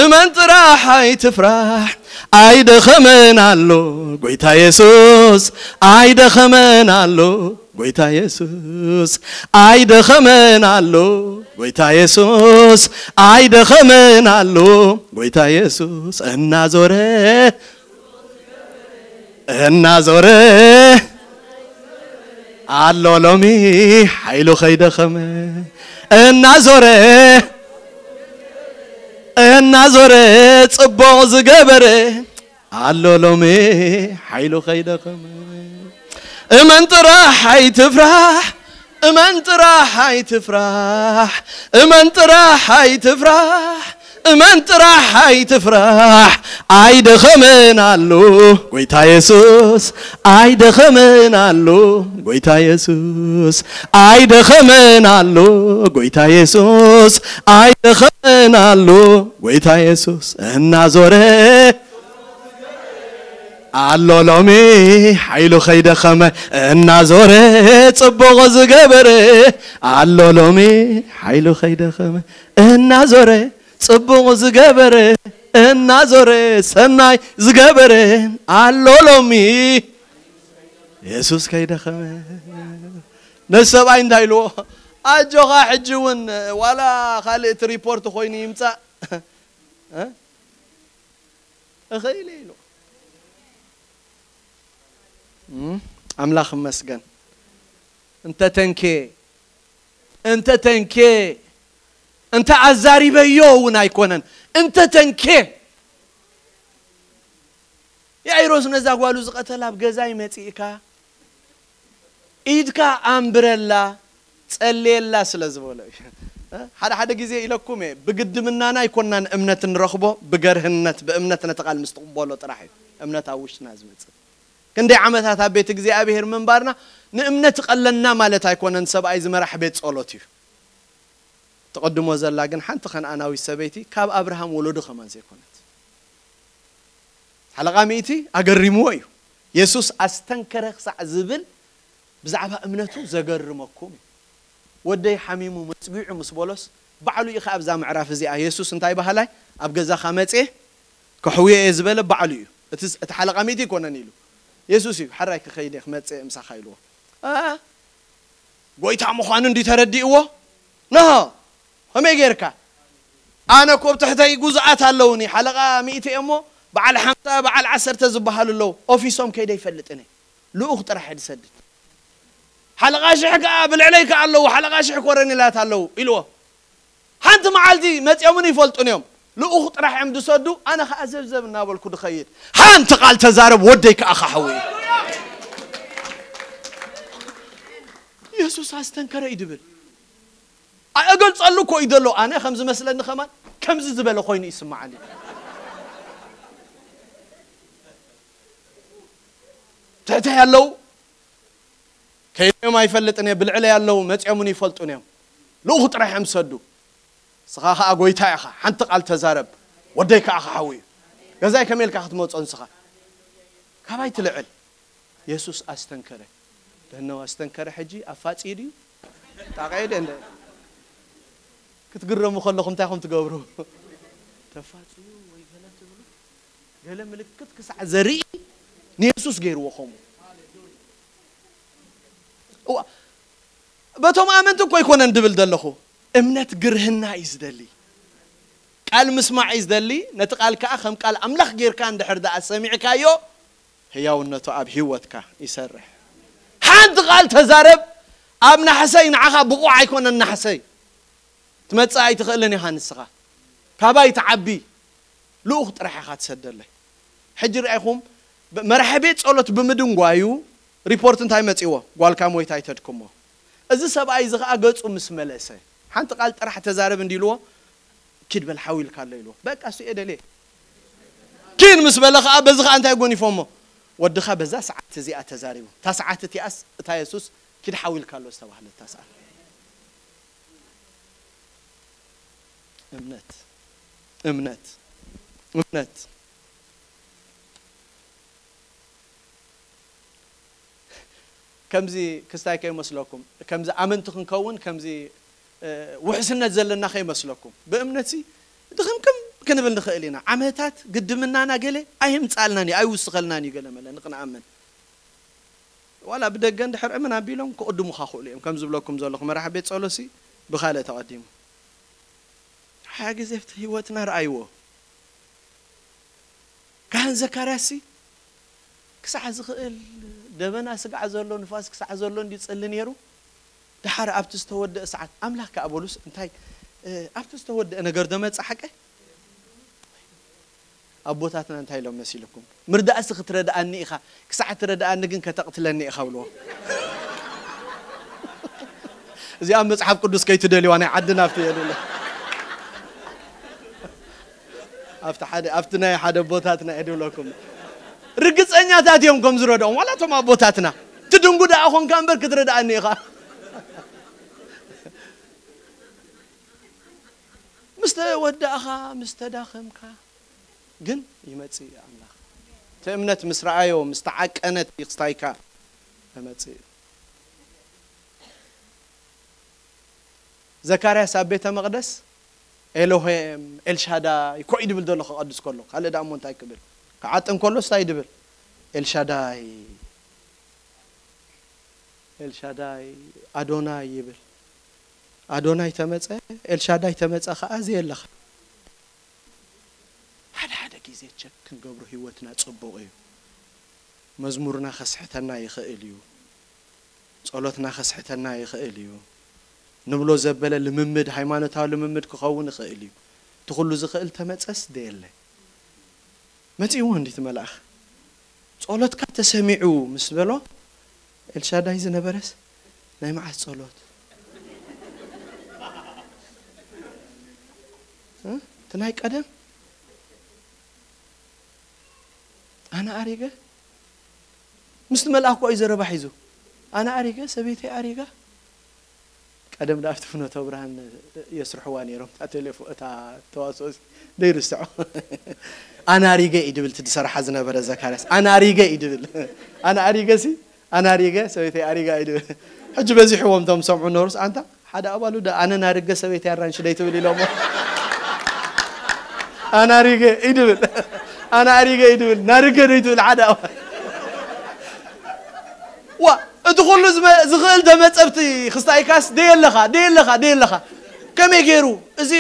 እመን ጥራሕ ኣይትፍራሕ። ኣይደኸመን ኣሎ ጎይታ የሱስ፣ ኣይደኸመን ኣሎ ጎይታ የሱስ፣ ኣይደኸመን ኣሎ ጎይታ የሱስ፣ ኣይደኸመን ኣሎ ጎይታ የሱስ። እናዞረ እናዞረ ኣሎ ሎሚ ሓይሉ ከይደኸመ። እናዞረ እናዞረ ጽቡቕ ዝገበረ ኣሎ ሎሚ ሓይሉ ከይደኸመ። እመን ጥራሕ ኣይትፍራሕ፣ እመን ጥራሕ ኣይትፍራሕ፣ እመን ጥራሕ ኣይትፍራሕ፣ እመን ጥራሕ ኣይትፍራሕ። ኣይደኸመን ኣሎ ጎይታ የሱስ፣ ኣይደኸመን ኣሎ ጎይታ የሱስ፣ ኣይደኸመን ኣሎ ጎይታ የሱስ፣ ኣይደኸመን ኣሎ ጎይታ የሱስ። እናዞረ ኣሎ ሎሚ ሓይሉ ከይደኸመ፣ እናዞረ ጽቡቕ ዝገበረ ኣሎ ሎሚ ሓይሉ ከይደኸመ። እናዞረ ጽቡቕ ዝገበረ፣ እናዞረ ሰናይ ዝገበረ ኣሎ ሎሚ የሱስ ከይደኸመ። ነዚ ሰብኣይ እንታይ ኢልዎ? ኣጆኻ ሕጂ እውን ዋላ ካልእ እቲ ሪፖርት ኮይኑ ይምጻእ፣ እ? እኽእል እየ ኢሉ። እም፣ ኣምላኽ ይመስገን። እንተ ተንኬ፣ እንተ ተንኬ፣ እንተ ኣዛሪበዮ እውን ኣይኮነን። እንተ ተንኬ፣ ያኢሮስ ነዛ ጓሉ ዝቐተላ ኣብ ገዛይ መጺእካ ኢድካ ኣንብረላ፣ ጸልየላ ስለ ዝበሎ እዩ። ሓደ ሓደ ግዜ ኢለኩም እየ፣ ብግድምናና ኣይኮናን እምነት ንረኽቦ፣ ብገርህነት፣ ብእምነት ነቲ ቃል ምስ ትቕበሎ ጥራሕ እዩ እምነት ኣብ ውሽጥና ዝመጽእ። ክንደይ ዓመታት ኣብ ቤት እግዚኣብሔር ምንባርና ንእምነት ይቐለና ማለት ኣይኮነን። ሰብኣይ ዝመራሕ ቤት ጸሎት እዩ። ትቕድሞ ዘላ ግን ሓንቲ ከነኣናዊት ሰበይቲ ካብ ኣብርሃም ወለዶ ከማን ዘይኮነት። ሓለቓ ሚእቲ ኣገሪምዎ እዩ። የሱስ ኣስተንከረ ክሳዕ ዝብል ብዛዕባ እምነቱ ዘገርመኩም እዩ። "ወደይ ሓሚሙ መጽጊዑ" ምስ በሎስ፣ ባዕሉ እዩ ከኣ ኣብዛ ምዕራፍ እዚኣ የሱስ እንታይ በሃላይ? "ኣብ ገዛኻ መጽየ ከሕውዮ እየ" ዝበለ ባዕሉ እዩ። እቲ፣ እቲ ሓለቓ ሚእቲ ኣይኮነን ኢሉ። የሱስ እዩ፣ "ሓራይ ክኸይድ እየ ክመጽእ እየ ምሳኻ" ኢልዎ። ኣ፣ ጎይታ ምዃኑ እንዲ ተረዲእዎ? ኖ፣ ከመይ ጌርካ? ኣነ እኮ ኣብ ትሕተይ ግዙኣት ኣለውኒ፣ ሓለቓ ሚእቲ እየ እሞ፣ በዓል ሓምሳ፣ በዓል ዓሰርተ ዝበሃሉ ኣለዉ። ኦፊሶም ከይደ ይፈልጥን እየ። ልኡኽ ጥራሕ እየ ዝሰድድ። ሓለቓ ሽሕ ከኣ ብልዕለይ ከኣ ኣለዉ፣ ሓለቓ ሽሕ ኮረኔላት ኣለዉ ኢልዎ። ሓንቲ መዓልቲ መጺኦምን ይፈልጡን እዮም። ልኡኽ ጥራሕ እዮም ዝሰዱ። ኣነ ኸዓ ዘብዘብ እናበልኩ ድኸይድ። ሓንቲ ቃል ተዛረብ፣ ወደይ ከኣ ኸሓዊ። የሱስ ኣስተንከረ እዩ ድብል። ኣገልጸሉ እኮ እዩ ዘሎ። ኣነ ከም ዝመስለኒ ኸማን ከምዚ ዝበለ ኮይኑ ይስማዓኒ። ትሕተይ ኣለዉ ከይደዮም ኣይፈልጥን እየ። ብልዕለይ ኣለዉ መጺኦምን ይፈልጡን እዮም። ልኡኽ ጥራሕ እዮም ዝሰዱ። ንስኻ ኸኣ ጎይታ ኢኻ። ሓንቲ ቃል ተዛረብ፣ ወደይ ከኣ ኸሓዊ እዩ። ገዛይ ከመይ ኢልካ ክትመጾ ንስኻ? ካባይ ትልዕል። የሱስ ኣስተንከረ። ደነው ኣስተንከረ። ሕጂ ኣፋጺ ድዩ? ጣቕዒ ደ እንደ ክትግረሙ ከለኹም እንታይ ኹም ትገብሩ? ተፋጽዩ ወይ ገለ ትብሉ? ገለ ምልክት ክሳዕ ዘርኢ ንየሱስ ገይርዎ ኸምኡ። እዋ፣ በቶም ኣመንቲ እኮ ኣይኮነን ድብል ዘለኹ። እምነት ግርህና እዩ ዝደሊ። ቃል ምስማዕ እዩ ዝደሊ። ነቲ ቃል ከኣ ከም ቃል ኣምላኽ ጌርካ እንድሕር ደኣ ሰሚዕካዮ፣ ህያውነቱ ኣብ ህይወትካ ይሰርሕ። ሓንቲ ቃል ተዛረብ፣ ኣብ ናሕሰይ ንዓኻ ብቑዕ ኣይኮነን ናሕሰይ። ትመጽእ ኣይትኽእልን ኢኻ ንስኻ። ካባይ ትዓቢ። ልኡኽ ጥራሕ ኢኻ ትሰደለይ። ሕጂ ርኣይኹም፣ ብ-፣ መራሒ ቤት ጸሎት ብምድንጓዩ ሪፖርት እንታይ መጺዎ? ጓልካ ሞይታ ኣይተድክሞ። እዚ ሰብኣይ እዚ ኸኣ ገጹ ምስ መለሰ፣ ሓንቲ ቃል ጥራሕ ተዛረብ እንዲልዎ፣ ኪድ በል ሓው ኢልካ ኣሎ ኢልዎ። በቃ እሱ እየ ደልየ። ኪድ ምስ በለ ኸኣ በዚ ኸኣ እንታይ ጎኒፎሞ? ወድኻ በዛ ሰዓት እዚኣ ተዛሪቡ። እታ ሰዓት እቲኣስ እታ የሱስ ኪድ ሓው ኢልካ ኣሎ ዝተባህለ እታ ሰዓት። እምነት፣ እምነት፣ እምነት። ከምዚ ክስታይ ከይመስለኩም፣ ከምዚ ኣመንቲ ክንከውን፣ ከምዚ፣ እ፣ ውሕስነት ዘለና ከይመስለኩም። ብእምነትሲ ድኽምክም ክንብል ንኽእል ኢና። ዓመታት ግድምናና ገለ ኣይምጻልናን እዩ፣ ኣይውስኸልናን እዩ ገለ መለ ንኽንኣምን። ዋላ ብደገ እንድሕር እመን ኣቢሎም ክቕድሙኻ ክእሉ እዮም። ከም ዝብለኩም ዘለኹ መራሒ ቤት ጸሎሲ ብኻልእ ተቐዲሙ። ሓያ ግዜ ኣብቲ ህይወትና ረኣይዎ። ካህን ዘካርያስሲ ክሳዕ ዝኽእል ደበና ስጋዕ ዘሎ ንፋስ ክሳዕ ዘሎ እንዲ ጽሊ ነይሩ። ደሓር ኣብቲ ዝተወደአ ሰዓት ኣምላኽ ከኣ በሉስ እንታይ፣ እ፣ ኣብቲ ዝተወደአ ነገር ደመጽእ ሓቀ? ኣቦታትና እንታይ ኢሎም መሲልኩም? ምርዳእሲ ክትረድኣኒ ኢኻ፣ ክሳዕ ትረድኣኒ ግን ከተቕትለኒ ኢኻ ብልዎ። እዚኣ መጽሓፍ ቅዱስ ከይትደልዋ ናይ ዓድና ኣብቲ የሉለ። ኣብቲ ሓደ፣ ኣብቲ ናይ ሓደ ኣቦታትና እየ ድብለኩም። ርግጸኛታት እዮም ከም ዝረድኦም፣ ዋላ እቶም ኣቦታትና። ትድንጉ ደኣ ኾንካ እምበር ክትረድኣኒ ኢኻ። ምስ ተወዳእኻ፣ ምስ ተዳኸምካ ግን ይመጽእ እዩ ኣምላኽ። እቲ እምነት ምስ ረኣዮ፣ ምስ ተዓቀነ እቲ ክስታይካ ይመጽእ እዩ። ዘካርያስ ኣብ ቤተ መቕደስ ኤሎሄም፣ ኤልሻዳይ፣ ኮይ ድብል ዘሎ ክቐድስ ከሎ፣ ካልእ ደኣ እሞ እንታይ ክብል? ክዓጥን ከሎስ እንታይ ድብል? ኤልሻዳይ፣ ኤልሻዳይ፣ ኣዶናይ ይብል። ኣዶናይ ተመጸ፣ ኤልሻዳይ ተመጸ ከኣ ዘየለኻ። ሓደ ሓደ ግዜ ቸክ ክንገብሮ ህይወትና ጽቡቕ እዩ። መዝሙርና ከስሕተና ይኽእል እዩ። ጸሎትና ከስሕተና ይኽእል እዩ። ንብሎ ዘበለ ልምምድ፣ ሃይማኖታዊ ልምምድ ክኸውን ይኽእል እዩ። እቲ ኩሉ ዝኽእል ተመጸስ ደየለ። መጺእዎ እንዲቲ መልኣኽ። ጸሎትካ ተሰሚዑ ምስ በሎ፣ ኤልሻዳይ ዝነበረስ ናይ መዓስ ጸሎት? እ? እቲ ናይ ቀደም? ኣነ ኣሪገ? ምስቲ መልኣኽ እኮ እዩ ዘረባ ሒዙ። ኣነ ኣሪገ፣ ሰበይተይ ኣሪጋ። ቀደም ደኣ ኣብቲ ፍኖተ ብርሃን የስርሕዋ ነይሮም። እታ ቴሌፎ-፣ እታ ተዋስኦ ደይርስዖ። ኣነ ኣሪገ እዩ ድብል እቲ ዝሰርሓ ዝነበረ ዘካርያስ። ኣነ ኣሪገ እዩ ድብል። ኣነ ኣሪገ ሲ፣ ኣነ ኣሪገ፣ ሰበይተይ ኣሪጋ እዩ ድብል። ሕጂ በዚሕዎም እቶም ዝሰምዑ ነበሩስ፣ ኣንታ ሓደ ኣባሉ ደ-፣ ኣነ ናርገ ሰበይተይ ኣራንሺ ደይትብል ኢሎሞ። ኣነ ኣሪገ እዩ ድብል። ኣነ ኣሪገ እዩ ድብል። ናርገ ደይትብል ሓደ ኣባል። ዋ፣ እቲ ኩሉ ዝመ-፣ ዝኽእል ደመጸብቲ ክስታይካስ ደየለኻ፣ ደየለኻ፣ ደየለኻ። ከመይ ገይሩ? እዚ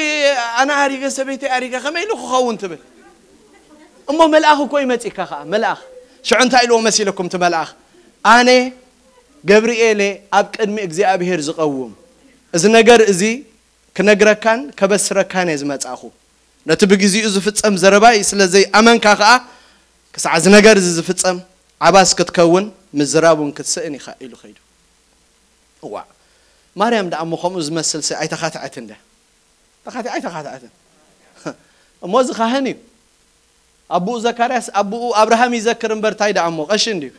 ኣነ ኣሪገ ሰበይተይ ኣሪጋ ከመይ ኢሉ ክኸውን ትብል? እሞ መልኣኽ እኮ እዩ መጺእካ ኸኣ፣ መልኣኽ። ሽዑ እንታይ ኢልዎ መሲልኩም እቲ መልኣኽ? ኣነ ገብርኤል እየ ኣብ ቅድሚ እግዚኣብሄር ዝቐውም። እዚ ነገር እዚ ክነግረካን ከበስረካን እየ ዝመጻእኹ። ነቲ ብግዜኡ ዝፍጸም ዘረባይ ስለ ዘይኣመንካ ከኣ፣ ክሳዕ እዚ ነገር እዚ ዝፍጸም ዓባስ ክትከውን ምዝራብ እውን ክትስእን ኢኻ ኢሉ ከይዱ። እዋእ፣ ማርያም ደኣ እሞ ከምኡ ዝመስል ሲ ኣይተኻትዐትን ድያ? ተኻትዐ ኣይተኻትዐትን? እሞ እዚ ካህን እዩ። ኣቦኡ ዘካርያስ ኣቦኡ ኣብርሃም ይዘክር እምበር እንታይ ደኣ እሞ ቀሺ እንድዩ።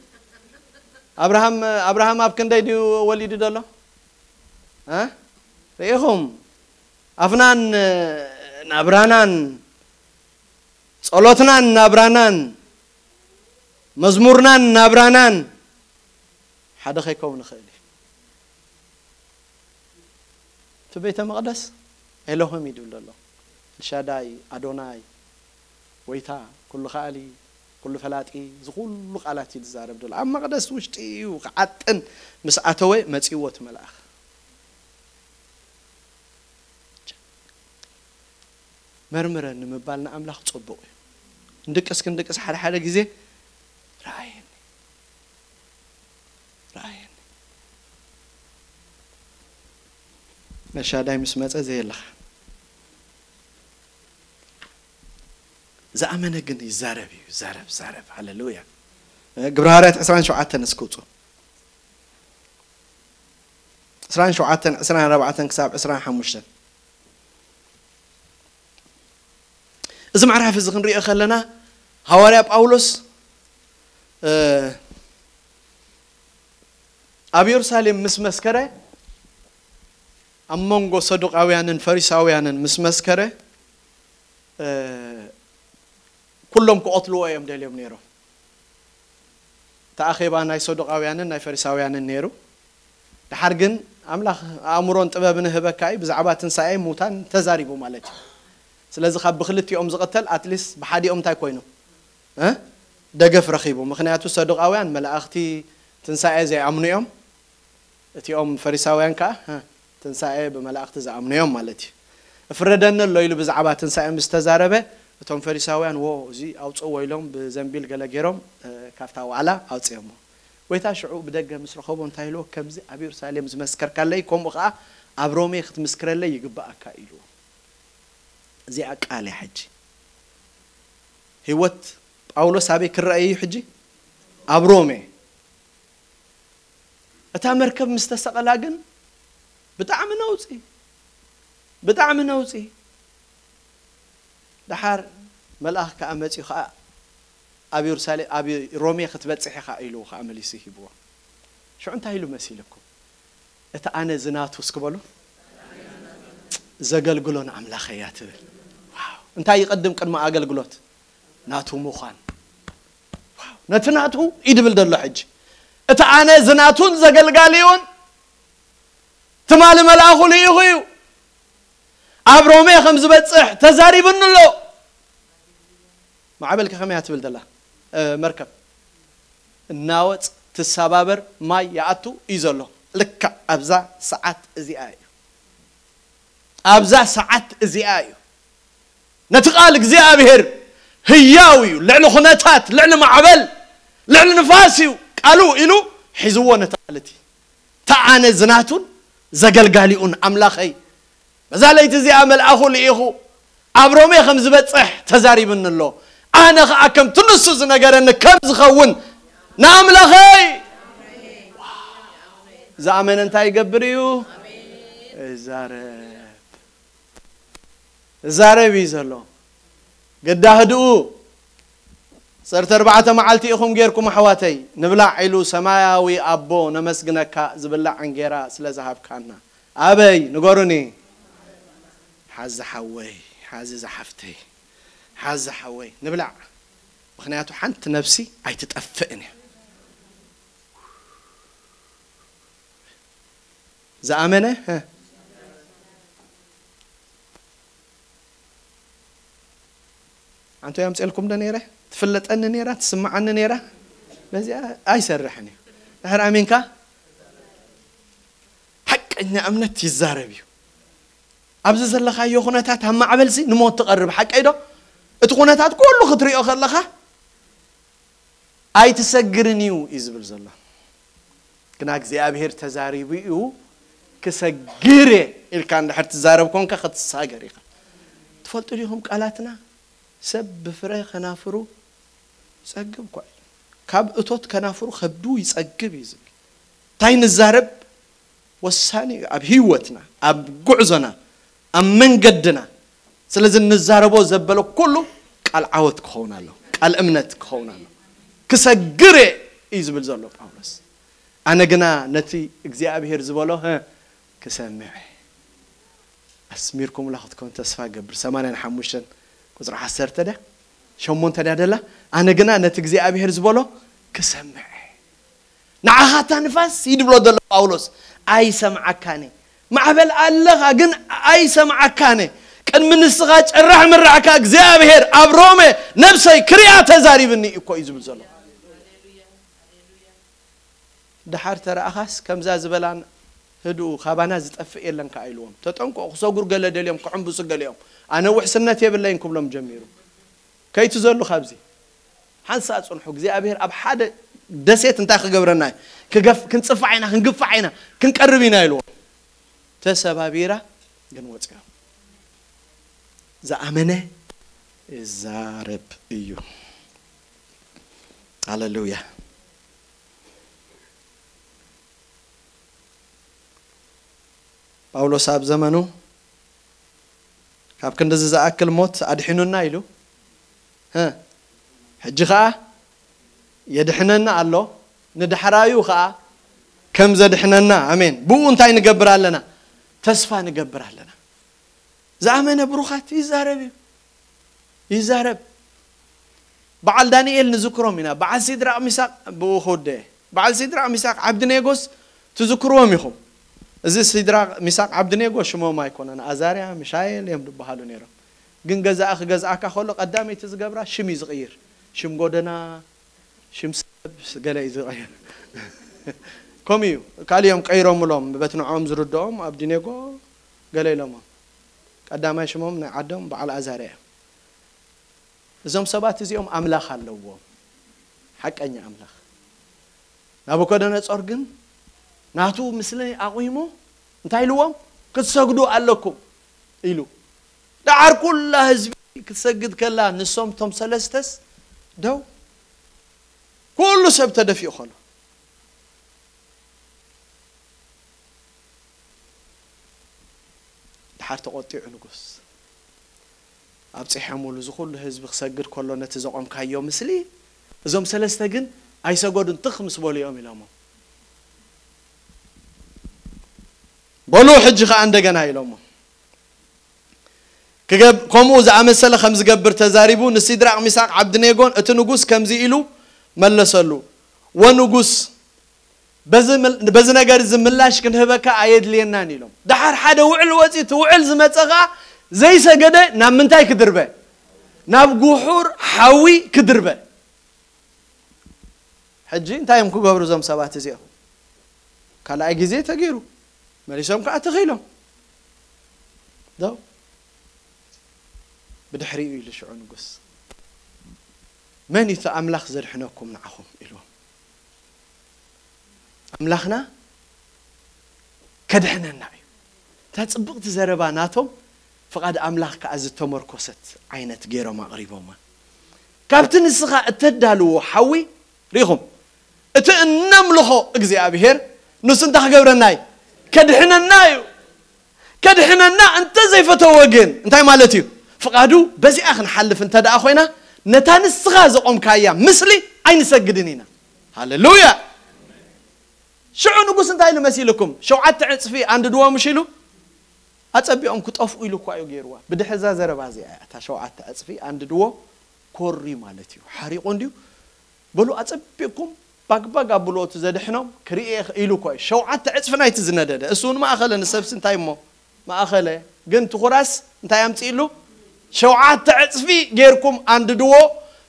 ኣብርሃም ኣብርሃም ኣብ ክንደይ ድዩ ወሊዱ ዘሎ? እ? ርኢኹም ኣፍናን ናብራናን ጸሎትናን ናብራናን መዝሙርናን ናብራናን ሓደ ከይከውን ይኽእል እዩ። እቲ ቤተ መቕደስ ኤሎሂም እዩ ድብል ዘሎ። ኤልሻዳይ፣ ኣዶናይ፣ ጎይታ፣ ኩሉ ከኣሊ፣ ኩሉ ፈላጢ፣ እዚ ኩሉ ቃላት እዩ ዝዛረብ ዘሎ። ኣብ መቕደስ ውሽጢ እዩ ክዓጥን ምስ ኣተወ መጺእዎ እቲ መልኣኽ። መርምረኒ ምባል ንኣምላኽ ጽቡቕ እዩ። ክንድቅስ ክንድቅስ ሓደ ሓደ ግዜ ረኣየኒ፣ ረኣየኒ። ነሻዳይ ምስ መጸ ዘየለኻ። ዝኣመነ ግን ይዛረብ እዩ፣ ይዛረብ፣ ይዛረብ። ሃሌሉያ። ግብረ ሃዋርያት ዕስራን ሸውዓተን እስኪ ውጹ። ዕስራን ሸውዓተን፣ ዕስራን ኣርባዕተን ክሳብ ዕስራን ሓሙሽተን። እዚ ምዕራፍ እዚ ክንሪኦ ከለና ሃዋርያ ጳውሎስ፣ እ፣ ኣብ የሩሳሌም ምስ መስከረ፣ ኣብ መንጎ ሰዱቃውያንን ፈሪሳውያንን ምስ መስከረ፣ እ፣ ኩሎም ክቐትልዎ እዮም ደልዮም ነይሮም። እቲ ኣኼባ ናይ ሰዱቃውያንን ናይ ፈሪሳውያንን ነይሩ። ደሓር ግን ኣምላኽ ኣእምሮን ጥበብን ህበካ እዩ፣ ብዛዕባ ትንሳኤ ሙታን ተዛሪቡ ማለት እዩ። ስለዚ ካብ ብክልቲኦም ዝቕተል ኣትሊስት ብሓዲኦም እንታይ ኮይኑ? እ? ደገፍ ረኺቡ። ምኽንያቱ ሰዱቃውያን መላእኽቲ ትንሳኤ ዘይኣምኑ እዮም። እቲኦም ፈሪሳውያን ከኣ፣ እ፣ ትንሳኤ ብመላእኽቲ ዝኣምኑ እዮም ማለት እዩ። "እፍረደኒ ኣሎ" ኢሉ ብዛዕባ ትንሳኤ ምስ ተዛረበ፣ እቶም ፈሪሳውያን፣ "ዎ፣ እዚ ኣውጽእዎ" ኢሎም ብዘንቢል ገለ ገይሮም፣ እ፣ ካብታ ዋዕላ ኣውጽኦሞ። ጎይታ ሽዑ ብደገ ምስ ረኸቦ እንታይ ኢልዎ? "ከምዚ ኣብ የሩሳሌም ዝመስከርካለይ፣ ከምኡ ከኣ ኣብ ሮሜ ክትምስክረለይ ይግብኣካ" ኢልዎ። እዚኣ ቃል እያ ሕጂ። ህይወት ጳውሎስ ኣበይ ክረኣይ እዩ ሕጂ? ኣብ ሮሜ። እታ መርከብ ምስ ተሰቐላ ግን ብጣዕሚ ነውጺ፣ ብጣዕሚ ነውጺ። ደሓር መልኣኽ ከኣ መጺኡ ከኣ ኣብ የሩሳሌም፣ ኣብ ሮሜ ክትበጽሕ ኢኻ ኢሉ ከኣ መሊሱ ሂብዎ። ሽዑ እንታይ ኢሉ መሲልኩም? "እቲ ኣነ ዝናቱ" እስኪ በሉ፣ "ዘገልግሎን ኣምላኸይ እያ" ትብል። ዋው! እንታይ ይቐድም ቅድሚ ኣገልግሎት? ናቱ ምዃን። ዋው! ነቲ ናቱ እዩ ድብል ዘሎ ሕጂ። እቲ ኣነ ዝናቱን ዘገልጋሊውን ትማሊ መልኣኹ ልኢኹ እዩ። ኣብ ሮሜ ከም ዝበጽሕ ተዛሪብኒ ኣሎ። ማዕበል ከ ከመይ እያ ትብል ዘላ? እ፣ መርከብ እናወጽ ትሰባበር፣ ማይ ይኣቱ እዩ ዘሎ። ልክዕ ኣብዛ ሰዓት እዚኣ እዩ። ኣብዛ ሰዓት እዚኣ እዩ። ነቲ ቃል እግዚኣብሔር ህያው እዩ። ልዕሊ ኩነታት፣ ልዕሊ ማዕበል፣ ልዕሊ ንፋስ እዩ ቃሉ ኢሉ ሒዝዎ ነቲ ቃል እቲ። እታ ኣነ ዝናቱን ዘገልጋሊኡን ኣምላኸይ፣ በዛ ለይቲ እዚኣ መልኣኹ ልኢኹ ኣብ ሮሜ ከም ዝበጽሕ ተዛሪብኒ ኣሎ። ኣነ ኸኣ ከምቲ ንሱ ዝነገረኒ ከም ዝኸውን ንኣምላኸይ። ዝኣመነ እንታይ ይገብር እዩ? ይዛረብ። ይዛረብ እዩ ዘሎ። ግዳ ህድኡ። ዓሰርተ ኣርባዕተ መዓልቲ ኢኹም ጌርኩም ኣሕዋተይ፣ ንብላዕ ኢሉ ሰማያዊ ኣቦ ነመስግነካ ዝብላዕ እንጌራ ስለ ዝሃብካና። ኣበይ? ንገሩኒ። ሓዚ ሓወይ፣ ሓዚ ዝሓፍተይ፣ ሓዚ ሓወይ፣ ንብላዕ። ምኽንያቱ ሓንቲ ነፍሲ ኣይትጠፍእን እያ። ዝኣመነ፣ ሀ? ኣንቶ ያምጽኤልኩም ዶ ነይረ? ትፍለጠኒ ነይራ፣ ትስምዓኒ ነይራ። በዚኣ ኣይሰርሕን እዩ። ድሕር ኣሚንካ ሓቀኛ እምነት ይዛረብ እዩ። ኣብዚ ዘለኻዮ ኩነታት ኣብ ማዕበልሲ ንሞት ትቐርብ፣ ሓቀይ ዶ? እቲ ኩነታት ኩሉ ክትሪኦ ከለኻ ኣይትሰግርን እዩ እዩ ዝብል ዘሎ። ግና እግዚኣብሔር ተዛሪቡ እዩ፣ ክሰግር እየ ኢልካ እንድሕር ትዛረብ ኮንካ ክትሳገር ኢኻ። እቲ ትፈልጡ ዲኹም ቃላትና ሰብ ብፍረ ከናፍሩ ይጸግብ እኳ እዩ። ካብ እቶት ከናፍሩ ከብዱ ይጸግብ እዩ ዝብል። እንታይ ንዛረብ ወሳኒ እዩ ኣብ ህይወትና፣ ኣብ ጉዕዞና፣ ኣብ መንገድና። ስለዚ ንዛረቦ ዘበለ ኩሉ ቃል ዓወት ክኸውን ኣሎ፣ ቃል እምነት ክኸውን ኣሎ። ክሰግር እየ እዩ ዝብል ዘሎ ጳውሎስ። ኣነ ግና ነቲ እግዚኣብሔር ዝበሎ ህ ክሰምዕ እየ። ኣስሚርኩምላ ክትኮን ተስፋ ገብር። ሰማንያን ሓሙሽተን ቁፅሪ ዓሰርተ ድያ ሸሞንተ ድያ ደላ? ኣነ ግና ነቲ እግዚኣብሔር ዝበሎ ክሰምዕ እየ። ንዓኻ እታ ንፋስ ይድብሎ ዘሎ ጳውሎስ ኣይሰምዓካን እየ። ማዕበል ኣለኻ ግን ኣይሰምዓካን እየ። ቅድሚ ንስኻ ጨራሕ ምራዕካ እግዚኣብሔር ኣብ ሮሜ ነብሰይ ክሪኣ ተዛሪብኒ እዩ እኮ እዩ ዝብል ዘሎ። ደሓር ተረኣኻስ ከምዛ ዝበላን ህድኡ ካባና ዝጠፍእ የለን ከኣ ኢልዎም። ተጠንቀቑ፣ ክሰጉር ገለ ደልዮም ክሕምብሱ ገሊኦም። ኣነ ውሕስነት የብለይን ክብሎም ጀሚሩ። ከይትዘሉ ካብዚ ሓንሳ ጽንሑ። እግዚኣብሔር ኣብ ሓደ ደሴት እንታይ ክገብረና እዩ? ክገፍ ክንጽፋዕ ኢና፣ ክንግፋዕ ኢና፣ ክንቀርብ ኢና ኢልዎም። ተሰባቢራ ግን ወጽኦም። ዝኣመነ ይዛረብ እዩ። ሃሌሉያ። ጳውሎስ ኣብ ዘመኑ ካብ ክንድዚ ዝኣክል ሞት ኣድሒኑና ኢሉ፣ እ፣ ሕጂ ኸኣ የድሕነና ኣሎ፣ ንዳሕራዩ ኸኣ ከም ዘድሕነና፣ ኣሜን፣ ብኡ እንታይ ንገብር ኣለና? ተስፋ ንገብር ኣለና። ዝኣመነ ብሩኻት ይዛረብ እዩ፣ ይዛረብ። በዓል ዳንኤል ንዝክሮም ኢና። በዓል ሲድራቕ ሚሳቕ፣ ብኡ ክውደ እየ። በዓል ሲድራቕ ሚሳቕ ዓብድኔጎስ ትዝክርዎም ኢኹም። እዚ ሲድራቕ ሚሳቕ ዓብድኔጎ ሽሞም ኣይኮነን፣ ኣዛርያ፣ ሚሻኤል እዮም ዝበሃሉ ነይሮም። ግን ገዛኢ ክገዝኣካ ከሎ ቀዳመይቲ ዝገብራ ሽም እዩ ዝቕይር። ሽም ጎደና፣ ሽም ሰብ ገለ እዩ ዝቐይር። ከምኡ እዩ። ካልእ እዮም ቀይሮምሎም፣ በቲ ንዕኦም ዝርድኦም ኣብድኔጎ ገለ ኢሎሞም። ቀዳማይ ሽሞም ናይ ዓዶም በዓል ኣዛርያ እዮም። እዞም ሰባት እዚኦም ኣምላኽ ኣለዎም፣ ሓቀኛ ኣምላኽ። ናቡከደነጾር ግን ናቱ ምስሊ ኣቑሞ እንታይ ኢልዎም? ክትሰግዱ ኣለኩም ኢሉ። ደሓር ኩላ ህዝቢ ክትሰግድ ከላ ንሶም ቶም ሰለስተስ ደው፣ ኩሉ ሰብ ተደፊኡ ከሎ ደሓር ተቖጢዑ ንጉስ። ኣብጺሖምሉ እዚ ኩሉ ህዝቢ ክሰግድ ከሎ ነቲ ዘቖምካዮ ምስሊ፣ እዞም ሰለስተ ግን ኣይሰገዱን፣ ትኽ ምስ በሉ እዮም ኢሎሞ። በሉ ሕጂ ኸኣ እንደገና ኢሎሞ። ክገብ-፣ ከምኡ ዝኣመሰለ ከም ዝገብር ተዛሪቡ ንሲድራቕ፣ ሚሳቕ፣ ዓብድኔጎን እቲ ንጉስ ከምዚ ኢሉ መለሰሉ፣ ወንጉስ፣ በዚ ምል-፣ በዚ ነገር እዚ ምላሽ ክንህበካ ኣየድልየናን ኢሎም። ደሓር ሓደ ውዕል ወፂኡ፣ እቲ ውዕል ዝመፀ ኸዓ ዘይሰገደ ናብ ምንታይ ክድርበ? ናብ ጉሑር ሓዊ ክድርበ። ሕጂ እንታይ እዮም ክገብሩ እዞም ሰባት እዚኦም? ካልኣይ ግዜ ተገይሩ፣ መሊሶም ከዓ ተኺሎም። ዶ? ብድሕሪኡ ኢሉ ሽዑ ንጉስ፣ "መን እዩ እቲ ኣምላኽ ዘድሕነኩም ንዓኹም?" ኢልዎም። ኣምላኽና ከድሕነና እዩ። እታ ጽብቕቲ ዘረባ ናቶም ፍቓድ ኣምላኽ ከኣ ዝተመርኮሰት ዓይነት ገይሮም ኣቕሪቦማ። ካብቲ ንስኻ እተዳልዎ ሓዊ ርኢኹም፣ እቲ እነምልኾ እግዚኣብሔር ንሱ እንታይ ክገብረና እዩ? ከድሕነና እዩ። ከድሕነና እንተ ዘይፈተወ ግን እንታይ ማለት እዩ? ፍቓዱ በዚኣ ክንሓልፍ እንተ ደኣ ኮይና ነታ ንስኻ ዘቖምካያ ምስሊ ኣይንሰግድን ኢና። ሃሌሉያ! ሽዑ ንጉስ እንታይ ኢሉ መሲልኩም? ሸውዓተ ዕጽፊ ኣንድድዎ ምሽ ኢሉ? ኣጸቢቖም ክጠፍኡ ኢሉ እኳ እዩ ገይርዋ። ብድሕሪ እዛ ዘረባ እዚኣ እያ። እታ ሸውዓተ ዕጽፊ ኣንድድዎ ኮሪ ማለት እዩ። ሓሪቑ እንድዩ። በሉ ኣጸቢቕኩም ባግባግ ኣብልዎ፣ እቲ ዘድሕኖም ክርኢ ኢሉ እኳ እዩ። ሸውዓተ ዕጽፊ ናይቲ ዝነደደ። እሱ እውን ማእኸለ ንሰብሲ እንታይ እሞ ማእኸለ። ግን ትኹራስ እንታይ ኣምጺእሉ? ሸውዓተ ዕጽፊ ጌርኩም ኣንድድዎ፣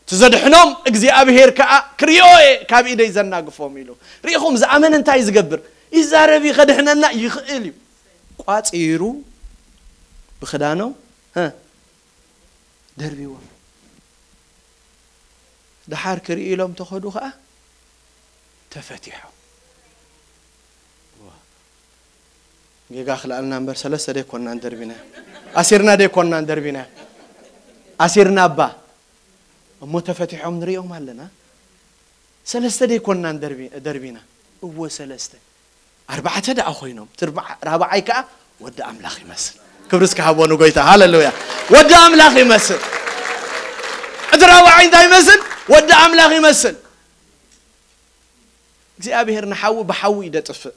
እቲ ዘድሕኖም እግዚኣብሔር ከኣ ክርእዮ እየ፣ ካብ ኢደይ ዘናግፎም ኢሉ። ርኢኹም፣ ዝኣመነ እንታይ እዩ ዝገብር? ይዛረብ እዩ፣ ከድሕነና ይኽእል እዩ። ቋጺሩ ብኽዳኖም፣ ሀ፣ ደርቢዎም። ደሓር ክርኢ ኢሎም ተኸዱ ኸኣ ተፈቲሖም። ጌጋ ክልኣልና እምበር ሰለስተ ደይኮንናን ደርቢና። ኣሲርና ደይኮንናን ደርቢና። ኣሲርና እባ እሞ ተፈቲሖም ንሪኦም ኣለና። ሰለስተ ደይኮንናን ደርቢ-፣ ደርቢና? እወ ሰለስተ። ኣርባዕተ ደኣ ኮይኖም። እቲ ርብዓ-፣ ራብዓይ ከኣ ወዲ ኣምላኽ ይመስል። ክብሪ እስኪ ሃቦ ንጎይታ። ሃሌሉያ። ወዲ ኣምላኽ ይመስል። እቲ ራብዓይ እንታይ ይመስል? ወዲ ኣምላኽ ይመስል። እግዚኣብሔር ንሓዊ ብሓዊ እዩ ደጥፍእ።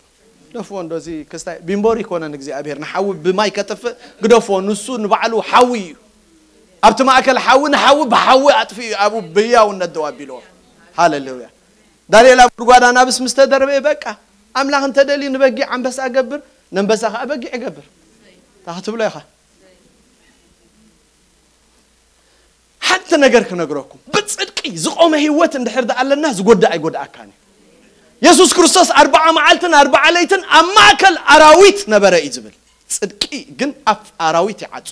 ግደፍዎ እንዶ፣ እዚ ክስታይ ቢምቦር ይኮነን። እግዚኣብሔር ንሓዊ ብማይ ከጥፍእ ግደፍዎ። ንሱ ንባዕሉ ሓዊ እዩ። ኣብቲ ማእከል ሓዊ ንሓዊ ብሓዊ ኣጥፍኡ እዩ፣ ኣብኡ ብህያውነት ደው ኣቢልዎ። ሃሌሉያ። ዳንኤል ኣብ ጉድጓድ ኣናብስ ምስ ተደርበየ፣ በቃ፣ ኣምላኽ እንተደልዩ ንበጊዕ ኣንበሳ ገብር፣ ነንበሳ ከኣ በጊዕ ይገብር። እንታይ ክትብሎ ኢኻ? ሓንቲ ነገር ክነግረኩም፣ ብጽድቂ ዝቖመ ህይወት እንድሕር ደኣ ኣለና፣ ዝጎድእ ኣይጎድኣካን እዩ። የሱስ ክርስቶስ ኣርብዓ መዓልትን ኣርብዓ ለይትን ኣብ ማእከል ኣራዊት ነበረ እዩ ዝብል። ጽድቂ ግን ኣፍ ኣራዊት ይዓጹ።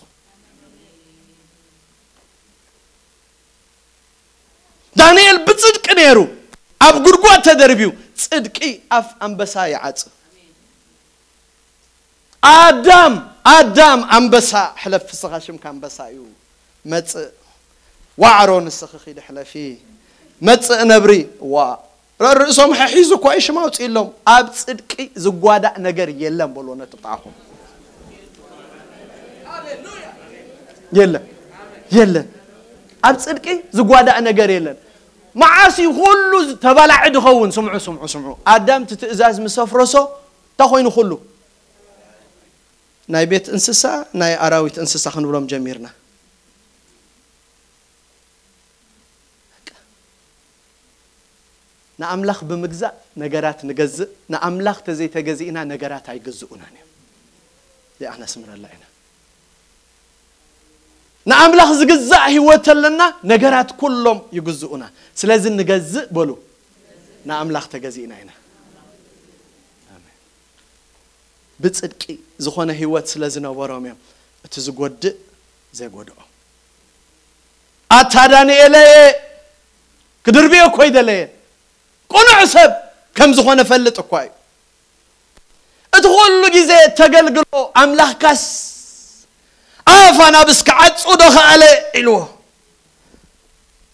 ዳንኤል ብጽድቂ ነይሩ ኣብ ጉድጓድ ተደርብዩ፣ ጽድቂ ኣፍ ኣንበሳ ይዓጽ። ኣዳም፣ ኣዳም ኣንበሳ ሕለፍ፣ ፍስኻ ሽምካ ኣንበሳ እዩ። መጽእ ዋዕሮ፣ ንስኺ ኺዲ ሕለፊ። መጽእ ነብሪ፣ ዋ፣ ርእሶም ሐሒዙ እኳ እዩ ሽም ኣውፅእሎም። ኣብ ጽድቂ ዝጓዳእ ነገር የለን በልዎ ነቲ ጣዕኹም። የለን፣ የለን። ኣብ ጽድቂ ዝጓዳእ ነገር የለን። መዓስ እዩ ኩሉ ተባላዒ ድኸውን? ስምዑ፣ ስምዑ፣ ስምዑ። ኣዳም እቲ ትእዛዝ ምስ ኣፍረሶ እንታይ ኮይኑ ኩሉ? ናይ ቤት እንስሳ፣ ናይ ኣራዊት እንስሳ ክንብሎም ጀሚርና። ንኣምላኽ ብምግዛእ ነገራት ንገዝእ። ንኣምላኽ ተዘይተገዚእና ነገራት ኣይግዝኡናን እዮም። እዚኣ ክነስምረላ ኢና። ንኣምላኽ ዝግዛእ ህይወት ኣለና፣ ነገራት ኩሎም ይግዝኡና። ስለዚ ንገዝእ በሉ፣ ንኣምላኽ ተገዚእና ኢና። ኣሜን። ብጽድቂ ዝኾነ ህይወት ስለ ዝነበሮም እዮም እቲ ዝጎድእ ዘይጎድኦም። ኣታ ዳንኤለየ፣ ክድርብዮ እኮ ኣይደለየን። ቅኑዕ ሰብ ከም ዝኾነ ፈልጥ እኳ እዩ። እቲ ኩሉ ግዜ እተገልግሎ ኣምላኽካስ ኣፍ ኣናብስ ክዓጹ ዶ ከኣለ ኢልዎ።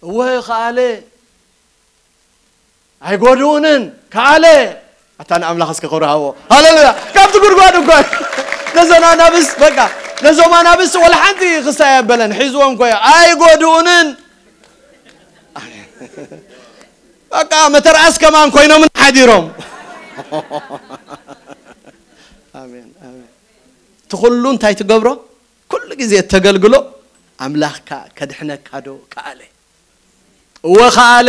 እወ ከኣለ። ኣይጎድኡንን፣ ከኣለ። ኣታ ንኣምላኽ እስከ ክብሪ ሃቦ። ሃሌሉያ። ካብቲ ጉድጓድ እኳ ነዞም ኣናብስ፣ በቃ፣ ነዞም ኣናብስ ወላ ሓንቲ ክስታይ ኣበለን። ሒዝዎም እኮ እዩ። ኣይጎድኡንን። ኣሜን። በቃ፣ መተርኣስ ከማን ኮይኖምን ሓዲሮም። ኣሜን፣ ኣሜን። እቲ ኩሉ እንታይ ትገብሮ? ኩሉ ግዜ እተገልግሎ ኣምላኽካ ከድሕነካ ዶ ከኣለ? እወ ከኣለ።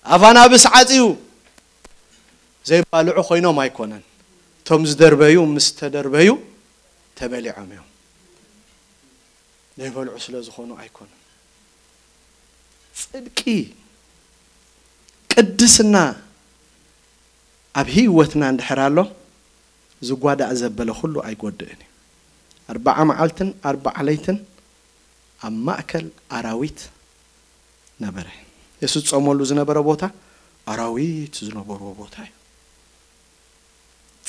ኣፍ ኣናብስ ዓጽዩ። ዘይባልዑ ኮይኖም ኣይኮነን። እቶም ዝደርበዩ ምስ ተደርበዩ ተበሊዖም እዮም። ዘይበልዑ ስለ ዝኾኑ ኣይኮኑን። ጽድቂ፣ ቅድስና ኣብ ህይወትና እንድሕር ኣሎ፣ ዝጓዳእ ዘበለ ኩሉ ኣይጎድእን እዩ። ኣርብዓ መዓልትን ኣርብዓ ለይትን ኣብ ማእከል ኣራዊት ነበረ። የሱስ ዝጾመሉ ዝነበረ ቦታ ኣራዊት ዝነበርዎ ቦታ እዩ።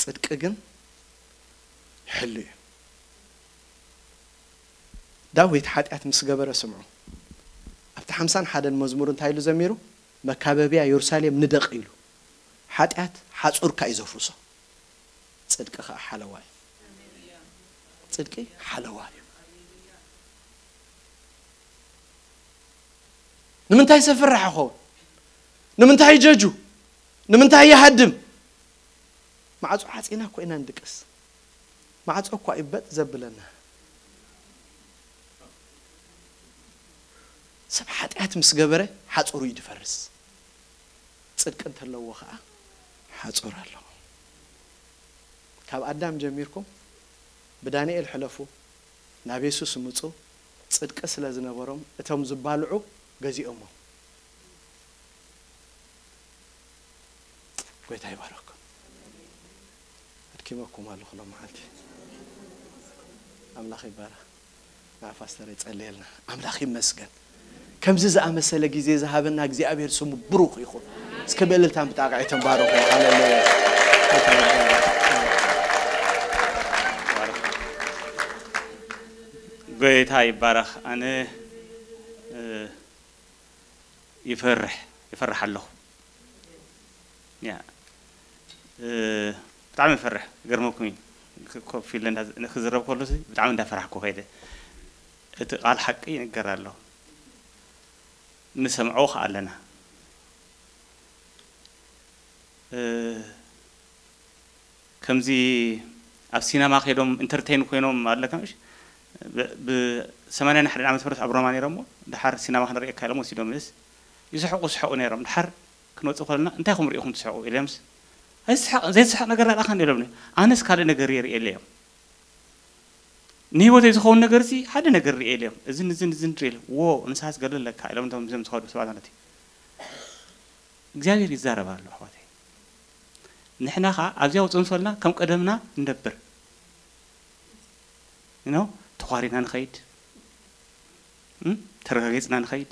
ጽድቂ ግን ሕሉ እዩ። ዳዊት ሓጢኣት ምስ ገበረ፣ ስምዑ፣ ኣብቲ ሓምሳን ሓደን መዝሙር እንታይ ኢሉ ዘሚሩ? መካበብያ የሩሳሌም ንደቕ ኢሉ። ሓጢኣት ሓጹርካ እዩ ዘፍርሶ፣ ጽድቂ ኸኣ ሓለዋ እዩ። ጽድቂ ሓለዋ እዩ። ንምንታይ ሰብ ፍራሕ ይኸውን? ንምንታይ ይጀጁ? ንምንታይ ይሃድም? ማዕጾ ዓጺና እኮ ኢና ንድቅስ። ማዕጾ እኳ እዩ በጥ ዘብለና። ሰብ ሓጢኣት ምስ ገበረ ሓጹሩ እዩ ድፈርስ። ጽድቂ እንተለዎ ኸኣ ሓጹር ኣለዎ። ካብ ኣዳም ጀሚርኩም ብዳንኤል ሕለፉ፣ ናብ የሱስ ምጹ። ጽድቂ ስለ ዝነበሮም እቶም ዝባልዑ ገዚኦሞ። ጎይታ ይባረኩም። ኣድኪመኩም ኣለኹ ሎም መዓልቲ። ኣምላኽ ይባረኽ። ንዓ ፓስተር ይጸልየልና። ኣምላኽ ይመስገን። ከምዚ ዝኣመሰለ ግዜ ዝሃበና እግዚኣብሔር ስሙ ብሩኽ ይኹን። እስከ ብእልልታን ብጣቕዒትን ባረኹ። ሃሌሉያ። ጎይ ጌታ ይባረኽ። ኣነ ይፈርሕ ይፈርሕ ኣለኹ። ያ ብጣዕሚ ይፈርሕ። ገርመኩም እዩ። ኮፍ ኢለ ክዝረብ ከሎ ብጣዕሚ እንዳፈራሕኩ ከይደ። እቲ ቃል ሓቂ ይንገር ኣሎ። ንሰምዖ ከኣለና ከምዚ ኣብ ሲነማ ከይዶም ኢንተርቴን ኮይኖም ኣለካ ምሽ ብሰማንያን ሓደን ዓመት ምህረት ኣብ ሮማ ነይሮሞ። ድሓር ሲነማ ክንርእየካ ኢሎም ወሲዶም ምስ ይስሕቁ ስሕቁ ነይሮም። ድሓር ክንወፅእ ከለና እንታይ ኹም ርኢኹም ትስሕቁ ኢለምስ ዘይስሕቅ ነገር ኣለካ እንዲ ኢሎምኒ። ኣነስ ካልእ ነገር የርእየለ እዮም። ንህይወተይ ዝኸውን ነገር እዚ ሓደ ነገር ርእየ ኢሎም እዝን እዝን እዝን ሪል ዎ ንስሓስ ገለ ኣለካ ኢሎም ቶም ዝም ዝኸዱ ሰባት ማለት እዩ። እግዚኣብሔር ይዛረብ ኣሎ ኣሕዋተይ። ንሕና ኸዓ ኣብዚያ ውፅእ ምስ በልና ከም ቀደምና ንነብር ኖ ተዃሪና ንኸይድ ተረጋጊፅና ንኸይድ።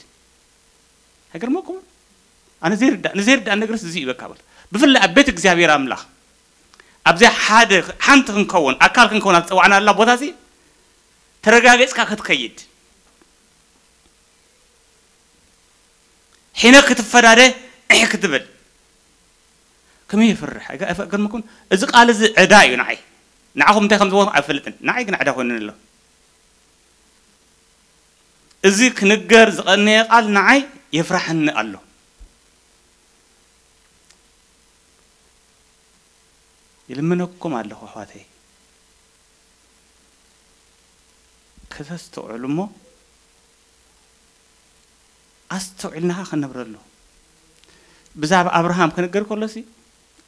ኣይገርመኩም? ኣነ ዘይርዳእ ንዘይርዳእ ነገርስ እዚ ይበካ በል። ብፍላይ ኣብ ቤት እግዚኣብሔር ኣምላኽ ኣብዚያ ሓደ ሓንቲ ክንከውን ኣካል ክንከውን ኣብ ዝፀዋዕናላ ቦታ እዚ ተረጋገፅካ ክትከይድ ሒነ ክትፈዳደ እሕ ክትብል ከመይ ይፍርሕ? ኣይገርመኩም? እዚ ቃል እዚ ዕዳ እዩ ንዓይ። ንዓኹም እንታይ ከም ዝበልኩ ኣይፈልጥን። ንዓይ ግን ዕዳ ኮይኑኒ ኣሎ። እዚ ክንገር ዝቐነየ ቃል ንዓይ የፍርሓኒ ኣሎ። ይልምነኩም ኣለኹ ኣሕዋተይ፣ ከተስተውዕሉ እሞ ኣስተውዒልና ከነብረሉ። ብዛዕባ ኣብርሃም ክንገር ከሎሲ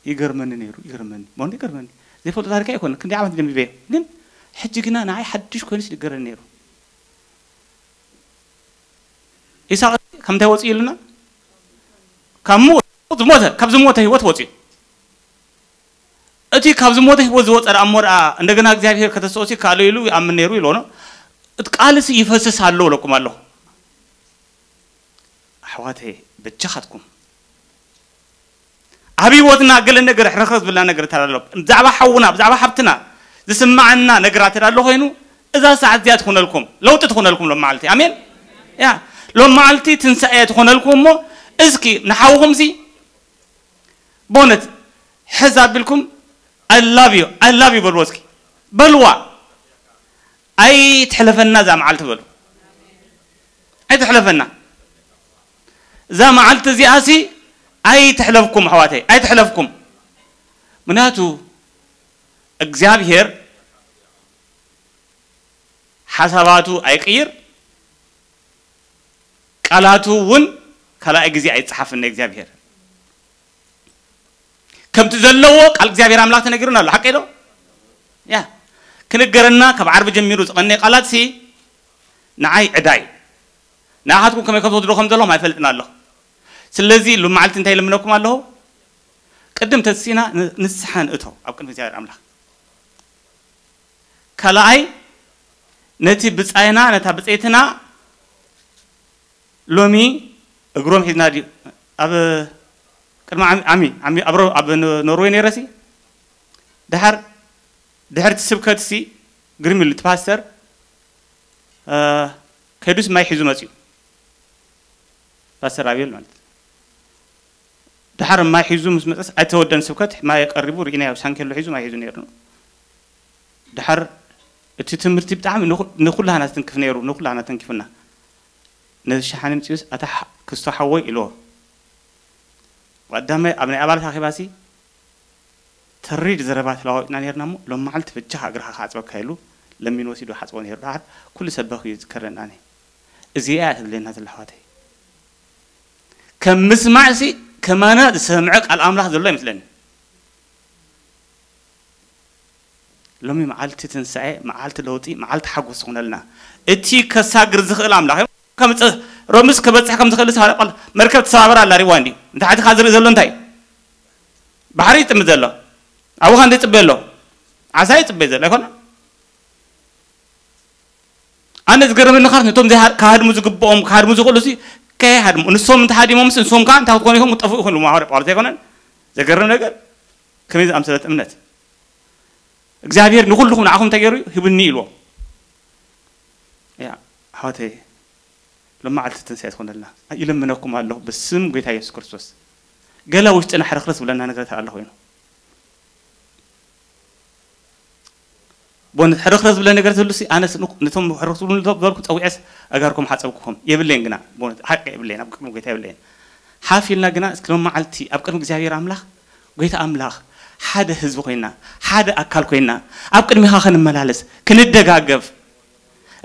ይገርመኒ ነይሩ፣ ይገርመኒ፣ ሞን ይገርመኒ። ዘይፈልጦ ታሪክ ኣይኮነ፣ ክንደይ ዓመት ደንቢበዮ። ግን ሕጂ ግና ንዓይ ሓድሽ ኮይኑስ ይገረኒ ነይሩ። ኢሳቅ ከምንታይ ወፅኡ ኢሉና? ካብ ሞት ዝሞተ፣ ካብ ዝሞተ ህይወት ወፅኡ። እቲ ካብ ዝሞተ ህይወት ዝወፀ ደኣ እሞ ደኣ እንደገና እግዚኣብሔር ከተስኦሲ ካሎ ኢሉ ይኣምን ነይሩ ኢሎኖ። እቲ ቃልሲ ይፈስስ ኣሎ እብለኩም ኣለኹ። ኣሕዋተይ በጃኻትኩም ኣብ ህይወትና ገለ ነገር ሕርኽርኽ ዝብልና ነገር ተዳሎ ብዛዕባ ሓውና ብዛዕባ ሓብትና ዝስማዓና ነገራት ተዳሎ ኮይኑ እዛ ሰዓት እዚኣ ትኹነልኩም ለውጢ ትኹነልኩም ሎም መዓልቲ ኣሜን ያ ሎም መዓልቲ ትንሳኤ ትኾነልኩም እሞ እስኪ ንሓውኹምሲ በእውነት ሕዝ ኣቢልኩም I love you I love you በልዎ እስኪ በልዋ ኣይትሕለፈና እዛ መዓልቲ በሉ ኣይትሕለፈና እዛ መዓልቲ እዚኣሲ ኣይትሕለፍኩም ኣሕዋተይ ኣይትሕለፍኩም ምክንያቱ እግዚኣብሔር ሓሳባቱ ኣይቅይር ቃላቱ እውን ካልኣይ ግዜ ኣይፀሓፍን እግዚኣብሔር ከምቲ ዘለዎ ቃል እግዚኣብሔር ኣምላክ ተነጊሩና ኣሎ ሓቀይ ዶ ያ ክንገረና ካብ ዓርቢ ጀሚሩ ዝቀነየ ቃላት ሲ ንዓይ ዕዳ እዩ ንኣኻትኩም ከመይ ከም ትወስዶ ከም ዘለኹም ኣይፈልጥን ኣለኹ ስለዚ ሎመዓልቲ እንታይ ልምነኩም ኣለኹ ቅድም ተሲና ንስሓ ንእቶ ኣብ ቅድሚ እግዚኣብሔር ኣምላክ ካልኣይ ነቲ ብጻይና ነታ ብጸይትና ሎሚ እግሮም ሒዝና ድዩ ኣብ ቅድሚ ዓሚ ዓሚ ዓሚ ኣብ ሮ- ኣብ ኖ- ኖርዌይ ነይረሲ ድሓር ድሕርቲ ስብከትሲ ግርም ኢሉ እቲ ፓስተር እ፣ ከይዱስ ማይ ሒዙ መፅዩ ፓስተር ኣብዮል ማለት ድሓር ማይ ሒዙ ምስ መፀስ ኣይተወደን ስብከት ማይ ቀሪቡ ርኢናዮ ሳንኬሎ ሒዙ ማይ ሒዙ ነይሩ ድሓር እቲ ትምህርቲ ብጣዕሚ ንኹ- ንኩላህና ዝትንክፍ ነይሩ ንኩላህና ተንኪፉና ነዚ ሸሓኒ ምፅኡስ ኣታ ሓ- ክስቶ ሓወይ ኢልዎ ቀዳማይ ኣብ ናይ ኣባላት ኣኼባሲ ተሪድ ዘረባ ተለዋዊጥና ነርና እሞ ሎም መዓልቲ በጃኻ እግርኻ ክሓፅበካ ኢሉ ለሚን ወሲዱ ሓፅቦ ነይሩ ደሓር ኩሉ ሰበኽ እዩ ዝከረን ኣነ እዚኣ እያ ተድልየና ዘላ ኣሕዋተይ ከም ምስማዕሲ ከማና ዝሰምዐ ቃል ኣምላኽ ዘሎ ይመስለኒ ሎሚ መዓልቲ ትንሳኤ መዓልቲ ለውጢ መዓልቲ ሓጎስ ዝኾነልና እቲ ከሳግር ዝኽእል ኣምላኽ ከምፅእ ሮምስ ክበፅሕ ከም ዝኽእል ስለ ቃል መርከብ ተሰባበር ኣላ ሪዋ እንዲ ንታሕትኻ ዝርኢ ዘሎ እንታይ ባሕሪ ይጥምት ዘሎ ኣብኻ እንደ ይፅበ ኣሎ ዓሳ ይፅበ ዘሎ ኣይኮነ ኣነ ዝገርመኒ ካብ ነቶም ዘይሃ- ክሃድሙ ዝግብኦም ክሃድሙ ዝኽእሉ ሲ ከይሃድሙ ንሶም እንተሃዲሞምስ ንሶም ከዓ እንታይ ክትኮኑ ኢኹም ክጠፍኡ ይኽእሉ ማሕበረ ጳውሎስ ኣይኮነን ዘገርም ነገር ከመይ ዝኣምሰለት እምነት እግዚኣብሔር ንኩልኹም ንዓኹም እንታይ ገይሩ እዩ? ሂቡኒ ኢልዎም። ያ፣ ኣተይ ሎመዓልቲ ትንሳኤ ትኾነልና ይልምነኩም ኣለኹ ብስም ጎይታ የሱስ ክርስቶስ። ገለ ውሽጥና ሕርኽርኽ ዝብለና ነገር ኣሎ ኮይኑ ቦነት ሕርኽርኽ ዝብለ ነገር ዝህሉሲ ኣነስ ንክ- ነቶም ሕርኽርኽ ዝብሉ ዶ በልኩ ጸዊዐስ ኣጋርኩም ሓጸብኩኹም የብለይን ግና ቦነት ሓቂ የብለይን ኣብ ቅድሚ ጎይታ የብለይን ሓፍ ኢልና ግና እስኪ ሎም መዓልቲ ኣብ ቅድሚ እግዚኣብሔር ኣምላኽ ጎይታ ኣምላኽ ሓደ ህዝቢ ኮይና ሓደ ኣካል ኮይና ኣብ ቅድሚኻ ክንመላለስ ክንደጋገፍ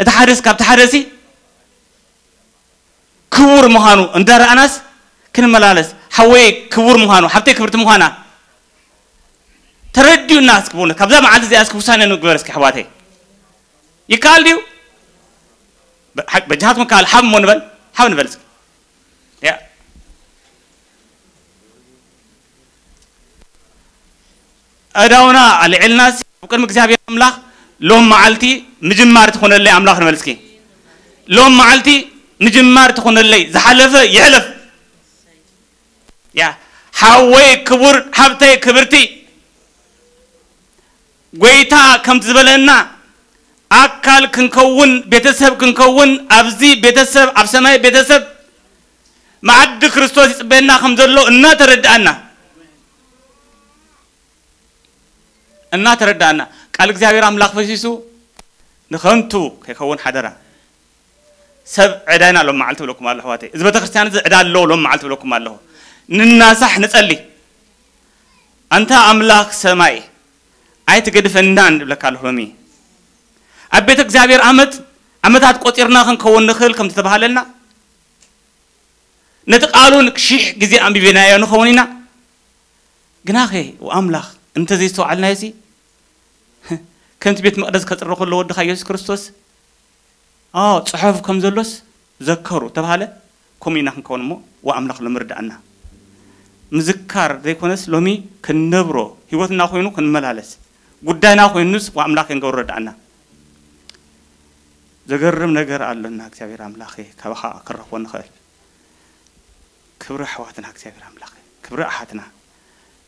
እቲ ሓደስ ካብቲ ሓደሲ ክቡር ምዃኑ እንዳረኣናስ ክንመላለስ ሓወይ ክቡር ምዃኑ ሓብተይ ክብርቲ ምዃና ተረዲኡና እስኪ ብእውነት ካብዛ መዓልቲ እዚኣ እስኪ ውሳነ ንግበር እስኪ ኣሕዋተይ ይከኣል ድዩ በጃኻትኩም ከኣል ሓብ እሞ ንበል ሓብ ንበል እስኪ ያ ኣእዳውና ኣልዒልና ኣብ ቅድሚ እግዚኣብሔር ኣምላኽ ሎም መዓልቲ ምጅማር ትኾነለይ ኣምላኽ ንበል እስኪ ሎም መዓልቲ ምጅማር ትኾነለይ ዝሓለፈ ይሕለፍ ያ ሓወይ ክቡር ሓብተይ ክብርቲ ጎይታ ከምቲ ዝበለና ኣካል ክንከውን ቤተሰብ ክንከውን ኣብዚ ቤተሰብ ኣብ ሰማይ ቤተሰብ መዓዲ ክርስቶስ ይፅበየና ከም ዘሎ እናተረዳእና እናተረዳእና ቃል እግዚኣብሔር ኣምላኽ ፈሲሱ ንኸንቱ ከይከውን ሓደራ ሰብ ዕዳይና ሎም መዓልቲ ብለኩም ኣለኹ ኣሕዋተይ እዚ ቤተክርስትያን እዚ ዕዳ ኣለዎ ሎም መዓልቲ ብለኩም ኣለኹ ንናሳሕ ንፀሊ ኣንታ ኣምላኽ ሰማይ ኣይትገድፈናን ይብለካ ኣለኹ ሎሚ ኣብ ቤተ እግዚኣብሔር ዓመት ዓመታት ቆፂርና ክንከውን ንኽእል ከም ዝተባሃለልና ነቲ ቃሉን ሽሕ ግዜ ኣንቢብናዮ ንኸውን ኢና ግናኸ ኣምላኽ እንተዘይስተውዓልናዮ ሲ ከምቲ ቤት መቅደስ ከፅሪ ከሎ ወድኻ የሱስ ክርስቶስ ኣዎ ፅሑፍ ከም ዘሎስ ዘከሩ ተባሃለ ከምኡ ኢና ክንከውን እሞ ወኣምላኽ ሎሚ ርድኣና ምዝካር ዘይኮነስ ሎሚ ክንነብሮ ህይወትና ኮይኑ ክንመላለስ ጉዳይና ኮይኑስ ወኣምላኽ ክንገብሮ ርድኣና ዘገርም ነገር ኣሎና እግዚኣብሔር ኣምላኽ ካባኻ ክረኽቦ ንኽእል ክብሪ ኣሕዋትና እግዚኣብሔር ኣምላኽ ክብሪ ኣሓትና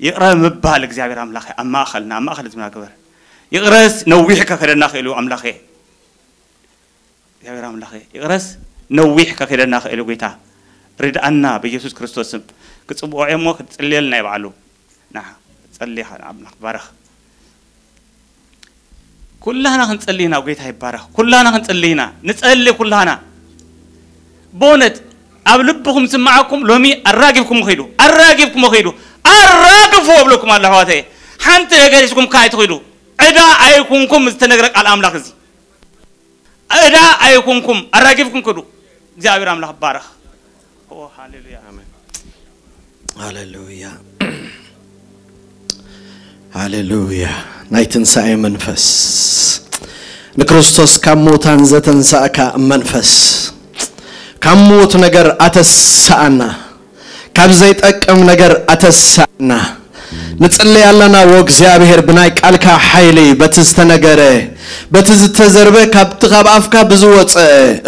ይቕረ ምባል እግዚኣብሔር ኣምላኽ ኣብ ማእኸልና ኣብ ማእኸል ህዝብና ግበር ይቕረስ ነዊሕ ከከደና ክእል ኣምላኽ እግዚኣብሔር ኣምላኽ ይቕረስ ነዊሕ ከከደና ክእል ጎይታ ርድኣና ብኢየሱስ ክርስቶስ ስም ክፅብዖ እሞ ክትፅልየልና ይበዓሉ ና ጸልኻ ኣምላኽ ባረኽ ኩላህና ክንጸልይ ኢና ጎይታ ይባረኽ ኩላህና ክንጸልይ ኢና ንጸሊ ኩላህና ብእውነት ኣብ ልብኹም ዝስምዓኩም ሎሚ ኣራጊፍኩም ኸይዱ ኣራጊፍኩም ኸይዱ ኣራግፍዎ እብለኩም ኣሎ ኣሕዋተየ ሓንቲ ነገር ሒዝኩም ከ ኣይትኸይዱ ዕዳ ኣይኩንኩም ዝተነግረ ቃል ኣምላኽ እዚ ዕዳ ኣይኩንኩም ኣራጊፍኩም ክዱ እግዚኣብሔር ኣምላኽ ባረኽ ሃሌሉያ ሃሌሉያ ሃሌሉያ ናይ ትንሳኤ መንፈስ ንክርስቶስ ካብ ሙታን ዘተንሳእካ መንፈስ ካብ ምዉት ነገር ኣተሳኣና ካብ ዘይጠቅም ነገር ኣተሳእና ንጽልይ ኣለና ዎ እግዚኣብሔር ብናይ ቃልካ ሓይሊ በቲ ዝተነገረ በቲ ዝተዘርበ ካብቲ ካብ ኣፍካ ብዝወፀ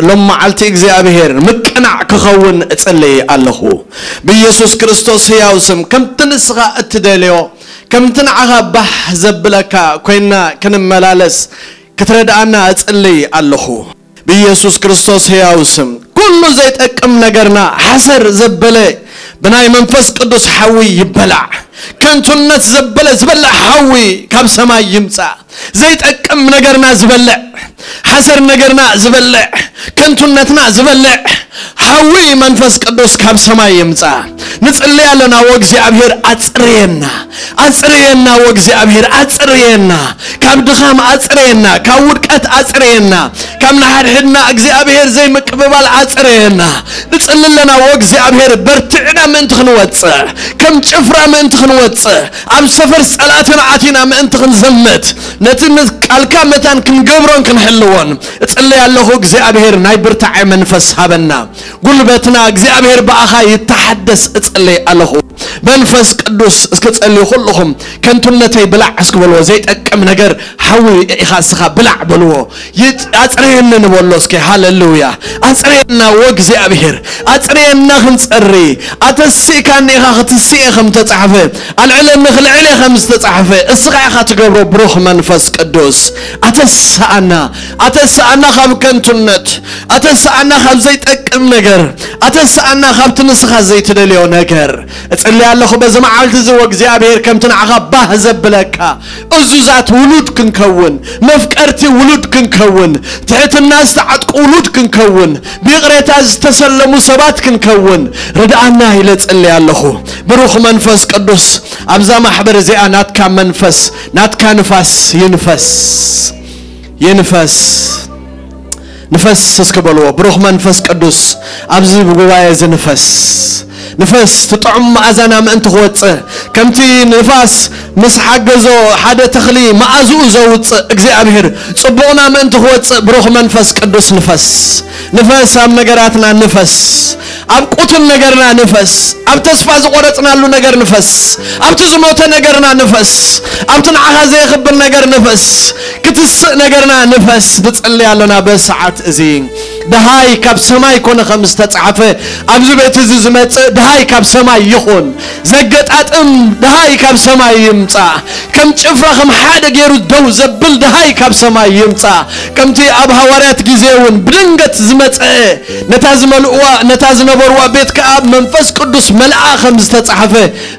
ሎም መዓልቲ እግዚኣብሔር ምቅናዕ ክኸውን እጽልይ ኣለኹ ብኢየሱስ ክርስቶስ ህያው ስም ከምቲ ንስኻ እትደልዮ ከምቲ ንዓኻ ባህ ዘብለካ ኮይንና ክንመላለስ ክትረድኣና እጽልይ ኣለኹ ብኢየሱስ ክርስቶስ ህያው ስም ኩሉ ዘይጠቅም ነገርና ሓሰር ዘበለ ብናይ መንፈስ ቅዱስ ሓዊ ይበላዕ ከንቱነት ዘበለ ዝበልዕ ሓዊ ካብ ሰማይ ይምጻእ ዘይጠቅም ነገርና ዝበልዕ ሓሰር ነገርና ዝበልዕ ከንቱነትና ዝበልዕ ሓዊ መንፈስ ቅዱስ ካብ ሰማይ ይምጻእ ንጽልይ ኣለና ወእግዚኣብሔር ኣጽርየና ኣጽርየና ወእግዚኣብሔር ኣጽርየና ካብ ድኻም ኣጽርየና ካብ ውድቀት ኣጽርየና ካብ ንሓድሕድና እግዚኣብሔር ዘይምቅብባል ኣጽርየና ንጽሊ ኣለና ወእግዚኣብሔር በርትዕና ምእንቲ ክንወጽእ ከም ጭፍራ ምእንቲ ክንወጽእ ኣብ ሰፈር ጸላእትና ኣቲና ምእንቲ ክንዘምት ነቲ ቃልካ መታን ክንገብሮን ክንሕልዎን እጽልይ ኣለኹ እግዚኣብሔር ናይ ብርታዐ መንፈስ ሃበና ጉልበትና እግዚኣብሔር ብኣኻ ይተሓደስ እጽልይ ኣለኹ መንፈስ ቅዱስ እስኪ ጸልዩ ኩልኹም ከንቱነተይ ብላዕ እስኪ በልዎ ዘይጠቅም ነገር ሓዊ ኢኻ እስኻ ብላዕ በልዎ ኣጽርየኒ ንበሎ እስኪ ሃለሉያ ኣጽርየና ወእግዚኣብሔር ኣጽርየና ክንጸሪ ኣተሲእካኒ ኢኻ ክትስኤ ከም ተጻሕፈ ኣልዕለኒ ክልዕል እየ ከም ዝተጻሕፈ እስኻ ኢኻ ትገብሮ ብሩኽ መንፈስ ቅዱስ ኣተስኣና ኣተስኣና ካብ ከንቱነት፣ ኣተስኣና ካብ ዘይጠቅም ነገር፣ ኣተስኣና ካብቲ ንስኻ ዘይትደልዮ ነገር። እጽሊ ኣለኹ በዚ መዓልቲ እዚ እግዚኣብሔር ከምቲ ንዓኻ ባህ ዘብለካ እዙዛት ውሉድ ክንከውን፣ መፍቀርቲ ውሉድ ክንከውን፣ ትሕትና ዝተዓጥቁ ውሉድ ክንከውን፣ ብይቕሬታ ዝተሰለሙ ሰባት ክንከውን ርድኣና ኢለ ጽሊ ኣለኹ። ብሩኽ መንፈስ ቅዱስ ኣብዛ ማሕበር እዚኣ ናትካ መንፈስ፣ ናትካ ንፋስ ይንፈስ። ይንፈስ። ንፈስ እስኪ በልዎ። ብሩኽ መንፈስ ቅዱስ ኣብዚ ጉባኤ እዚ ንፈስ። ንፈስ፣ እቲ ጥዑም መኣዛና ምእንቲ ክወፅእ፣ ከምቲ ንፋስ ምስ ሓገዞ ሓደ ተኽሊ መኣዝኡ ዘውፅእ እግዚኣብሔር፣ ፅቡቕና ምእንቲ ክወፅእ ብሩኽ መንፈስ ቅዱስ ንፈስ። ንፈስ፣ ኣብ ነገራትና ንፈስ። ኣብ ቁትን ነገርና ንፈስ። ኣብ ተስፋ ዝቆረጽናሉ ነገር ንፈስ። ኣብቲ ዝሞተ ነገርና ንፈስ። ኣብቲ ንዓኻ ዘየኽብር ነገር ንፈስ። ክትስእ ነገርና ንፈስ። ንጽሊ ኣለና በሰዓት እዚ። ደሃይ ካብ ሰማይ ኮነ ከም ዝተጻሕፈ፣ ኣብዚ ቤት እዚ ዝመጽእ ደሃይ ካብ ሰማይ ይኹን። ዘገጣጥም ደሃይ ካብ ሰማይ ይምጻእ። ከም ጭፍራ ከም ሓደ ገይሩ ደው ዘብል ደሃይ ካብ ሰማይ ይምጻእ። ከምቲ ኣብ ሃዋርያት ግዜ እውን ብድንገት ዝመጸ፣ ነታ ዝመልእዋ፣ ነታ ዝነበርዋ ቤት ከኣ መንፈስ ቅዱስ መልኣ ከም ዝተጻሕፈ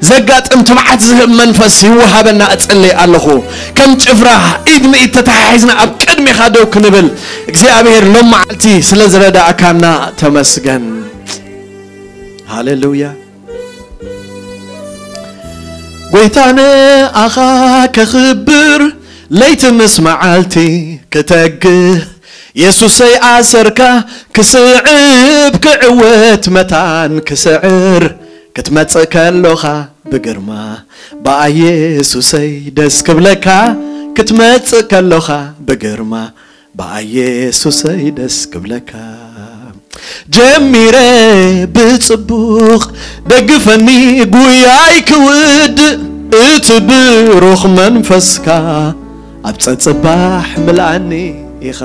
ዘጋጥም ትብዓት ዝህብ መንፈስ ይወሃበና እጽሊ ኣለኹ። ከም ጭፍራ ኢድ ንኢድ ተተሓሒዝና ኣብ ቅድሜኻ ደው ክንብል እግዚኣብሔር ሎም መዓልቲ ስለ ዝረዳእካና ተመስገን። ሃሌሉያ። ጎይታ ንኣኻ ከኽብር ለይቲ ምስ መዓልቲ ክተግህ የሱሰይ ኣሰርካ ክስዕብ ክዕወት መታን ክስዕር ክትመጽእ ከሎኻ ብግርማ ብኣየሱሰይ ደስ ክብለካ ክትመጽእ ከሎኻ ብግርማ ብኣየሱሰይ ደስ ክብለካ ጀሚረ ብጽቡቕ ደግፈኒ ጉያይ ክውድእ እቲ ብሩኽ መንፈስካ ኣብ ጸጽባሕ ምልኣኒ ኢኻ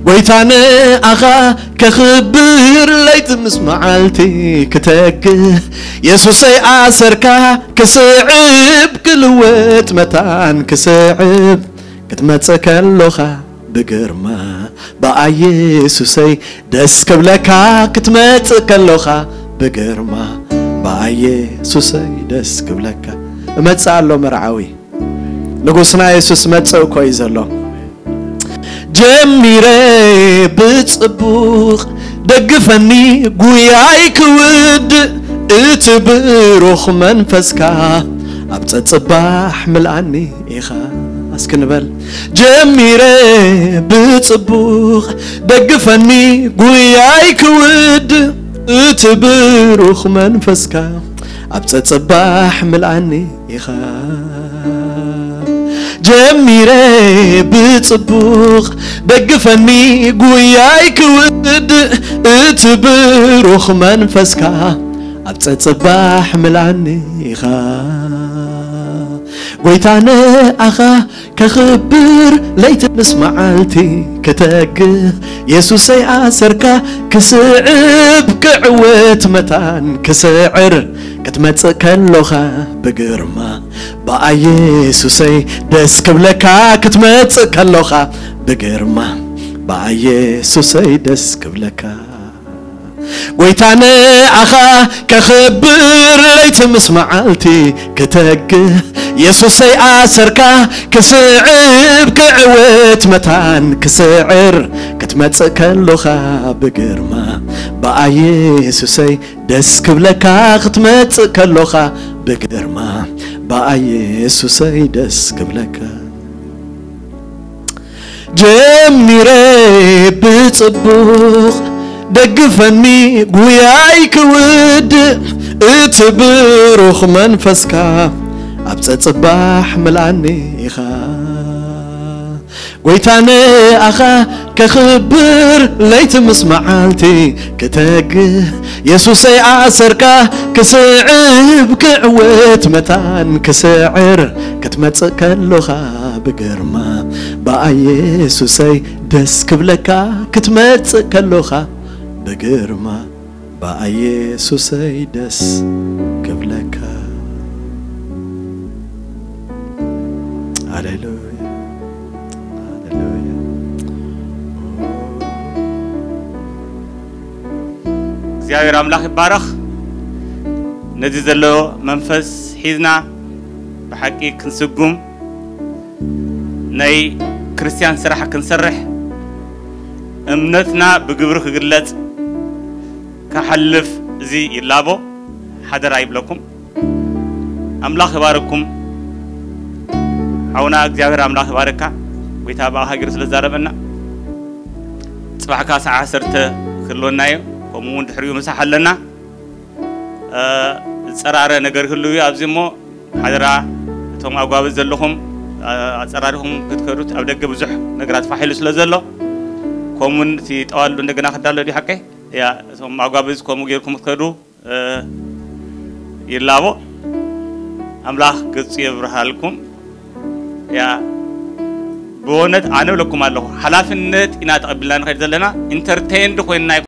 ጎይታ ንኣኻ ከኽብር ለይቲ ምስ መዓልቲ ክተግህ የሱሰይ ኣሰርካ ክስዕብ ክልወጥ መታን ክስዕብ ክትመጽእ ከሎኻ ብግርማ ብኣየሱሰይ ደስ ክብለካ ክትመጽእ ከሎኻ ብግርማ ብኣየሱሰይ ደስ ክብለካ እመጽእ ኣሎ መርዓዊ ንጉስና የሱስ መጽእ እኮ እዩ ዘሎ ጀሚረ ብጽቡቕ ደግፈኒ ጉያይ ክውድእ እቲ ብሩኽ መንፈስካ ኣብ ጸጽባሕ ምልኣኒ ኢኻ እስክንበል ጀሚረ ብጽቡቕ ደግፈኒ ጉያይ ክውድእ እቲ ብሩኽ መንፈስካ ኣብ ጸጽባሕ ምልኣኒ ኢኻ ጀሚረ ብጽቡቕ ደግፈኒ ጉያይ ክውድእ እቲ ብሩኽ መንፈስካ ኣብ ጸጽባሕ ምልኣኒ ኢኻ ጎይታ ንኣኻ ከኽብር ለይቲ ምስ መዓልቲ ክተግህ የሱሰይ ኣሰርካ ክስዕብ ክዕወት መታን ክስዕር ክትመጽእ ከሎኻ ብግርማ ብኣየሱሰይ ደስ ክብለካ ክትመጽእ ከሎኻ ብግርማ ብኣየሱሰይ ደስ ክብለካ ጎይታ ንኣኻ ከኽብር ለይቲ ምስ መዓልቲ ክተግህ የሱሰይ ኣሰርካ ክስዕብ ክዕወት መታን ክስዕር ክትመጽእ ከሎኻ ብግርማ ብኣየሱሰይ ደስ ክብለካ ክትመጽእ ከሎኻ ብግርማ ብኣየሱሰይ ደስ ክብለካ ጀሚረ ብጽቡቕ ደግፈኒ ጉያይ ክውድእ እቲ ብሩኽ መንፈስካ ኣብ ጸጽባሕ ምልኣኒ ኢኻ ጎይታ ንኣኻ ከኽብር ለይቲ ምስ መዓልቲ ክተግህ የሱሰይ ኣሰርካ ክስዕብ ክዕወት መታን ክስዕር ክትመጽእ ከሎኻ ብግርማ ብኣየሱሰይ ደስ ክብለካ ክትመጽእ ከሎኻ ብግርማ ብኣየሱሰይ ደስ ክብለካ ሃሌሉያ ሃሌሉያ እግዚኣብሔር ኣምላኽ ይባረኽ። ነዚ ዘሎ መንፈስ ሒዝና ብሓቂ ክንስጉም፣ ናይ ክርስትያን ስራሕ ክንሰርሕ፣ እምነትና ብግብሪ ክግለጽ፣ ክሓልፍ እዚ ይላቦ ሓደራ ይብለኩም። ኣምላኽ ይባርኩም። ሓውና እግዚኣብሔር ኣምላኽ ይባርካ። ጎይታ ብኣኻ ገይሩ ስለ ዛረበና፣ ጽባሕካ ሰዓ ዓሰርተ ክህልወና እዩ። ከምኡ እውን ድሕሪኡ ምሳሕ ኣለና። ዝጸራረ ነገር ህልው እዩ ኣብዚ እሞ ሓደራ እቶም ኣጓብዝ ዘለኹም ኣጸራሪኹም ክትከዱት። ኣብ ደገ ብዙሕ ነገራት ፋሒሉ ስለ ዘሎ፣ ከምኡውን እቲ ጠዋሉ እንደገና ክዳሎ ድዩ ሓቀይ? ያ እቶም ኣጓብዝ ከምኡ ገይርኩም ክትከዱ ይላቦ። ኣምላኽ ገጹ የብርሃልኩም። ያ ብእውነት ኣነ ብለኩም ኣለኹ፣ ሓላፍነት ኢና ተቐቢልና ንኸይድ ዘለና። ኢንተርቴንድ ኮይንና